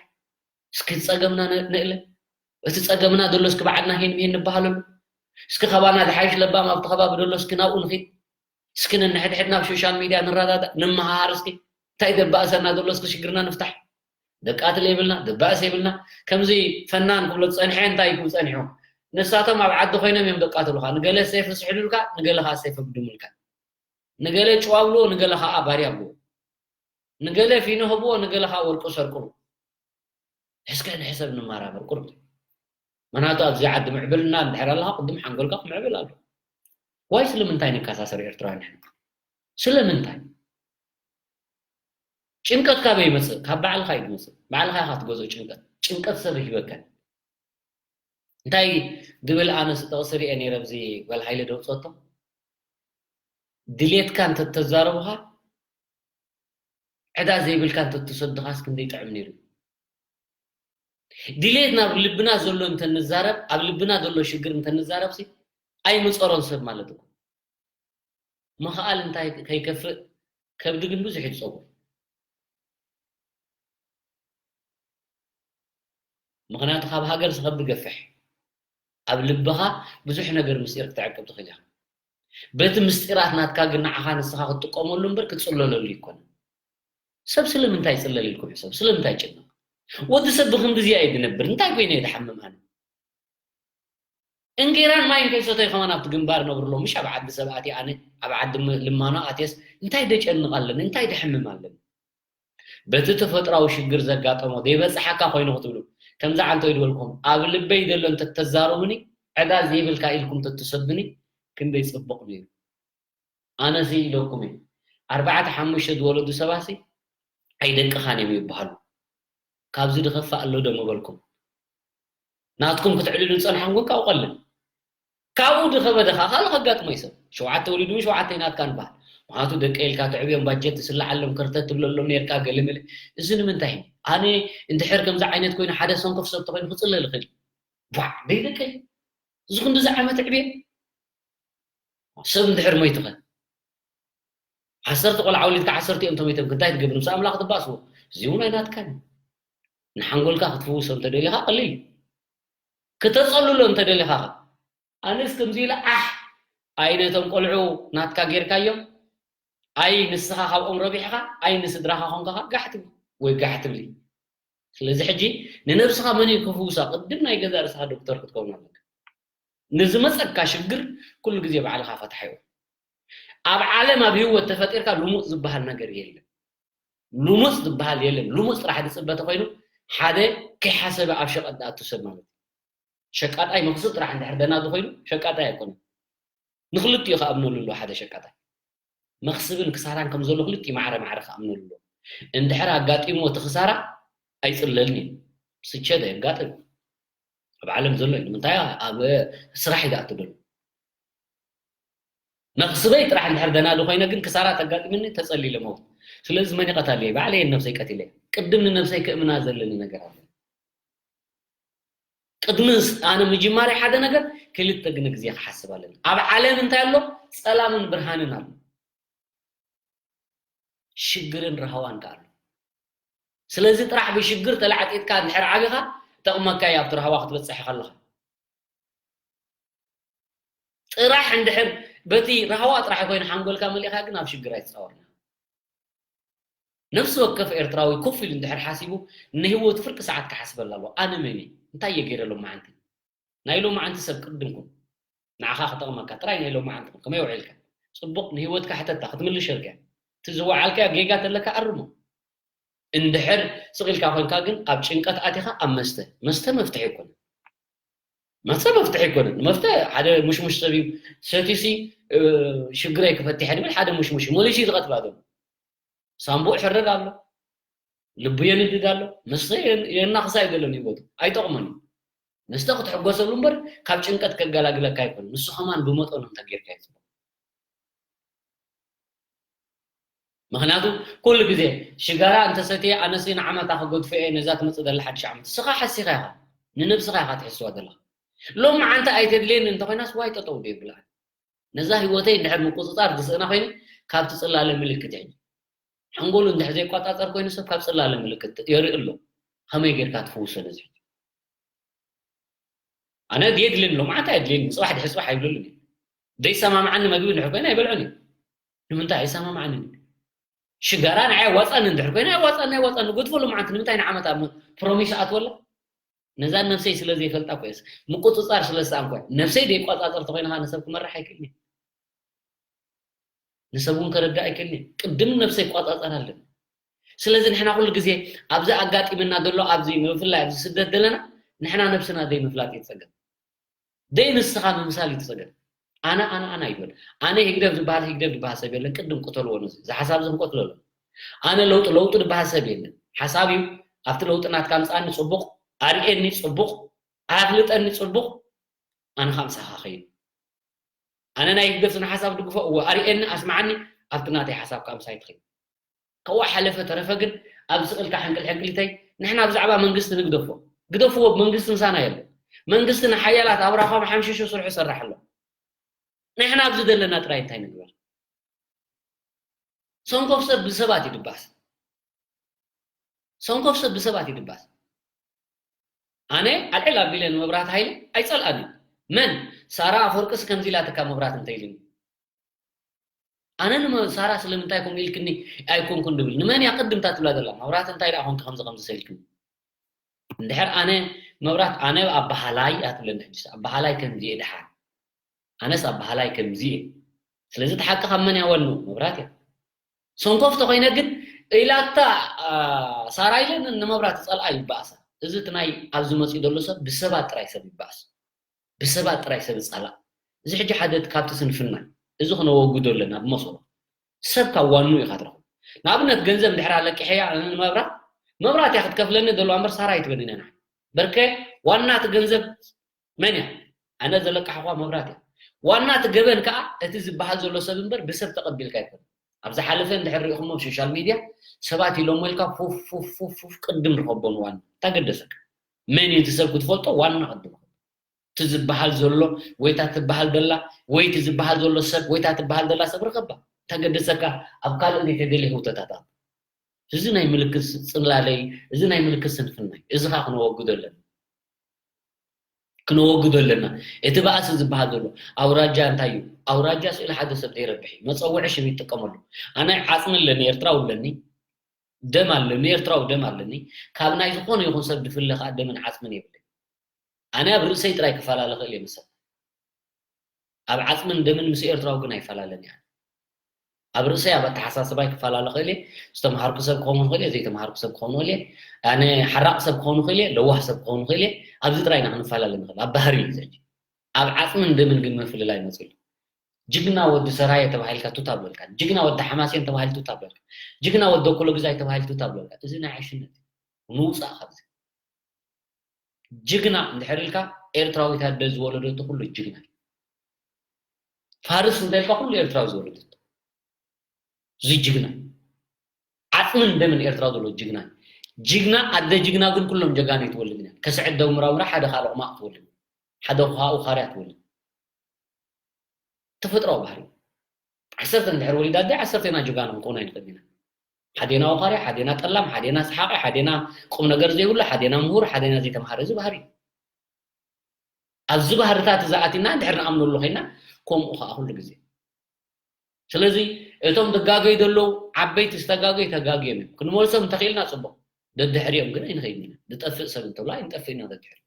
እስኪ ፀገምና ንእለ እቲ ፀገምና ዘሎ እስኪ ባዕልና ሄን ሜን ንበሃለሉ እስኪ ከባና ዝሓይሽ ለባም ኣብቲ ከባቢ ዘሎ እስኪ ናብኡ ንኺድ እስኪ ነንሕድሕድና ኣብ ሶሻል ሚድያ ንረዳዳእ ንመሃሃር እስኪ እንታይ ዘባእሰና ዘሎ እስኪ ሽግርና ንፍታሕ ደቃትል የብልና፣ ደባእስ የብልና። ከምዚ ፈናን ክብሎ ዝጸንሐ እንታይ ክብሉ ጸኒሑ? ንሳቶም ኣብ ዓዲ ኮይኖም እዮም ደቃትሉካ። ንገለ ሰይፊ ስሕሉልካ፣ ንገለ ከኣ ሰይፊ ብድሙልካ። ንገለ ጭዋ ብልዎ፣ ንገለ ከኣ ባርያ ብልዎ። ንገለ ፊኖ ህብዎ፣ ንገለ ከኣ ወርቁ ሰርቅሉ። እስከ ንሕሰብ ንመራመር ቁሩብ። ምኽንያቱ ኣብዚ ዓዲ ምዕብልና እንድሕር ኣለኻ፣ ቅድም ሓንጎልካ ክምዕብል ኣሎ። ዋይ ስለምንታይ ንከሳሰር ኤርትራውያን ንሕና? ስለምንታይ? ጭንቀት ካበይ ይመጽእ? ካብ ባዕልኻ እዩ ዝመጽእ። ባዕልኻ ኢኻ ትገዝኦ ጭንቀት። ጭንቀት ሰብ ይህበካ። እንታይ ድብል ኣነስ ጥቕሲ ሪኤ ነይረ ኣብዚ ጓል ሃይለ ደውጸቶ። ድሌትካ እንተተዛረቡኻ ዕዳ ዘይብልካ እንተትሰድኻስ ክንደይ ጥዕም ነይሩ። ድሌት ናብ ልብና ዘሎ እንተንዛረብ፣ ኣብ ልብና ዘሎ ሽግር እንተንዛረብ ሲ ኣይምጸሮን ሰብ ማለት እኮ። ምኽኣል እንታይ ከይከፍእ ከብዲ ግን ብዙሕ እዩ ዝጸጉር። ምኽንያቱ ካብ ሃገር ዝኸብድ ገፍሕ። ኣብ ልብኻ ብዙሕ ነገር ምስጢር ክትዕቅብ ትኽእል ኢኻ። በቲ ምስጢራት ናትካ ግን ንዓኻ ንስኻ ክትጥቀመሉ እምበር ክትጽለለሉ ይኮነ። ሰብ ስለምንታይ ይጽለል ኢልኩም ሕሰብ? ስለምንታይ ይጭነቕ? ወዲ ሰብ ብኽንድዚ እዩ ዝነብር። እንታይ ኮይነ እየ ዝሓምም ኣነ? እንጌራን ማይን ከይሰተዩ ከማን ኣብቲ ግንባር ነብሩ ኣሎ። ምሽ ኣብ ዓዲ ሰብ ኣትየ ኣነ፣ ኣብ ዓዲ ም-፣ ልማኖ ኣትየስ እንታይ ደጨንቕ ኣለኒ? እንታይ ደሕምም ኣለኒ? በቲ ተፈጥራዊ ሽግር ዘጋጠሞ ዘይበጽሓካ ኮይኑ ክትብሉ፣ ከምዚ ዓንተይ ዝበልኩም፣ ኣብ ልበይ ዘሎ እንተተዛረቡኒ፣ ዕዳ ዘይብልካ ኢልኩም ተትሰዱኒ፣ ክንደይ ጽቡቕ ነይሩ። ኣነሲ ኢለኩም እየ፣ ኣርባዕተ ሓሙሽተ ዝወለዱ ሰባሲ ኣይደቅኻን እዮም ይበሃሉ። ካብዚ ዝኸፍእ ኣሎ ዶ ምበልኩም? ናትኩም ክትዕልሉ ዝጸንሓኩም ግን ካብኡ ቀልል። ካብኡ ዝኸበደ ከኣ ካልእ ከጋጥሞ እዩ ሰብ። ሸውዓተ ወሊዱ እውን ሸውዓተ ናትካ ንበሃል። ምኽንያቱ ደቀይ ኢልካ ተዕብዮም፣ ባጀት ትስልዓሎም፣ ከርተት ትብለሎም ነርካ፣ ገለመለ። እዚ ንምንታይ እዩ? ኣነ እንድሕር ከምዚ ዓይነት ኮይኑ ሓደ ሰንኮፍ ሰብ ተኮይኑ ክጽለል ይኽእል። ባዕ፣ ደይ ደቀይ። እዚ ክንድዚ ዓመት ዕብየ። ሰብ እንድሕር ሞይቱ ኸ? ዓሰርተ ቆልዓ ወሊድካ ዓሰርተ እዮም ተሞይቶም፣ እንታይ ትገብር? ምስ ኣምላኽ ትባእስዎ። እዚ እውን ኣይናትካን እዩ። ንሓንጎልካ ክትፍውሶ እንተደሊኻ ቀሊል እዩ። ክተጸልሎ እንተደሊኻ ኸ? ኣነስ ከምዚ ኢለ ኣሕ፣ ኣይ ነቶም ቆልዑ ናትካ ጌርካዮም፣ ኣይ ንስኻ ካብኦም ረቢሕኻ፣ ኣይ ንስድራኻ ኮንካ ኸ ጋሕ ትብል ወይ ጋሕ ትብሊ። ስለዚ ሕጂ ንነብስኻ መን እዩ ክፍውሳ? ቅድም ናይ ገዛእ ርእስኻ ዶክተር ክትከውን ኣለካ። ንዝመጸካ ሽግር ኩሉ ግዜ ባዕልኻ ፈትሓዮ። ኣብ ዓለም ኣብ ህይወት ተፈጢርካ ልሙጽ ዝበሃል ነገር የለን። ልሙጽ ዝበሃል የለን። ልሙጽ ጥራሕ ዝጽበ ተኾይኑ ሓደ ከይሓሰበ ኣብ ሸቐጥ ዝኣቱ ሰብ ማለት እዩ። ሸቃጣይ መኽስብ ጥራሕ እንድሕር ደናጊ ኮይኑ ሸቃጣይ ኣይኮነን። ንክልቲኡ ክኣምነሉ ኣለዎ ሓደ ሸቃጣይ። መኽስብን ክሳራን ከም ዘሎ ክልቲኡ ማዕረ ማዕረ ክኣምነሉ ኣለዎ። እንድሕር ኣጋጢምዎ እቲ ክሳራ ኣይጽለልን እዩ። ስቸ ዶ የጋጥም? ኣብ ዓለም ዘሎ እዩ። ንምንታይ ኣብ ስራሕ እዩ ዝኣቱ ዘሎ። መኽስበይ ጥራሕ እንድሕር ደናጊ ኮይነ ግን ክሳራ ተጋጢምኒ ተጸሊለ መውት። ስለዚ መን ይቐታለይ? ባዕለይ ነብሰይ ቀቲለ። ቅድም ንነብሰይ ክእምና ዘለኒ ነገር ኣሎ። ቅድሚ ስ-፣ ኣነ ምጅማረይ ሓደ ነገር ክልተ ግን ግዜ ክሓስብ ኣለኒ። ኣብ ዓለም እንታይ ኣሎ? ጸላምን ብርሃንን ኣሎ። ሽግርን ራህዋን ከኣ ኣሎ። ስለዚ ጥራሕ ብሽግር ተላዕጢጥካ እንድሕር ዓቢኻ ጠቕመካ እዩ ኣብቲ ራህዋ ክትበጽሕ ከለኻ። ጥራሕ እንድሕር በቲ ራህዋ ጥራሕ ኮይኑ ሓንጎልካ መሊእካ ግን ኣብ ሽግር ኣይትጻወርና። ነፍሲ ወከፍ ኤርትራዊ ኮፍ ኢሉ እንድሕር ሓሲቡ ንህይወቱ ፍርቂ ሰዓት ክሓስበላ ኣለዎ። ኣነ መን እየ? እንታይ እየ ገይረ ሎማዓንቲ? ናይ ሎማዓንቲ ሰብ ቅድምኩም ንዓኻ ክጠቕመካ ጥራይ ናይ ሎማዓንቲ ከመይ ውዒልካ? ጽቡቕ ንህይወትካ ሕተታ ክትምልሸልካ እያ። እቲ ዝወዓልካዮ ጌጋ ተለካ ኣርሞ። እንድሕር ስቕ ኢልካ ኮንካ ግን ኣብ ጭንቀት ኣቲኻ ኣብ መስተ። መስተ መፍትሒ ኣይኮነን። መስተ መፍትሒ ኣይኮነን። መስተ ሓደ ሙሽሙሽ ሰብ እዩ ሰትዩሲ፣ እ፣ ሽግረይ ክፈትሕ እየ ዝብል ሓደ ሙሽሙሽ እዩ። መሊሱ እዩ ዝቐትላ ዘሎ። ሳምቡእ ሕርር ኣሎ። ልቡ የንድድ ኣሎ። መስተ የን-፣ የናኽሳ ኣይደሎን ህይወቱ። ኣይጠቕሞን እዩ። መስተ ክትሕጎሰሉ እምበር ካብ ጭንቀት ከገላግለካ ኣይኮነን። ንሱ ከማን ብመጠኑ እንተ ጌርካዮ ጽቡቕ። ምኽንያቱ ኩሉ ግዜ ሽጋራ እንተሰትየ ኣነሲ ንዓመታ ክገድፎ እየ ነዛ ትመጽእ ዘላ ሓድሽ ዓመት። ንስኻ ሓሲኻ ኢኻ፣ ንነብስኻ ኢኻ ትሕስዋ ዘለኻ። ሎማዓንቲ ኣይተድልየኒ እንተኾይናስ ዋይ ጠጠው ዶ የብላ። ነዛ ህይወተይ እንድሕር ምቁጽጻር ዝስእና ኮይነ ካብቲ ጽላለ ምልክት ይሕጂ። ሓንጎሉ እንድሕር ዘይቆጻጸር ኮይኑ ሰብ ካብ ጽላለ ምልክት የርኢ ኣሎ። ከመይ ጌርካ ትፍውሶ ነዚ? ኣነ የድልየኒ፣ ሎማዓንቲ ኣየድልየኒ፣ ጽባሕ ድሕሪ ጽባሕ ኣይብለሉን እየ። ዘይሰማምዓኒ መግቢ እንድሕር ኮይነ ኣይበልዖን እየ። ንምንታይ? ኣይሰማምዓንን እዩ። ሽጋራ ንዓይ ኣዋፃኒ እንድሕር ኮይና ኣዋፃኒ ኣይዋፃኒ፣ ገድፎ ሎማዓንቲ ንምንታይ ንዓመት ኣብ ፕሮሚስ ኣትወላ? ነዛ ነብሰይ ስለ ዘይፈልጣ እኮ እየስ፣ ምቁፅፃር ስለ ዝሰኣንኩ እየ። ነብሰይ ዘይቆፃፀር ተኮይነ ከዓ ንሰብ ክመርሕ ኣይክእልን እየ። ንሰብ እውን ከረዳእ ኣይክእልን እየ። ቅድም ነብሰይ ቆፃፀር ኣለኒ። ስለዚ ንሕና ኩሉ ግዜ ኣብዚ ኣጋጢምና ዘሎ፣ ኣብዚ ብፍላይ ኣብዚ ስደት ዘለና ንሕና ነብስና ዘይምፍላጥ እዩ ፀገም። ደይ ንስኻ ምምሳል እዩ እቲ ጸገም። ኣነ ኣነ ኣነ ኣይበል። ኣነ ህግደፍ ዝበሃል ህግደፍ ዝበሃል ሰብ የለን። ቅድም ቅተልዎ ነዚ እዚ ሓሳብ እዚ ክንቀትሎ ኣሎ። ኣነ ለውጢ ለውጢ ዝበሃል ሰብ የለን። ሓሳብ እዩ። ኣብቲ ለውጢ ናትካ ምጻኒ ጽቡቕ፣ ኣርእየኒ ጽቡቕ፣ ኣፍልጠኒ ጽቡቕ። ኣነ ካብ ምሳኻ ኸይድ። ኣነ ናይ ህግደፍ ዝነ ሓሳብ ድግፎ እወ ኣርእየኒ ኣስማዓኒ ኣብቲ ናተይ ሓሳብ ካብ ምሳይ ትኸይድ። ከዋ ሓለፈ ተረፈ ግን ኣብዚ ስቕልካ ሕንቅል ሕንቅሊተይ ንሕና ብዛዕባ መንግስቲ ንግደፎ ግደፍዎ መንግስቲ ምሳና የለ መንግስቲ ንሓያላት ኣብራኻም ሓምሽሹ ስርሑ ሰራሕ ኣሎ ንሕና ኣብዚ ዘለና ጥራይ እንታይ ንግበር ሰንኮፍ ሰብ ብሰባት ይድባስ ሰንኮፍ ሰብ ብሰባት ይድባስ ኣነ ኣልዕል ኣቢለ ንመብራት ሃይለ ኣይጸልኣን እዩ መን ሳራ ኣፈወርቅስ ከምዚ ኢላትካ መብራት እንተኢልኒ ኣነ ንሳራ ስለምንታይ ከምኡ ኢልክኒ ኣይኮንኩን ድብል ንመን እያ ቅድምታ ትብላ ዘላ መብራት እንታይ ደኣ ኮንኪ ከምዚ ከምዚ ሰልክኒ እንድሕር ኣነ መብራት ኣነ ኣባሃላይ ኣትብለኒ ሕጅስ ኣባሃላይ ከምዚ እየ ድሓን ኣነስ ኣባሃላይ ከምዚ እየ ስለዚ እቲ ሓቂ ካብ መን እያ ዋኑ መብራት እያ ሰንኮፍ ተኮይነ ግን ኢላታ ሳራ ኢለ ንመብራት ጸልኣ ይባእሳ እዚ እቲ ናይ ኣብዚ መፅኡ ዘሎ ሰብ ብሰባት ጥራይ ሰብ ይባእስ ብሰባት ጥራይ ሰብ ይጸላእ እዚ ሕጂ ሓደ ካብቲ ስንፍና እዚ ክነወግዶ ኣለና ብመሰሉ ሰብ ካብ ዋኑ ኢኻ ትረኽቡ ንኣብነት ገንዘብ እንድሕር ኣለቂሐያ ንመብራት መብራት እያ ክትከፍለኒ ዘለዋ እምበር ሳራ ኣይትበኒ ነና በርከ ዋና እቲ ገንዘብ መን እያ ኣነ ዘለቃሕኳ መብራት እያ ዋና እቲ ገበን ከዓ እቲ ዝበሃል ዘሎ ሰብ እምበር ብሰብ ተቐቢልካ ኣይኮነ ኣብ ዝሓለፈ እንድሕር ሪኢኹሞ ሶሻል ሚድያ ሰባት ኢሎሞ ኢልካ ፉፍ ፉፍ ፉፍ ፉፍ ቅድም ርኸቦ ንዋና እንታይ ገደሰካ መን እዩ እቲ ሰብ ክትፈልጦ ዋና ቅድም እቲ ዝበሃል ዘሎ ወይ እታ ትበሃል ደላ ወይ እቲ ዝበሃል ዘሎ ሰብ ወይ እታ ትበሃል ደላ ሰብ ርኸባ እንታይ ገደሰካ ኣብ ካልእ ዘይተደልየ ህውተታት ኣሎ እዚ ናይ ምልክት ጽላለይ እዚ ናይ ምልክት ስንፍናይ እዚ ካ ክነወግዶ ኣለና ክነወግዶ ኣለና እቲ ባእሲ ዝበሃል ዘሎ ኣውራጃ እንታይ እዩ ኣውራጃ ስእሊ ሓደ ሰብ ዘይረብሕ እዩ መፀውዒ ሽም ይጥቀመሉ ኣነ ዓፅሚ ኣለኒ ኤርትራዊ ኣለኒ ደም ኣለኒ ኤርትራዊ ደም ኣለኒ ካብ ናይ ዝኾነ ይኹን ሰብ ድፍለ ከዓ ደምን ዓፅምን የብለይ ኣነ ኣብ ርእሰይ ጥራይ ክፈላለ ክእል እየ ምሰብ ኣብ ዓፅምን ደምን ምስ ኤርትራዊ ግን ኣይፈላለን እያ ኣብ ርእሰይ ኣብ ኣተሓሳስባይ ክፈላለ ክእል እየ ዝተምሃርኩ ሰብ ክኸውን ክእል እየ ዘይተምሃርኩ ሰብ ክኸውን ክእል እየ ኣነ ሓራቕ ሰብ ክኸውን ክእል እየ ለዋህ ሰብ ክኸውን ክእል እየ ኣብዚ ጥራይ ኢና ክንፈላለ ንኽእል ኣብ ባህሪ እዩ ዘጂ ኣብ ዓፅምን ደምን ግን ምፍልላይ መፅሉ ጅግና ወዲ ሰራየ ተባሂልካ ቱታ ብለልካ ጅግና ወዲ ሓማሴን ተባሂል ቱታ ብለልካ ጅግና ወዲ ኮሎ ግዛይ ተባሂል ቱታ ብለልካ እዚ ናይ ዕሽነት ንውፃእ ካብዚ ጅግና እንድሕር ኢልካ ኤርትራዊት ኣደ ዝወለደቶ ኩሉ ጅግና እዩ። ፋርስ እንተ ኢልካ ኩሉ ኤርትራዊ ዝወለደቶ እዚ ጅግና ዓፅምን ደምን ኤርትራዊ ዘሎ ጅግና እዩ። ጅግና ኣደ ጅግና ግን ኩሎም ጀጋኑ ትወልድ ኢና ከስዕድ ደው ምራውራ ሓደ ካልኦ ማቕ ትወልድ ሓደ ውሃኡ ካርያ ትወልድ ተፈጥራዊ ባህሪ ዓሰርተ እንድሕር ወሊዳ ኣደ ዓሰርተ ኢና ጀጋኑ ክንኮና ይንኽእል ኢና ሓዴና ወኻሪ፣ ሓዴና ጠላም፣ ሓዴና ሰሓቂ፣ ሓዴና ቁም ነገር ዘይብሉ፣ ሓዴና ምሁር፣ ሓዴና ዘይተምሃረ። እዚ ባህሪ ኣብዚ ባህርታት እዚ ኣቲና እንድሕር ንኣምነሉ ኮይና፣ ከምኡ ከዓ ኩሉ ግዜ። ስለዚ እቶም ዝጋገዩ ዘለዉ ዓበይቲ ዝተጋገዩ ተጋግዮም እዮም። ክንመልሶም እንተኽኢልና ፅቡቕ፣ ደድሕሪኦም ግን ኣይንኸይድን ኢና። ዝጠፍእ ሰብ እንተሎ ኣይንጠፍእን ኢና ደድሕሪ።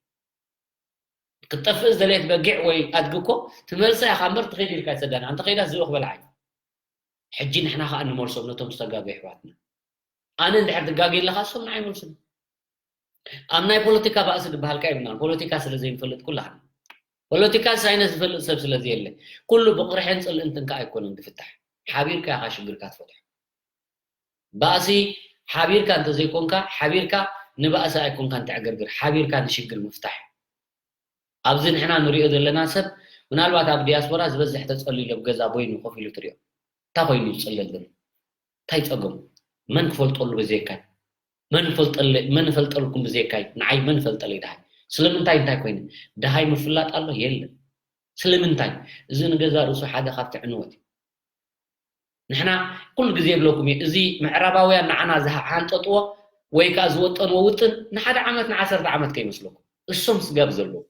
ክትጠፍእ ዝደለየት በጊዕ ወይ ኣድጊ እኮ ትመልሳ ኢኻ እምበር ትኸይድ ኢልካ ኣይትሰዳን። ኣንተ ከይዳ ዝብኢ ክበልዓ እዩ። ሕጂ ንሕና ኸኣ ንመልሶም ነቶም ዝተጋገዩ ኣሕዋትና። ኣነ እንድሕር ትጋገ ኣለኻ እሶም ንዓይ መልሱኒ። ኣብ ናይ ፖለቲካ ባእሲ ዝበሃል ከኣ የብልናን። ፖለቲካ ስለ ዘይንፈልጥ ኩላህና። ፖለቲካ ሳይንስ ዝፈልጥ ሰብ ስለ ዘየለ ኩሉ ብቕርሕን ጽልእንትን ከኣ ኣይኮነን ዝፍታሕ። ሓቢርካ ኢኻ ሽግርካ ትፈትሖ። ባእሲ ሓቢርካ እንተዘይኮንካ ሓቢርካ ንባእሲ ኣይኮንካን ተዕገርግር ሓቢርካ ንሽግር ምፍታሕ ኣብዚ ንሕና ንሪኦ ዘለና ሰብ ምናልባት ኣብ ዲያስፖራ ዝበዝሕ ተጸሊሉ ኣብ ገዛ በይኑ ኮፍ ኢሉ ትሪኦ እንታይ ኮይኑ ዝጽለል ዘሎ እንታይ ጸገሙ መን ክፈልጠሉ ብዘይካይ መን ፈልጠለ መን ፈልጠልኩም ብዘይካይ ንዓይ መን ፈልጠለይ ደሃይ ስለምንታይ እንታይ ኮይኑ ደሃይ ምፍላጥ ኣሎ የለን ስለምንታይ እዚ ንገዛ ርእሱ ሓደ ካብቲ ዕንወት እዩ ንሕና ኩሉ ግዜ ይብለኩም እየ እዚ ምዕራባውያን ንዓና ዝሓንጠጥዎ ወይ ከዓ ዝወጠንዎ ውጥን ንሓደ ዓመት ንዓሰርተ ዓመት ከይመስለኩም እሶም ስጋብ ዘለዎ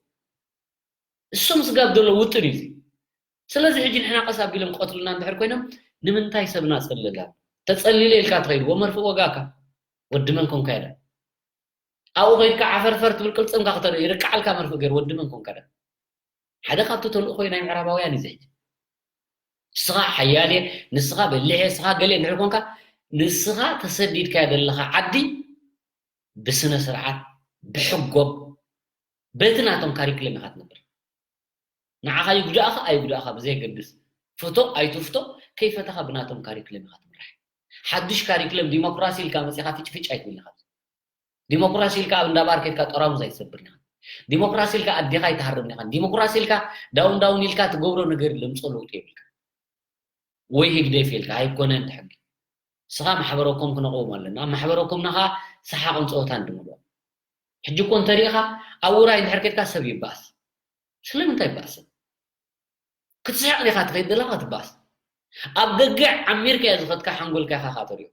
እሶም ስጋብ ዘሎ ውጥን እዩ ስለዚ ሕጂ ንሕና ቀስ ኣቢሎም ክቀትሉና እንድሕር ኮይኖም ንምንታይ ሰብ ናፀልል ኣሎ ተጸሊለ ኢልካ ትኸይድ ወመርፍእ ወጋካ ወዲ መን ኮንካ ኢለ ኣብኡ ከይድካ ዓፈርፈር ትብል ቅልጽምካ ክተርኢ ይርቅዓልካ መርፍእ ገይሩ ወዲ መን ኮንካ ኢለ ሓደ ካብቲ ተልእኾ ናይ ምዕራባውያን እዩ ዘሕጂ ንስኻ ሓያል እየ ንስኻ በሊሕ እየ ንስኻ ገለ እንድሕር ኮንካ ንስኻ ተሰዲድካ ዘለኻ ዓዲ ብስነ ስርዓት ብሕጎም በቲ ናቶም ካሪክለም ኢኻ ትነብር ንዓኻ ይጉዳእኻ ኣይጉዳእኻ ብዘየገድስ ፍቶ ኣይትፍቶ ከይፈተኻ ብናቶም ካሪክለም ኢኻ ትምራሕ ሓዱሽ ካሪክለም ዲሞክራሲ ኢልካ መፂኻ ፍጭፍጭ ኣይትብል ኢኻ ዲሞክራሲ ኢልካ ኣብ እንዳ ባር ከድካ ጠራሙዝ ኣይትሰብርን ኢኻ ዲሞክራሲ ኢልካ ኣዴኻ ኣይትሃርምን ኢኻ ዲሞክራሲ ኢልካ ዳውን ዳውን ኢልካ ትገብሮ ነገር ለምፆ ለውጢ የብልካ ወይ ህግደፍ ኢልካ ኣይኮነን እቲ ሕጊ ስኻ ማሕበረኮም ክነቕውም ኣለና ኣብ ማሕበረኮምና ኸዓ ሰሓቕን ፀወታን ድምልኦ ሕጂ እኮ እንተሪኢኻ ኣብ ውራይ እንድሕር ከድካ ሰብ ይባእስ ስለምንታይ ይባእስ ክትስሕቕ ዲኻ ትኸይድ ዘለኻ ክትባእስ ኣብ ደገ ዓሚርካዮ ዝኸድካ ሓንጎልካ ኢኻ ኻተሪኦ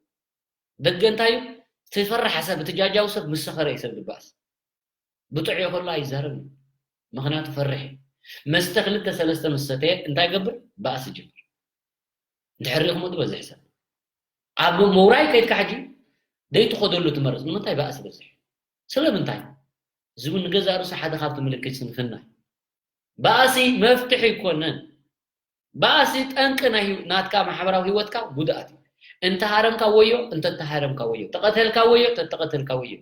ደገ እንታይ እዩ ትፈርሕ ሰብ ትጃጃው ሰብ ምስ ሰኸረ እዩ ሰብ ዝባእስ ብጥዑ ከሎ ኣይዛረብን እዩ ምኽንያቱ ፈርሕ እዩ መስተ ክልተ ሰለስተ ምስ ሰተየ እንታይ ገብር ባእሲ ጅምር እንድሕር ሪእኹሞ ዝበዝሕ ሰብ ኣብ ምውራይ ከይድካ ሕጂ ደይትኸደሉ ትመርፅ ንምንታይ ባእሲ በዝሕ ስለምንታይ ዝብል ንገዛእ ርእሱ ሓደ ካብቲ ምልክት ስንፍና እዩ ባእሲ መፍትሒ ኣይኮነን ባእሲ ጠንቂ ናይ ናትካ ማሕበራዊ ህይወትካ ጉድኣት እዩ እንተሃረምካ ወዮ እንተተሃረምካ ወዮ ተቐተልካ ወዮ ተተቐተልካ ወዮ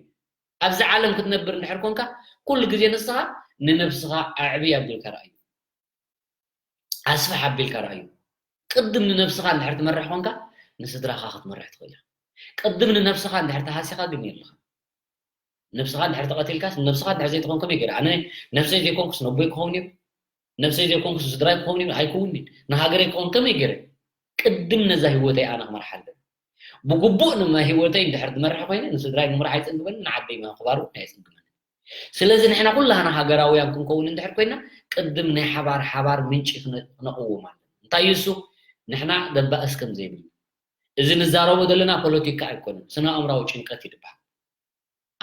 ኣብዚ ዓለም ክትነብር እንድሕር ኮንካ ኩሉ ግዜ ንስኻ ንነብስኻ ኣዕብይ ኣቢልካ ረኣዩ ኣስፍሕ ኣቢልካ ረኣዩ ቅድም ንነብስኻ እንድሕር ትመርሕ ኮንካ ንስድራኻ ክትመርሕ ትኽእል ኢኻ ቅድም ንነብስኻ እንድሕር ተሃሲኻ ግን የለኻ ነብስኻ እንድሕር ተቐቲልካስ ንነብስኻ እንድሕር ዘይትኾን ከመይ ገይረ ኣነ ነብሰይ ዘይኮንኩስ ነቦይ ክኸውን እዩ ነብሰይ ዘይኮንኩስ ስድራይ ክኸውን እዩ ኣይከውን እዩ ንሃገረይ ክኸውን ከመይ ገይረ ቅድም ነዛ ህይወተይ ኣነ ክመርሓ ኣለኒ ብግቡእ ንህይወተይ እንድሕር ዝመርሕ ኮይነ ንስድራይ ምምራሕ ኣይፀግመኒ ንዓደይ ምኽባር እውን ኣይፀግመኒ ስለዚ ንሕና ኩላህና ሃገራውያን ክንከውን እንድሕር ኮይና ቅድም ናይ ሓባር ሓባር ምንጪ ክነቕውም ኣለና እንታይ እዩ እሱ ንሕና ደባእስ ከም ዘይብልና እዚ ንዛረቦ ዘለና ፖለቲካ ኣይኮነን ስነ ኣእምራዊ ጭንቀት ይድበሃል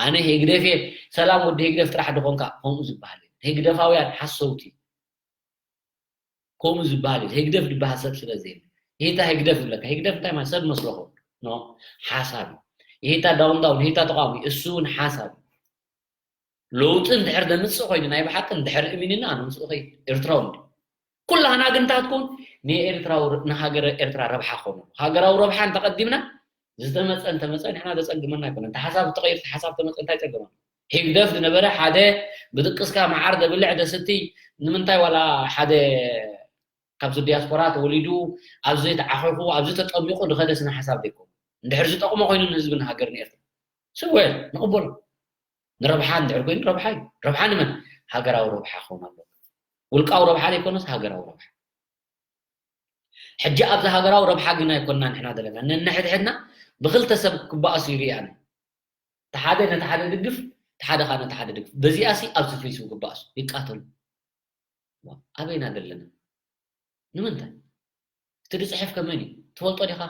ኣነ ህግደፍ እየ ሰላም ወዲ ህግደፍ ጥራሕ ድኾንካ ከምኡ ዝበሃል ህግደፋውያን ሓሰውቲ ከምኡ ዝበሃል ህግደፍ ዝበሃል ሰብ ስለ ዘየለ ይታ ህግደፍ ዝብለካ ህግደፍ እንታይ ማለት ሰብ መስለኹ ኖ ሓሳብ ይታ ዳውን ዳውን ይታ ተቃዋሚ እሱ እውን ሓሳብ ለውጢ እንድሕር ዘምፅእ ኮይኑ ናይ ብሓቂ እንድሕር እሚንና ኣነ ምስኡ ከይ ኤርትራዊ እንዲ ኩላህና ግን እንታይ ትከውን ንኤርትራዊ ንሃገረ ኤርትራ ረብሓ ክኾኑ ሃገራዊ ረብሓ እንተቐዲምና ዝተመፀ እንተመፀ ንሕና ዘፀግመና ኣይኮነ እንተ ሓሳብ ተቐይር ሓሳብ ተመፀ እንታይ ፀገመና ህግደፍ ዝነበረ ሓደ ብድቅስካ መዓር ዘብልዕ ደስቲ ንምንታይ ዋላ ሓደ ካብዚ ዲያስፖራ ተወሊዱ ኣብዚ ተዓኺኹ ኣብዚ ተጠሚቑ ዝኸደ ስነ ሓሳብ ዘይኮኑ እንድሕር ዝጠቕሞ ኮይኑ ንህዝብን ሃገርን ኤርትራ ስወል ንቕበሎ ንረብሓ እንድሕር ኮይኑ ረብሓ እዩ ረብሓ ንመን ሃገራዊ ረብሓ ክኸውን ኣሎ ውልቃዊ ረብሓ ዘይኮነስ ሃገራዊ ረብሓ ሕጂ ኣብዚ ሃገራዊ ረብሓ ግን ኣይኮንና ንሕና ዘለና ነንሕድሕድና ብክልተ ሰብ ክበኣሱ ይርኣኒ እቲ ሓደ ነቲ ሓደ ድግፍ እቲ ሓደ ከዓ ነቲ ሓደ ድግፍ በዚኣሲ ኣብዚ ፌስቡክ ክበኣሱ ይቃተሉ ኣበይና ዘለና ንምንታይ እቲ ዝፅሕፍ ከመን እዩ ትፈልጦ ዲኻ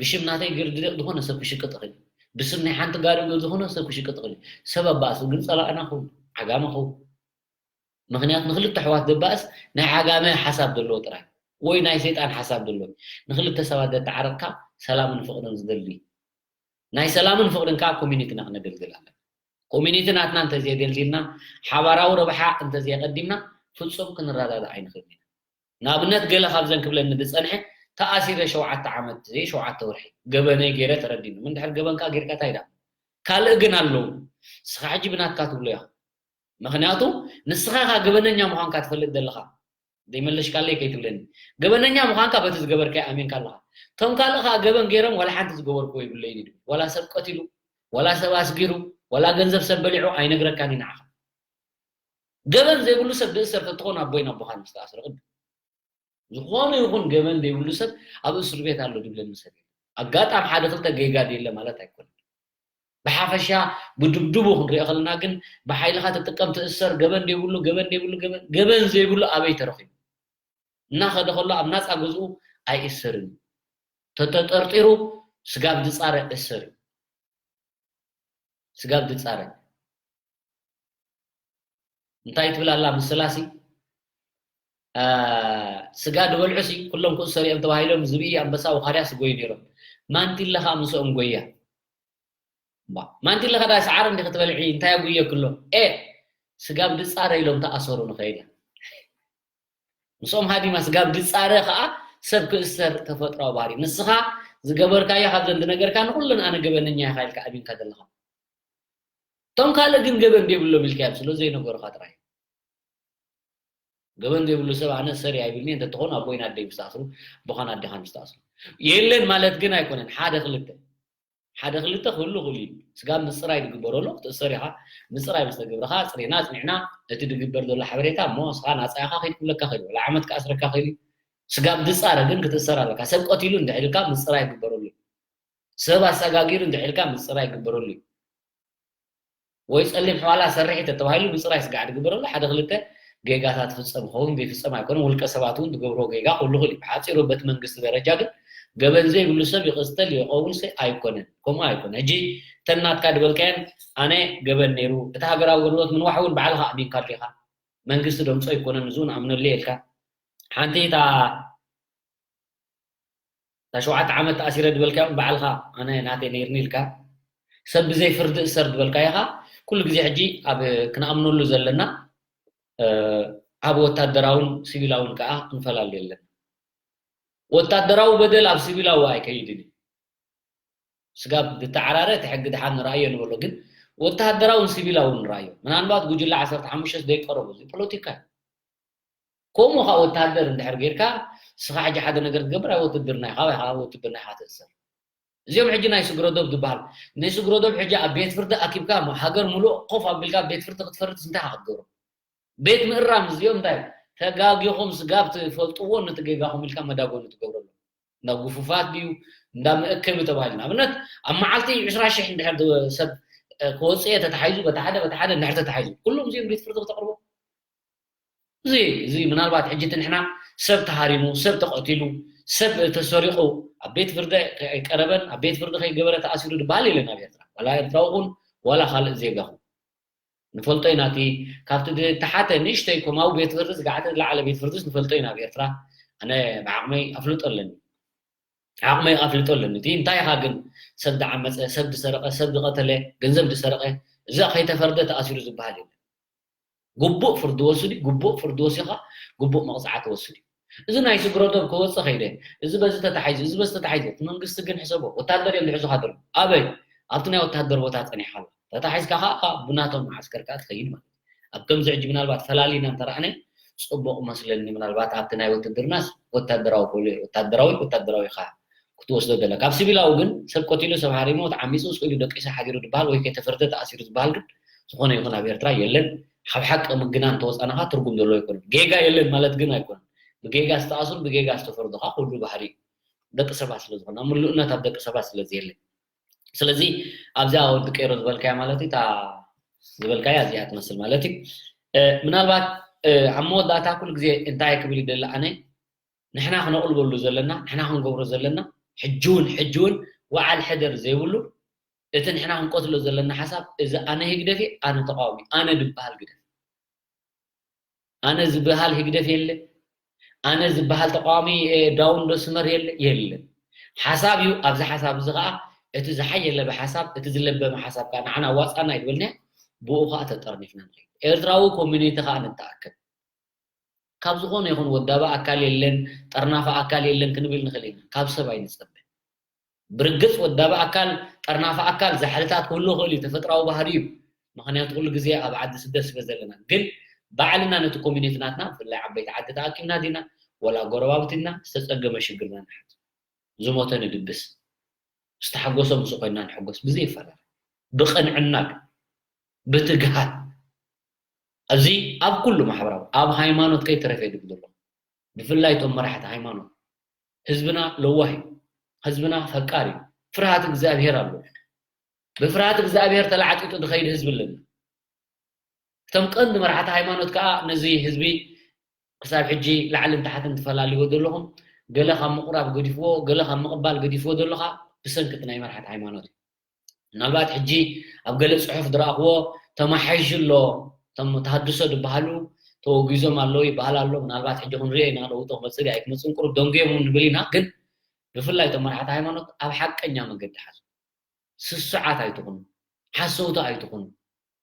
ብሽም ናተይ ገርድደቅ ዝኾነ ሰብ ክሽቅጥ ይኽእል ብስም ናይ ሓንቲ ጋሪ ዝኾነ ሰብ ክሽቅጥ ይኽእል ሰብ ኣባእስ ግን ፀላእና ኸውን ዓጋመ ኸውን ምኽንያት ንክልተ ኣሕዋት ዘባእስ ናይ ዓጋመ ሓሳብ ዘለዎ ጥራይ ወይ ናይ ሰይጣን ሓሳብ ዘለዎ ንክልተ ሰባት ዘተዓረቕካ ሰላምን ፍቕርን ዝደሊ ናይ ሰላምን ፍቕርን ከዓ ኮሚኒቲና ክነገልግል ኣለና ኮሚኒቲ ናትና እንተዘየደልዲልና ሓባራዊ ረብሓ እንተዘየቀዲምና ፍፁም ክንረዳዳእ ኣይንኽእል ኢና ንኣብነት ገለ ካብዘን ክብለኒ ዝፀንሐ ተኣሲረ ሸውዓተ ዓመት ዘይ ሸውዓተ ወርሒ ገበነይ ገይረ ተረዲኑ ምንድሕር ገበንካ ጌርካ እንታይ ዳ ካልእ ግን ኣለዉ ንስኻ ሕጂ ብናትካ ትብሎ ኢኻ ምኽንያቱ ንስኻ ኢኻ ገበነኛ ምዃንካ ትፈልጥ ዘለኻ ዘይመለሽካለይ ከይትብለኒ ገበነኛ ምዃንካ በቲ ዝገበርካዮ ኣሚንካ ኣለኻ እቶም ካልእ ኸዓ ገበን ገይሮም ዋላ ሓንቲ ዝገበርክዎ የብለይን ይብል ዋላ ሰብ ቀቲሉ ዋላ ሰብ ኣስጊሩ ዋላ ገንዘብ ሰብ በሊዑ ኣይነግረካን እዩ ንዓኻ ገበን ዘይብሉ ሰብ ዝእሰር ተትኾን ኣቦይን ኣቦኻን ምስ ተኣስረ ቅድም ዝኾነ ይኹን ገበን ዘይብሉ ሰብ ኣብ እስር ቤት ኣሎ ዝብለኒ ሰብ የለን ኣጋጣም ሓደ ክልተ ጌጋ ድየለ ማለት ኣይኮነን ብሓፈሻ ብድብድቡ ክንሪኦ ከለና ግን ብሓይልኻ ትጥቀም ትእሰር ገበን ዘይብሉ ገበን ዘይብሉ ገበን ገበን ዘይብሉ ኣበይ ተረኺቡ እናኸደ ከሎ ኣብ ናፃ ገዝኡ ኣይእሰርን እዩ ተተጠርጢሩ ስጋብ ዝፃረ እሰር እዩ ስጋብ ዝፃረ እንታይ ትብል ኣላ ምስላሲ ስጋ ዝበልዑ ሲ ኩሎም ክእሰሩ እዮም ተባሂሎም ዝብኢ ኣንበሳ ወኻርያ ስጎዩ ነይሮም ማንቲለ ከዓ ምስኦም ጎያ። እባ፣ ማንቲለ ከዳ ሰዓር እንዲ ክትበልዒ እንታይ ኣጉየክሎ? ኤ፣ ስጋብ ድጻረ ኢሎም ተኣሰሩ ንኸይድ። ምስኦም ሃዲማ ስጋብ ድጻረ ከዓ ሰብ ክእሰር ተፈጥራዊ ባህሪ። ንስኻ ዝገበርካዮ ካብዘን ዝነገርካ ንኹለን ኣነ ገበነኛ ኢኻ ኢልካ ኣቢንካ ዘለኻ። እቶም ካልእ ግን ገበን ዘይብሎም ኢልካዮም ስለ ዘይነገሩኻ ጥራይ። ገበን ዘይብሉ ሰብ ኣነ ሰሪ ኣይብልኒ፣ እንተትኾን ኣቦይን ኣደይ ምስ ተኣስሩ፣ ኣቦኻን ኣዴኻን ምስ ተኣስሩ። የለን ማለት ግን ኣይኮነን። ሓደ ክልተ፣ ሓደ ክልተ ክህሉ ይኽእል እዩ። ስጋብ ምጽራይ ዝግበረሉ ክትእሰር ኢኻ። ምጽራይ ምስ ተገብረኻ፣ ኣጽሪና ኣጽኒዕና፣ እቲ ዝግበር ዘሎ ሓበሬታ እሞ ንስኻ ናጻ ኢኻ ከይድ ክብለካ ይኽእል እዩ። ዋላ ዓመት ክኣስረካ ይኽእል እዩ። ስጋብ ዝጻረ ግን ክትእሰር ኣለካ። ሰብ ቀቲሉ እንድሕር ኢልካ ምጽራይ ይግበረሉ እዩ። ሰብ ኣሰጋጊሩ እንድሕር ኢልካ ምጽራይ ይግበረሉ እዩ። ወይ ጸሊም ሕዋላ ሰርሕ ተተባሂሉ ምጽራይ ስጋዕ ዝግበረሉ ሓደ ክልተ ጌጋታት ፍጸም ክኸውን ዘይፍጸም ኣይኮነን። ውልቀ ሰባት እውን ዝገብርዎ ጌጋ ክህሉ ይኽእል እዩ። ብሓጺሩ በቲ መንግስቲ ደረጃ ግን ገበን ዘይብሉ ሰብ ይቕተል ይቐውንስ ኣይኮነን። ከምኡ ኣይኮነን። ሕጂ እተን ናትካ ዝበልካየን ኣነ ገበን ነይሩ፣ እቲ ሃገራዊ ኣገልግሎት ምንዋሕ እውን ባዕልኻ ኣሚንካሉ ኢኻ። መንግስቲ ደምጾ ኣይኮነን፣ ንሱ ንኣምነሉ እየ ኢልካ። ሓንቲ እታ እታ ሸውዓተ ዓመት ተኣሲረ ዝበልካዮ ባዕልኻ ኣነ ናተይ ነይርኒ ኢልካ፣ ሰብ ብዘይ ፍርዲ እሰር ዝበልካዮ ኸኣ ኩሉ ግዜ ሕጂ ኣብ ክንኣምነሉ ዘለና፣ እ፣ ኣብ ወታደራውን ሲቪላውን ከኣ ክንፈላሊ ኣለና። ወታደራዊ በደል ኣብ ሲቪላዊ ኣይከይድን እዩ። ስጋብ ዝተዓራረ እቲ ሕጊ ድሓን ንረኣዮ ንበሎ፣ ግን ወታደራውን ሲቪላውን ንረኣዮ። ምናልባት ጉጅለ ዓሰርተ ሓሙሽተ ዘይቀረቡ፣ እዚ ፖለቲካ እዩ። ከምኡ ኸዓ ወታደር እንድሕር ጌርካ፣ ንስኻ ሕጂ ሓደ ነገር ትገብር፣ ኣብ ውትድርና ኢኻ፣ ወይ ኸዓ ኣብ ውትድርና ኢኻ ትእሰር። እዚኦም ሕጂ ናይ ስግረዶብ ዝበሃል፣ ናይ ስግረዶብ ሕጂ ኣብ ቤት ፍርዲ ኣኪብካ፣ ሃገር ሙሉእ ኮፍ ኣቢልካ ኣብ ቤት ፍርዲ ክትፈርድስ እንታይ ኢኻ ክትገብሮ? ቤት ምእራም እዚኦም እንታይ ተጋጊኹም ስጋብ ትፈልጥዎ ነቲ ጌጋኹም ኢልካ መዳጎኒ ትገብረሉ። እንዳ ጉፉፋት ድዩ፣ እንዳ መእከቢ ተባሂሉ። ንኣብነት ኣብ መዓልቲ ዕስራ ሽሕ እንድሕር ድ-፣ ሰብ፣ እ፣ ክወፅእ እየ ተታሒዙ፣ በቲ ሓደ፣ በቲ ሓደ እንድሕር ተታሒዙ፣ ኩሎም እዚኦም ቤት ፍርዲ ክተቕርቦ? እዚ፣ እዚ ምናልባት ሕጂ እቲ ንሕና ሰብ ተሃሪሙ፣ ሰብ ተቐቲሉ፣ ሰብ ተሰሪቑ፣ ኣብ ቤት ፍርዲ ከይቀረበን ኣብ ቤት ፍርዲ ከይገበረ ተኣሲሩ ዝበሃል የለን ኣብ ኤርትራ። ዋላ ኤርትራዊ ኹን፣ ዋላ ካልእ ዜጋ ኹን። ንፈልጦ ኢና። እቲ ካብቲ ዝተሓተ ንእሽተይ ኮማዊ ቤት ፍርዲ ዝገዓተ ዝለዓለ ቤት ፍርድስ ንፈልጦ ኢና ኣብ ኤርትራ። ኣነ ብዓቕመይ ኣፍልጦ ኣለኒ። ዓቕመይ ኣፍልጦ ኣለኒ። እቲ እንታይ ኢኻ ግን ሰብ ዝዓመጸ፣ ሰብ ዝሰረቐ፣ ሰብ ዝቐተለ፣ ገንዘብ ዝሰረቐ፣ እዚ ከይተፈርደ ተኣሲሩ ዝበሃል የለን። ግቡእ ፍርዲ ወሲዱ፣ ግቡእ ፍርዲ ወሲኻ፣ ግቡእ መቕጻዕቲ ወሲዱ። እዚ ናይ ስግረዶብ ክወጽእ ከይደ፣ እዚ በዚ ተታሒዙ፣ እዚ በዚ ተታሒዙ፣ እቲ መንግስቲ ግን ሕሰቦ፣ ወታደር እዮም ዝሕዙኻ ዘለዉ። ኣበይ? ኣብቲ ናይ ወታደር ቦታ ጸኒሕካ ኣለኻ። ተታሒዝካ ኸኣ ብናቶም መዓስከር ከኣ ትኸይድ ማለት እዩ። ኣብ ከምዚ ሕጂ ምናልባት ፈላሊና እንተረኣነ ጽቡቕ መስለኒ። ምናልባት ኣብቲ ናይ ውትድርናስ ወታደራዊ ፖሊ-፣ ወታደራዊ፣ ወታደራዊ ኢኻ ክትወስዶ ዘለካ። ኣብ ሲቪላዊ ግን ሰብ ቀቲሉ፣ ሰብ ሃሪሙ፣ ተዓሚጹ፣ ስኢሉ፣ ደቂሱ፣ ሓዲሩ ዝበሃል ወይ ከይተፈርደ ተኣሲሩ ዝበሃል ግን ዝኾነ ይኹን ኣብ ኤርትራ የለን። ካብ ሓቂ ምግናን እንተወጻእና ኸኣ ትርጉም ዘለዎ ኣይኮነን። ጌጋ የለን ማለት ግን ኣይኮነን። ብጌጋ ዝተኣስሩ፣ ብጌጋ ዝተፈርዱ ኸኣ ኩሉ ባህሪ እዩ። ደቂ ሰባት ስለ ዝኾነ፣ ኣብ ምሉእነት ኣብ ደቂ ሰባት ስለ ዘየለ። ስለዚ ኣብዚኣ ወዲ ቀይሮ ዝበልካያ ማለት እዩ፣ እታ ዝበልካያ እዚኣ ትመስል ማለት እዩ። እ፣ ምናልባት፣ እ፣ ኣብ መወዳእታ ኩሉ ግዜ እንታይ ክብል ይደሊ ኣነ፣ ንሕና ክነቕልበሉ ዘለና፣ ንሕና ክንገብሮ ዘለና፣ ሕጂ እውን፣ ሕጂ እውን ወዓል ሕደር ዘይብሉ፣ እቲ ንሕና ክንቀትሎ ዘለና ሓሳብ፣ እዚ ኣነ ህግደፍ እየ፣ ኣነ ተቃዋሚ፣ ኣነ ዝበሃል ግደፍ። ኣነ ዝበሃል ህግደፍ የለ፣ ኣነ ዝበሃል ተቃዋሚ፣ እ፣ ዳውን ዶ ስመር የለ፣ የለን። ሓሳብ እዩ። ኣብዚ ሓሳብ እዚ ኸዓ እቲ ዝሓየለ ብሓሳብ፣ እቲ ዝለበመ ሓሳብ ከኣ ንዓና ኣዋጻና እዩ ዝበልናዮ፣ ብኡ ኸዓ ተጠርኒፍና ንኸይድ። ኤርትራዊ ኮሚኒቲ ኸዓ ንተኣከብ። ካብ ዝኾነ ይኹን ወዳቢ ኣካል የለን፣ ጠርናፊ ኣካል የለን ክንብል ንኽእል ኢና። ካብ ሰብ ኣይንጸበ። ብርግጽ ወዳቢ ኣካል፣ ጠርናፊ ኣካል፣ ዛሕልታት ክህሉ ይኽእል እዩ፣ ተፈጥራዊ ባህሪ እዩ። ምኽንያቱ ኩሉ ግዜ ኣብ ዓዲ ስደት ስለ ዘለና። ግን ባዕልና ነቲ ኮሚኒቲ ናትና፣ ብፍላይ ዓበይቲ ዓዲ ተኣኪብና ዲና፣ ወላ ጎረባብቲ ዲና፣ ዝተጸገመ ሽግርና ንሓት። ዝሞተ ንድብስ። ዝተሓጎሰ ምስኡ ኮይንና ንሕጎስ፣ ብዘይፈላለ። ብቕንዕና ግን፣ ብትግሃት። ኣብዚ ኣብ ኩሉ ማሕበራዊ፣ ኣብ ሃይማኖት ከይተረፈ ይድግም ዘሎ። ብፍላይ እቶም መራሕቲ ሃይማኖት። ህዝብና ለዋህ እዩ። ህዝብና ፈቃር እዩ። ፍርሃት እግዚኣብሄር ኣለዎ። ብፍርሃት እግዚኣብሄር ተላዕጢጡ ዝኸይድ ህዝቢ ኣለና። እቶም ቀንዲ መራሕቲ ሃይማኖት ከኣ ነዚ ህዝቢ ክሳብ ሕጂ ላዕልን ታሕትን ትፈላልይዎ ዘለኹም፣ ገለ ካብ ምቕራብ ገዲፍዎ፣ ገለ ካብ ምቕባል ገዲፍዎ ዘሎ ከኣ ብሰንኪ እቲ ናይ መራሕቲ ሃይማኖት እዩ። ምናልባት ሕጂ ኣብ ገለ ጽሑፍ ዝረኣኽዎ ተማሓይሹ ኣሎ፣ እቶም ተሃድሶ ዝበሃሉ ተወጊዞም ኣለዉ ይበሃል ኣሎ። ምናልባት ሕጂ ክንሪኦ ኢና፣ ለውጢ ክመጽእ ድዩ ኣይክመጽእን ቁሩብ ደንጉዮም እውን ንብል ኢና። ግን ብፍላይ እቶም መራሕቲ ሃይማኖት ኣብ ሓቀኛ መገዲ ሓዙ። ስሱዓት ኣይትኹኑ፣ ሓሰውቲ ኣይትኹኑ።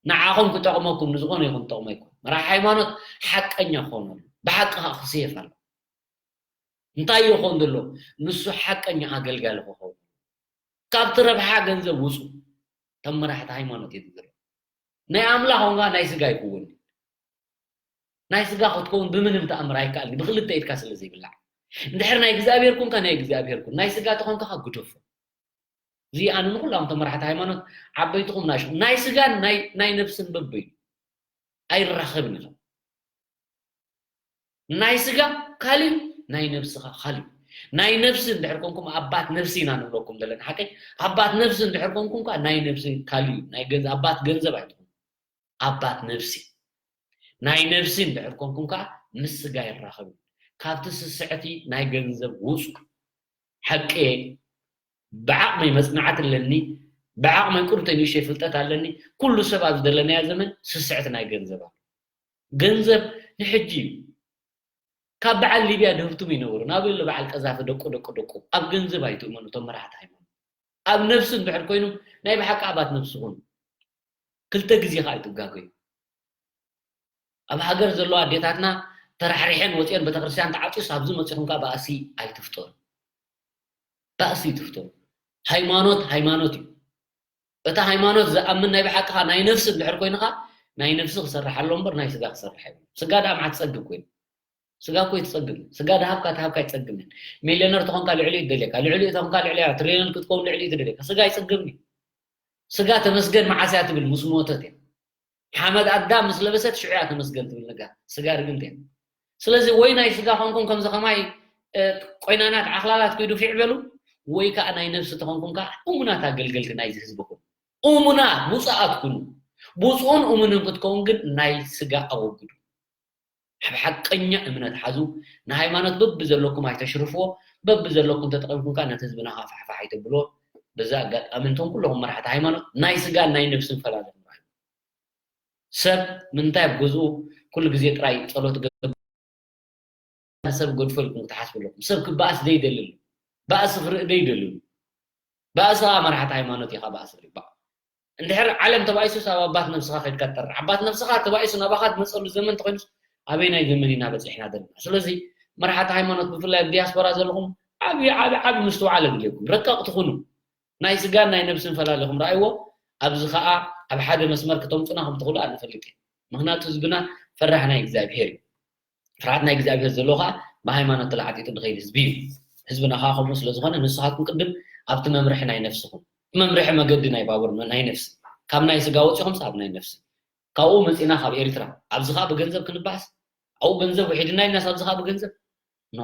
ንዓኹም ክጠቕመኩም ንዝኾነ ይኹን ክጠቕሞ ኣይኮን። መራሒ ሃይማኖት ሓቀኛ ክኸውን ኣሎ፣ ብሓቂ ከዓ ክስየፍ ኣሎ። እንታይ ይኾን ዘሎ? ንሱ ሓቀኛ ኣገልጋሊ ክኸውን። ካብቲ ረብሓ ገንዘብ ውፁ። ከም መራሕቲ ሃይማኖት እዩ ዝግበር። ናይ ኣምላኽ ኾንካ ናይ ስጋ ኣይክውን። ናይ ስጋ ክትከውን ብምንም ተኣምር ኣይከኣልን፣ ብክልተ ኢድካ ስለ ዘይብላዕ። እንድሕር ናይ እግዚኣብሔር ኮንካ ናይ እግዚኣብሔር ኩን፣ ናይ ስጋ ተኾንካ ግደፎ። እዚ ኣነ ንኩሎም ተመራሕቲ ሃይማኖት ዓበይትኹም ናሽ ናይ ስጋን ናይ ናይ ነፍስን በበይ ኣይራኸብን ኢኻ። ናይ ስጋ ካልእ ናይ ነፍስኻ ካልእ። ናይ ነፍሲ እንድሕር ኮንኩም ኣባት ነፍሲ ኢና ንብለኩም ዘለና ሓቀይ። ኣባት ነፍሲ እንድሕር ኮንኩም ከኣ ናይ ነፍሲ ካልእ እዩ። ናይ ገንዘብ ኣባት ገንዘብ ኣይትኹም። ኣባት ነፍሲ ናይ ነፍሲ እንድሕር ኮንኩም ከኣ ምስ ስጋ ይራኸብ። ካብቲ ስስዕቲ ናይ ገንዘብ ውጹ። ሓቂ እየ። ብዓቕመይ መጽናዕቲ ኣለኒ። ብዓቕመይ ቁርተ ንእሽተይ ፍልጠት ኣለኒ። ኩሉ ሰብ ኣብ ዝደለናዮ ዘመን ስስዕቲ ናይ ገንዘብ ኣሎ። ገንዘብ ንሕጂ እዩ። ካብ በዓል ሊብያ ድህብቱም ይነብሩ። ናብ ኢሉ በዓል ቀዛፊ ደቁ ደቁ ደቁ ኣብ ገንዘብ ኣይትእመኑ። እቶም መራሕቲ ሃይማኖት ኣብ ነፍሲ እንድሕር ኮይኖም ናይ ብሓቂ ኣባት ነፍሲ ኩኑ። ክልተ ግዜ ከዓ ኣይትጋገዩ። ኣብ ሃገር ዘለዋ ኣዴታትና ተራሕሪሐን ወፅአን ቤተክርስትያን ተዓፂዩስ ኣብዚ መፂኹም ከዓ ባእሲ ኣይትፍጠሩ። ባእሲ ኣይትፍጠሩ። ሃይማኖት ሃይማኖት እዩ። እቲ ሃይማኖት ዝኣምን ናይ ብሓቅኻ ናይ ነፍሲ እንድሕር ኮይንኻ ናይ ነፍሲ ክሰርሕ ኣሎ እምበር ናይ ስጋ ክሰርሕ ኣይብሉን። ስጋ ደኣ መዓት ትጸግብ ኮይኑ። ስጋ እኮ ይትጸግብ። ስጋ ደሃብካ ተሃብካ ኣይትጸግብን። ሚልዮነር ተኾንካ ልዕሊኡ ትደልየካ። ልዕሊኡ ተኾንካ ልዕሊያ ትሪልዮን ክትከውን ልዕሊኡ ትደልየካ። ስጋ ኣይጸግብን እዩ። ስጋ ተመስገን መዓስ እያ ትብል ምስ ሞተት እያ። ሓመድ ኣዳም ምስ ለበሰት ሽዑ እያ ተመስገን ትብል ነጋ። ስጋ ርግምት እያ። ስለዚ ወይ ናይ ስጋ ኾንኩም ከምዚ ኸማይ እ፣ ቆይናናት ዓኽላላት ኮይዱ ፊዕ በሉ ወይ ከዓ ናይ ነፍሲ ተኾንኩም ከዓ እሙናት ኣገልገልቲ ናይዚ ህዝብኹም። እሙናት ብፁዓት ኩኑ። ብፁዕን እሙንን ክትከውን ግን ናይ ስጋ ኣወግዱ። ኣብ ሓቀኛ እምነት ሓዙ። ንሃይማኖት በቢ ዘለኩም ኣይተሽርፍዎ። በቢ ዘለኩም ተጠቒምኩም ከዓ ነቲ ህዝብና ከዓ ፋሕፋሕ ኣይተብልዎ። በዚ ኣጋጣሚ እንቶም ኩለኹም መራሕቲ ሃይማኖት ናይ ስጋን ናይ ነፍስን ፈላለኹም ርኣዩ። ሰብ ምንታይ ኣብ ገዝኡ ኩሉ ግዜ ጥራይ ጸሎት ገብር ሰብ ገድፎ ኢልኩም ክትሓስቡ ኣለኩም። ሰብ ክበኣስ ዘይደሊ ኣሎ። ባእሲ ክርኢ ዘይደሊ ኣሎ። ባእሲ ከዓ መራሕቲ ሃይማኖት ኢኻ ባእሲ ሪባ። እንድሕር ዓለም ተባኢሱስ ኣብ ኣባት ነብስኻ ከድካ ትጠርዕ። ኣባት ነብስኻ ተባኢሱ ናባኻ ዝመፀሉ ዘመን ተኾይኑስ ኣበይ ናይ ዘመን ኢና በፂሕና ዘለና። ስለዚ መራሕቲ ሃይማኖት ብፍላይ ኣብ ዲያስፖራ ዘለኹም ዓብዪ ዓብዪ ዓብዪ ምስትውዓል ኣድልየኩም። ረቀቕቲ ኩኑ። ናይ ስጋን ናይ ነብስን ፈላሊኹም ረኣይዎ። ኣብዚ ኸኣ ኣብ ሓደ መስመር ክተምጹና ከም ትኽእሉ ኣነ እፈልጥ እየ። ምኽንያቱ ህዝብና ፈራሕ ናይ እግዚኣብሄር እዩ። ፍርሃት ናይ እግዚኣብሄር ዘለዎ ኸኣ ብሃይማኖት ተለዓጢጡ ዝኸይድ ህዝቢ እዩ። ህዝብና ኸኣ ከምኡ ስለ ዝኾነ ንስኻትኩም ቅድም ኣብቲ መምርሒ ናይ ነፍስኹም፣ መምርሒ መገዲ ናይ ባቡር ናይ ነፍሲ፣ ካብ ናይ ስጋ ወጺኹም ኣብ ናይ ነፍሲ፣ ካብኡ መጺና ካብ ኤርትራ ኣብዚ ኸኣ ብገንዘብ ክንባስ፣ ኣብኡ ገንዘብ ውሒድና ኢልናስ ኣብዚ ኸኣ ብገንዘብ ኖ።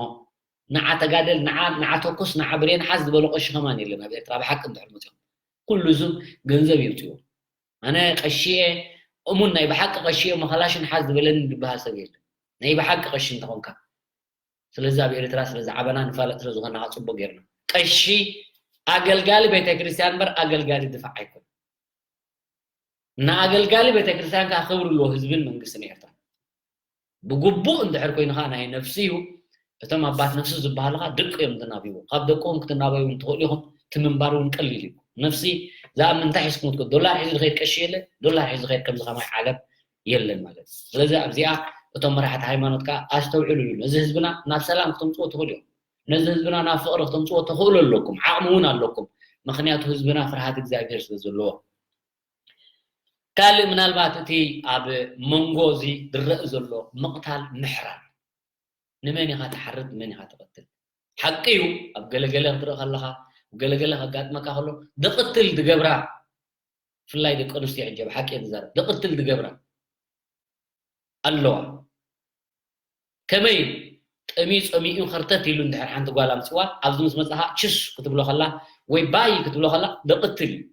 ንዓ ተጋደል፣ ንዓ ንዓ ተኩስ፣ ንዓ ብሬን ሓዝ ዝበሎ ቀሺ ከማን የለን ኣብ ኤርትራ ብሓቂ እንድሕር መጺኹም። ኩሉ ህዝብ ገንዘብ የውፅዎ። ኣነ ቀሺ እየ፣ እሙን ናይ ብሓቂ ቀሺ እየ፣ መኸላሽን ሓዝ ዝበለኒ ዝበሃል ሰብ የለን። ናይ ብሓቂ ቀሺ እንተኾንካ። ስለዚ ኣብ ኤርትራ ስለ ዝዓበና ንፋለጥ ስለ ዝኾንና ከዓ ጽቡቅ ጌርና። ቀሺ ኣገልጋሊ ቤተክርስትያን እምበር ኣገልጋሊ ድፋዕ ኣይኮን። ንኣገልጋሊ ቤተክርስትያን ከዓ ክብሪ ኣለዎ ህዝብን መንግስትን ኤርትራ። ብግቡእ እንድሕር ኮይኑ ከዓ ናይ ነፍሲ እዩ። እቶም ኣባት ነፍሲ ዝበሃሉ ከዓ ደቂ እዮም ዝናብይዎ። ካብ ደቅኹም ክትናበዩ እውን ትኽእሉ ኢኹም። እቲ ምንባር እውን ቀሊል እዩ። ነፍሲ ዝኣምን እንታይ ሒዝኩም ትከዱ? ዶላር ሒዙ ዝኸይድ ቀሺ የለ? ዶላር ሒዙ ዝኸይድ ከምዚ ከማይ ዓለም የለን ማለት እዩ። ስለዚ ኣብዚኣ እቶም መራሕቲ ሃይማኖት ከዓ ኣስተውዕሉ ይብሉ። ነዚ ህዝብና ናብ ሰላም ክተምፅዎ ትኽእሉ እዮም። ነዚ ህዝብና ናብ ፍቕሪ ክተምፅዎ ትኽእሉ ኣለኩም። ዓቕሚ እውን ኣለኩም። ምኽንያቱ ህዝብና ፍርሃት እግዚኣብሄር ስለ ዘለዎ። ካልእ ምናልባት እቲ ኣብ መንጎ እዚ ዝረእ ዘሎ ምቕታል ምሕራድ። ንመን ኢኻ ትሓርድ፣ ንመን ኢኻ ትቐትል? ሓቂ እዩ፣ ኣብ ገለገለ ክትርኢ ከለኻ፣ ኣብ ገለገለ ከጋጥመካ ከሎ፣ ድቕትል ዝገብራ፣ ብፍላይ ደቂ ኣንስትዮ ሕጂ ኣብ ሓቂ እየ ዝዛረብ፣ ድቕትል ዝገብራ ኣለዋ። ከመይ? ጠምዩ ጸሚኡ ኸርተት ኢሉ እንድሕር ሓንቲ ጓል ኣምጽዋ፣ ኣብዚ ምስ መጻኻ ችስ ክትብሎ ከላ ወይ ባይ ክትብሎ ከላ ድቕትል እዩ።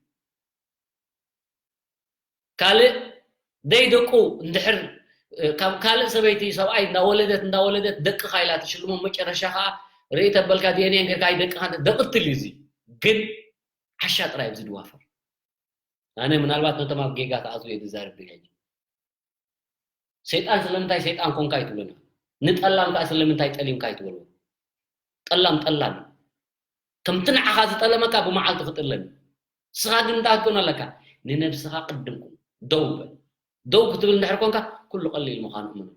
ካልእ ደይ ደቁ እንድሕር፣ እ፣ ካብ ካልእ ሰበይቲ ሰብኣይ እንዳወለደት እንዳወለደት ደቅኻ ኢላ ትሽልሞ፣ መጨረሻ ኸኣ ርኢ ተበልካ ዲ ኤን ኤ ጌርካ ደቅኻ እንተ-፣ ደቕትል እዩ እዚ። ግን ዓሻ ጥራይ ኣብዚ ድዋፈር። ኣነ ምናልባት ነቶም ኣብ ጌጋ ተኣትዉ እየ ዝዛረብ ድሕጂ። ሰይጣን ስለምንታይ ሰይጣን ኮንካ ኣይትብሉና። ንጠላም ከኣ ስለምንታይ ጠሊምካ ኣይትበልዎ። ጠላም ጠላም እዩ። ከምቲ ንዓኻ ዝጠለመካ ብመዓልቱ ክጥለም እዩ። ንስኻ ግን እንታይ ክትኮን ኣለካ? ንነብስኻ ቅድም ኩን። ደው በል። ደው ክትብል እንድሕር ኮንካ፣ ኩሉ ቀሊል ምዃኑ እመን።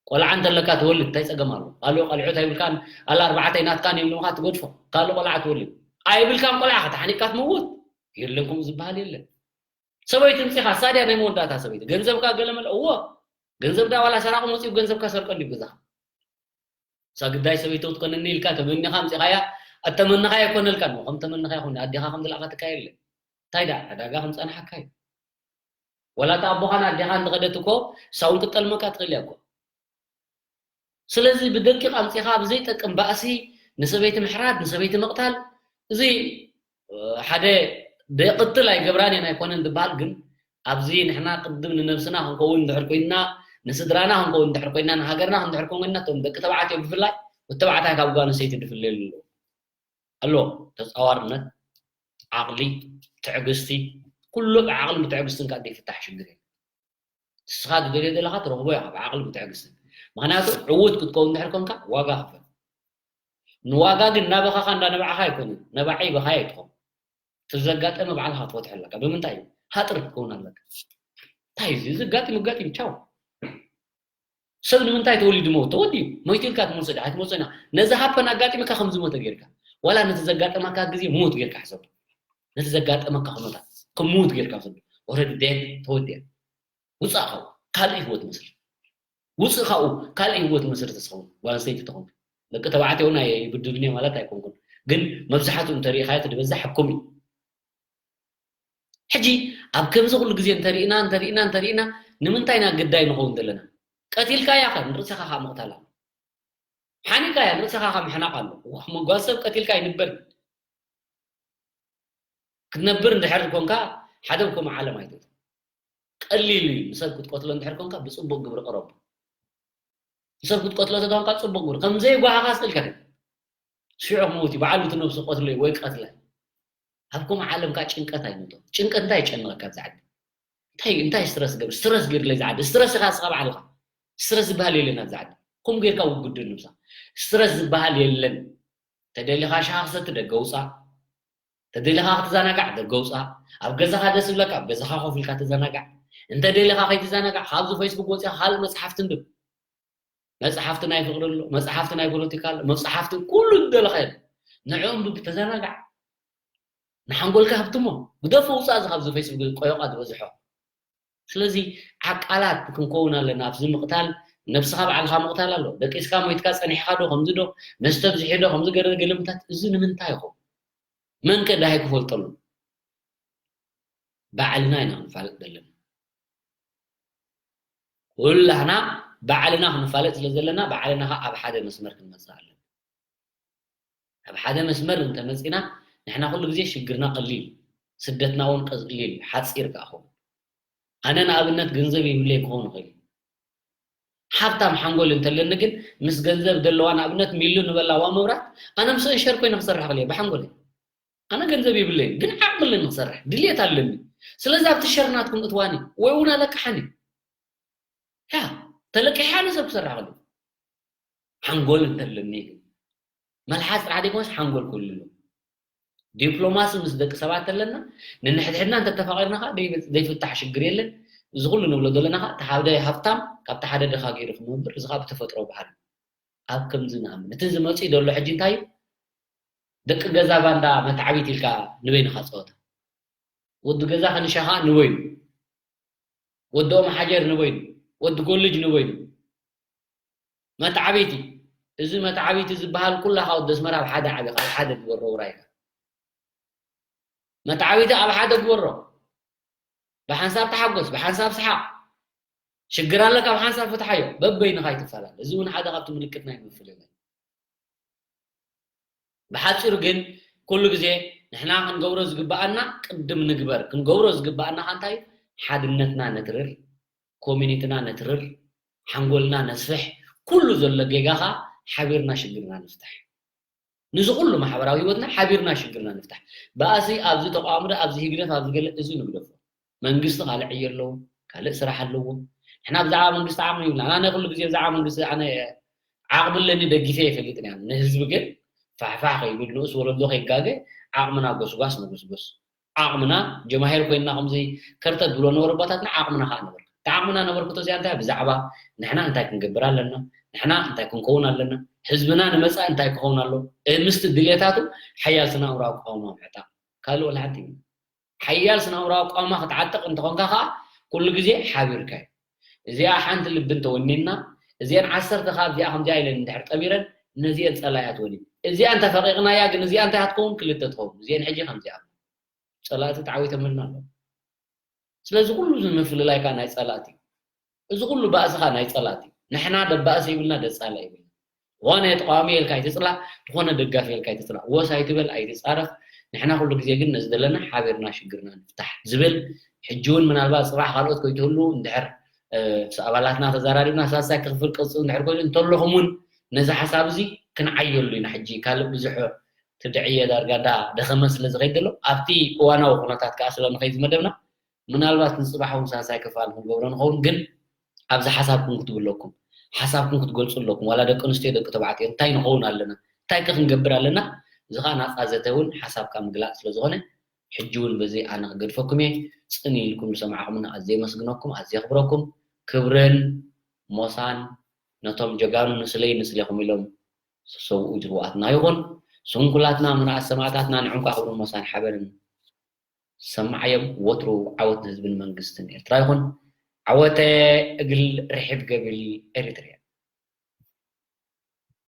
ቆልዓ እንተለካ ትወልድ፣ እንታይ ጸገም ኣሎ? ካልኦ ቆልዑት ኣይብልካን፣ ኣላ ኣርባዕተ ናትካን እዮም ኢልካ ትገድፎ። ካልኦ ቆልዓ ትወልድ። ኣይብልካን ቆልዓ፣ ተሓኒቅካ ትመውት። የለን፣ ከምኡ ዝበሃል የለን። ሰበይቲ ምጺኻ፣ ሳድያ ናይ መወዳእታ ሰበይቲ። ገንዘብካ ገለ መለ፣ እዎ። ገንዘብ ዳ ዋላ ሰራቂ መጺኡ ገንዘብካ ሰርቀ እንዲዩ ገዛኻ። እሳ ግዳይ ሰበይቲ ክትኮነኒ ኢልካ ተመኒኻ ኣምጺኻያ፣ ኣተመንኻያ ኣይኮነልካን። ከም ተመንኻያ ይኹን፣ ኣዴኻ ከም ዝለኣኸትካ የለ። እንታይ ደኣ፣ ዕዳጋ ከም ጸንሓካ እዩ። ወላ እታ ኣቦኻን ኣዴኻን ዝኸደት እኮ፣ እሳ እውን ክትጠልመካ ትኽእል እያ እኮ። ስለዚ ብደቂቕ ኣምጺኻ ብዘይጠቅም ባእሲ ንሰበይቲ ምሕራድ፣ ንሰበይቲ ምቕታል፣ እዚ፣ እ፣ ሓደ ደይቅትል ኣይገብራን እየን ኣይኮነን ዝበሃል፣ ግን ኣብዚ ንሕና ቅድም ንነብስና ክንከውን እንድሕር ኮይንና፣ ንስድራና ክንከውን እንድሕር ኮይንና፣ ንሃገርና እንድሕር ኮይንና፣ እቶም ደቂ ተባዕትዮ ብፍላይ፣ ወዲ ተባዕታይ ካብ ጓል ኣንስተይቲ ድፍለየሉ ኣሎ። ኣሎ፣ ተጻዋርነት፣ ዓቕሊ፣ ትዕግስቲ፣ ኩሉ ብዓቕልን ብትዕግስትን ከኣ ዘይፍታሕ ሽግር እዩ። ንስኻ ትደልዮ ዘለኻ ትረኽቦ ኢኻ ብዓቕልን ብትዕግስትን። ምኽንያቱ ዕዉት ክትከውን እንድሕር ኮንካ ዋጋ ክፈል። ንዋጋ ግን ናበኻኻ እንዳ ነባዕኻ ኣይኮነን፣ ነባዐይ በኻይ ኣይትኾን። እቲ ዘጋጠመ ባዕልኻ ክትፈትሖ ኣለካ። ብምንታይ እዩ? ሃጥር ክትከውን ኣለካ። እንታይ እዩ እዚ? እዚ ኣጋጢሙ ኣጋጢሙ፣ ቻው። ሰብ ንምንታይ ተወሊዱ ሞት? ተወዲኡ። ሞይቱ ኢልካ ትመልሶ ዲኻ? ኣይትመልሶን ኢኻ። ነዚ ሃፐን ኣጋጢሙካ ከም ዝሞተ ጌርካ። ዋላ ነቲ ዘጋጠመካ ግዜ ሞት ጌርካ ሕሰቦ። ነቲ ዘጋጠመካ ኩነታት ከም ሞት ጌርካ ውሰዶ። ኦረዲ ዴድ ተወዲኣ። ውጻእ ካብኡ። ካልእ ህይወት መስርት። ውጽእ ካብኡ። ካልእ ህይወት መስርት ትኸውን። ጓል ኣንስተይቲ ትኸውን። ደቂ ተባዕትዮ እውን ኣይብድሉን እዮም ማለት ኣይኮንኩን። ግን መብዛሕትኡ እንተሪኢኻዮ እቲ ዝበዝሕ ሕኩም እዩ። ሕጂ ኣብ ከምዚ ኩሉ ግዜ እንተሪእና፣ እንተሪእና፣ እንተሪእና፣ ንምንታይ ኢና ግዳይ ንኸውን ዘለና? ቀቲልካያ ኸ ንርእስኻ ኸኣ ምቕታል ኣሎ። ሓኒቃያ ንርእስኻ ኸኣ ምሕናቕ ኣሎ። እሞ ጓል ሰብ ቀቲልካ ኣይንበርን። ክትነብር እንድሕር ኮንካ ሓደ ብከምኡ ዓለም ኣይትእቶ። ቀሊል እዩ ንሰብ ክትቀትሎ እንድሕር ኮንካ ብጽቡቕ ግብሪ ቅረቦ። ንሰብ ክትቀትሎ ተተኾንካ ጽቡቕ ግብሪ። ከም ዘይጓሃኻ ስቕ ኢልካ ደ-፣ ሽዑ ክመውት እዩ። ባዕሉ እቲ ነብሱ ቀትሎ እዩ ወይ ቀትላ። ኣብ ከምኡ ዓለም ከኣ ጭንቀት ኣይንእቶ። ጭንቀት እንታይ የጨንቐካ ኣብዚ ዓዲ? እንታይ፣ እንታይ ስትረስ ገብር? ስትረስ ገይርለይ ዝዓዲ። ስትረስ ኢኻ እስኻ ባዕልኻ። ስትረስ ዝበሃል የለን ኣብዚ ዓዲ። ከምኡ ጌርካ ውግድል ንብሳ። ስትረስ ዝበሃል የለን። ተደሊኻ ሻሂ ክሰቲ ደገ ውጻእ። ተደሊኻ ክትዘናጋዕ ደገ ውጻእ። ኣብ ገዛኻ ደስ ይብለካ፣ ኣብ ገዛኻ ኮፍ ኢልካ ተዘናጋዕ። እንተ ደሊኻ ከይትዘናጋዕ፣ ካብዚ ፌስቡክ ወጺኻ ካልእ መጽሓፍቲ እንብብ። መጽሓፍቲ ናይ ፍቕሪ ኣሎ፣ መጽሓፍቲ ናይ ፖለቲካ ኣሎ፣ መጽሓፍቲ ኩሉ ዝደለኻዮ። ንዕኡ እንብብ፣ ተዘናጋዕ። ንሓንጎልካ ሃብትሞ፣ ግደፎ፣ ውጻእ እዚ ካብዚ ፌስቡክ ቆዮቓ ዝበዝሖ። ስለዚ ዓቃላት ክንከውን ኣለና። ኣብዚ ምቕታል፣ ነብስኻ ባዕልኻ ምቕታል ኣሎ። ደቂስካ ሞይትካ ጸኒሕካ ዶ፣ ከምዚ ዶ፣ መስተ ብዝሒ ዶ፣ ከምዚ ገለ ገልምታት፣ እዚ ንምንታይ ይኸውን? መን ከ ደሃይ ክፈልጠሉ? ባዕልና ኢና ክንፋለጥ ዘለና። ኩላህና ባዕልና ክንፋለጥ ስለ ዘለና፣ ባዕልና ኸኣ ኣብ ሓደ መስመር ክንመጽእ ኣለና። ኣብ ሓደ መስመር እንተመጺና፣ ንሕና ኩሉ ግዜ ሽግርና ቀሊል፣ ስደትና እውን ቀሊል፣ ሓጺር ከኣ ክኸውን። ኣነ ንኣብነት ገንዘብ የብለይ ክኸውን ይኽእል እዩ። ሓብታም ሓንጎል እንተለኒ ግን፣ ምስ ገንዘብ ደለዋ ንኣብነት ሚሉ ንበላ ዋ መብራት፣ ኣነ ምስአን ሸር ኮይነ ክሰርሕ እኽእል እየ ብሓንጎለይ። ኣነ ገንዘብ የብለይን፣ ግን ዓቕሚ ኣለኒ ክሰርሕ፣ ድልየት ኣለኒ። ስለዚ ኣብቲ ሸር ናትኩም እትዋኒ፣ ወይ እውን ኣለቅሓኒ። ያ፣ ተለቂሐ ኣነ ሰብ ክሰርሕ እኽእል እየ። ሓንጎል እንተለኒ ግን፣ መልሓስ ጥራሕ ዘይኮነስ ሓንጎል ክህሉ ኣለዎ። ዲፕሎማሲ ምስ ደቂ ሰባት ኣለና፣ ንንሕድሕድና እንተተፋቒርና ኸዓ ደይ-፣ ዘይፍታሕ ሽግር የለን። እዚ ኩሉ ንብሎ ዘለና ኸዓ፣ እቲ ሓደ ሃብታም ካብቲ ሓደ ድኻ ገይሩ ክመብር፣ እዚ ኸዓ ብተፈጥሮ ባህሪ። ኣብ ከምዚ ንኣምን። እቲ ዝመጽእ ዘሎ ሕጂ እንታይ እዩ? ደቂ ገዛ ባንዳ መትዓቢት ኢልካ ንበይንኻ ጸወታ። ወዲ ገዛ ከንሻኻ ንበይኑ። ወዲ ኦም ሓጀር ንበይኑ። ወዲ ጎልጅ ንበይኑ። መትዓቢቲ። እዚ መትዓቢቲ ዝበሃል ኩላኻ ወዲ ኣስመራ ኣብ ሓደ ዓቢኻ፣ ኣብ ሓደ ግበሮ ውራይካ። መትዓቢቲ ኣብ ሓደ ግበሮ። ብሓንሳብ ተሓጎስ፣ ብሓንሳብ ሰሓቕ። ሽግር ኣለካ፣ ብሓንሳብ ፍትሓዮ። በበይንኻ ኣይትፈላለ። እዚ እውን ሓደ ካብቲ ምልክት ናይ ምፍልላይ። ብሓጺሩ ግን፣ ኩሉ ግዜ ንሕና ክንገብሮ ዝግብኣና ቅድም ንግበር። ክንገብሮ ዝግብኣና ከ እንታይ እዩ? ሓድነትና ነትርር፣ ኮሚኒቲና ነትርር፣ ሓንጎልና ነስፍሕ፣ ኩሉ ዘሎ ጌጋ ከኣ ሓቢርና ሽግርና ንፍታሕ። ንዚ ኩሉ ማሕበራዊ ህይወትና ሓቢርና ሽግርና ንፍታሕ። ባእሲ ኣብዚ ተቃውሞ ዶ፣ ኣብዚ ህግደፍ፣ ኣብዚ ገለ፣ እዚ ንግደፎ። መንግስቲ ካልእ ዕዮ ኣለዎ፣ ካልእ ስራሕ ኣለዎ። ንሕና ብዛዕባ መንግስቲ ዓቕሚ ይብልና። ኣነ ኩሉ ግዜ ብዛዕባ መንግስቲ ኣነ ዓቕሚ ኣለኒ፣ ደጊፈ ይፈልጥን እየ ንህዝቢ፣ ግን ፋሕፋሕ ከይብል ንኡስ ወለዶ ከይጋገ ዓቕምና ጎስጓስ ንጉስጉስ። ዓቕምና ጀማሂር ኮይንና ከምዚ ከርተት ዝብሎ ነበሩ ኣቦታትና ዓቕምና ከዓ ነበርክቶ። እታ ዓቕምና ነበርክቶ እዚኣ እንታይ ብዛዕባ ንሕና እንታይ ክንገብር ኣለና፣ ንሕና እንታይ ክንከውን ኣለና፣ ህዝብና ንመጻኢ እንታይ ክኸውን ኣሎ፣ ምስቲ ድሌታቱ ሓያል ስነ ኣእምራዊ ኣቋውማ ምዕጣቕ። ካልእ ወላ ሓንቲ ሓያል ስነ ኣእምራዊ ኣቋውማ ክትዓጥቕ እንተኾንካ ከዓ ኩሉ ግዜ ሓቢርካ እዩ። እዚኣ ሓንቲ ልቢ እንተወኒንና እዚአን ዓሰርተ ካብ እዚኣ ከምዚኣ ኢለን እንድሕር ጠሚረን ነዚአን ጸላእያት ወኒን እዚኣ እንተፈቂቕናያ ግን እዚኣ እንታይ ክትከውን ክልተ ትኸውን እዚአን ሕጂ ከምዚኣ ጸላእቲ ተዓዊተምልና ኣለዉ። ስለዚ ኩሉ እዚ ምፍልላይካ ናይ ጸላእቲ እዩ። እዚ ኩሉ ባእስኻ ናይ ጸላእቲ እዩ። ንሕና ደባእሲ ይብልና ደጻለ ይብልና። ዝኾነ ተቃዋሚ ኢልካ ኣይትጽላእ፣ ዝኾነ ደጋፊ ኢልካ ኣይትጽላእ። ወስ ኣይትበል ኣይትጻረፍ። ንሕና ኩሉ ግዜ ግን ነዚ ዘለና ሓቢርና ሽግርና ንፍታሕ ዝብል ሕጂ እውን ምናልባት ጽባሕ ካልኦት ከይትህሉ እንድሕር ምስ ኣባላትና ተዘራሪብና ሳልሳይ ክፍል ቅጽል እንድሕር ኮይኑ እንተለኹም እውን ነዚ ሓሳብ እዚ ክንዓየሉ ኢና። ሕጂ ካልእ ብዙሕ ትድዕየ ዳርጋ እንዳ ደኸመ ስለ ዝኸይድ ዘሎ ኣብቲ እዋናዊ ኩነታት ከዓ ስለ ንኸይድ ዝመደብና ምናልባት ንፅባሕ እውን ሳልሳይ ክፋል ክንገብሮ ንኸውን ግን ኣብዚ ሓሳብኩም ክትብለኩም ሓሳብኩም ክትገልፁ ኣለኩም ዋላ ደቂ ኣንስትዮ ደቂ ተባዕትዮ እንታይ ንኸውን ኣለና እንታይ ከ ክንገብር ኣለና እዚ ከዓ ናፃ ዘተ እውን ሓሳብካ ምግላፅ ስለ ዝኾነ ሕጂ እውን በዚ ኣነ ክገድፈኩም እየ ፅን ኢልኩም ዝሰማዕኹምና ኣዝየ የመስግነኩም ኣዝየ የኽብረኩም ክብርን ሞሳን ነቶም ጀጋኑ ንስለይ ንስሌኹም ኢሎም ዝሰውኡ ስውኣትና ይኹን ስንኩላትና ምንኣስ ሰማእታትና ንዕንቋ ክብርን ሞሳን ሓበንን ሰማዓዮም ወትሩ ዓወት ንህዝብን መንግስትን ኤርትራ ይኹን ዓወተ እግል ርሒብ ገብል ኤሪትርያ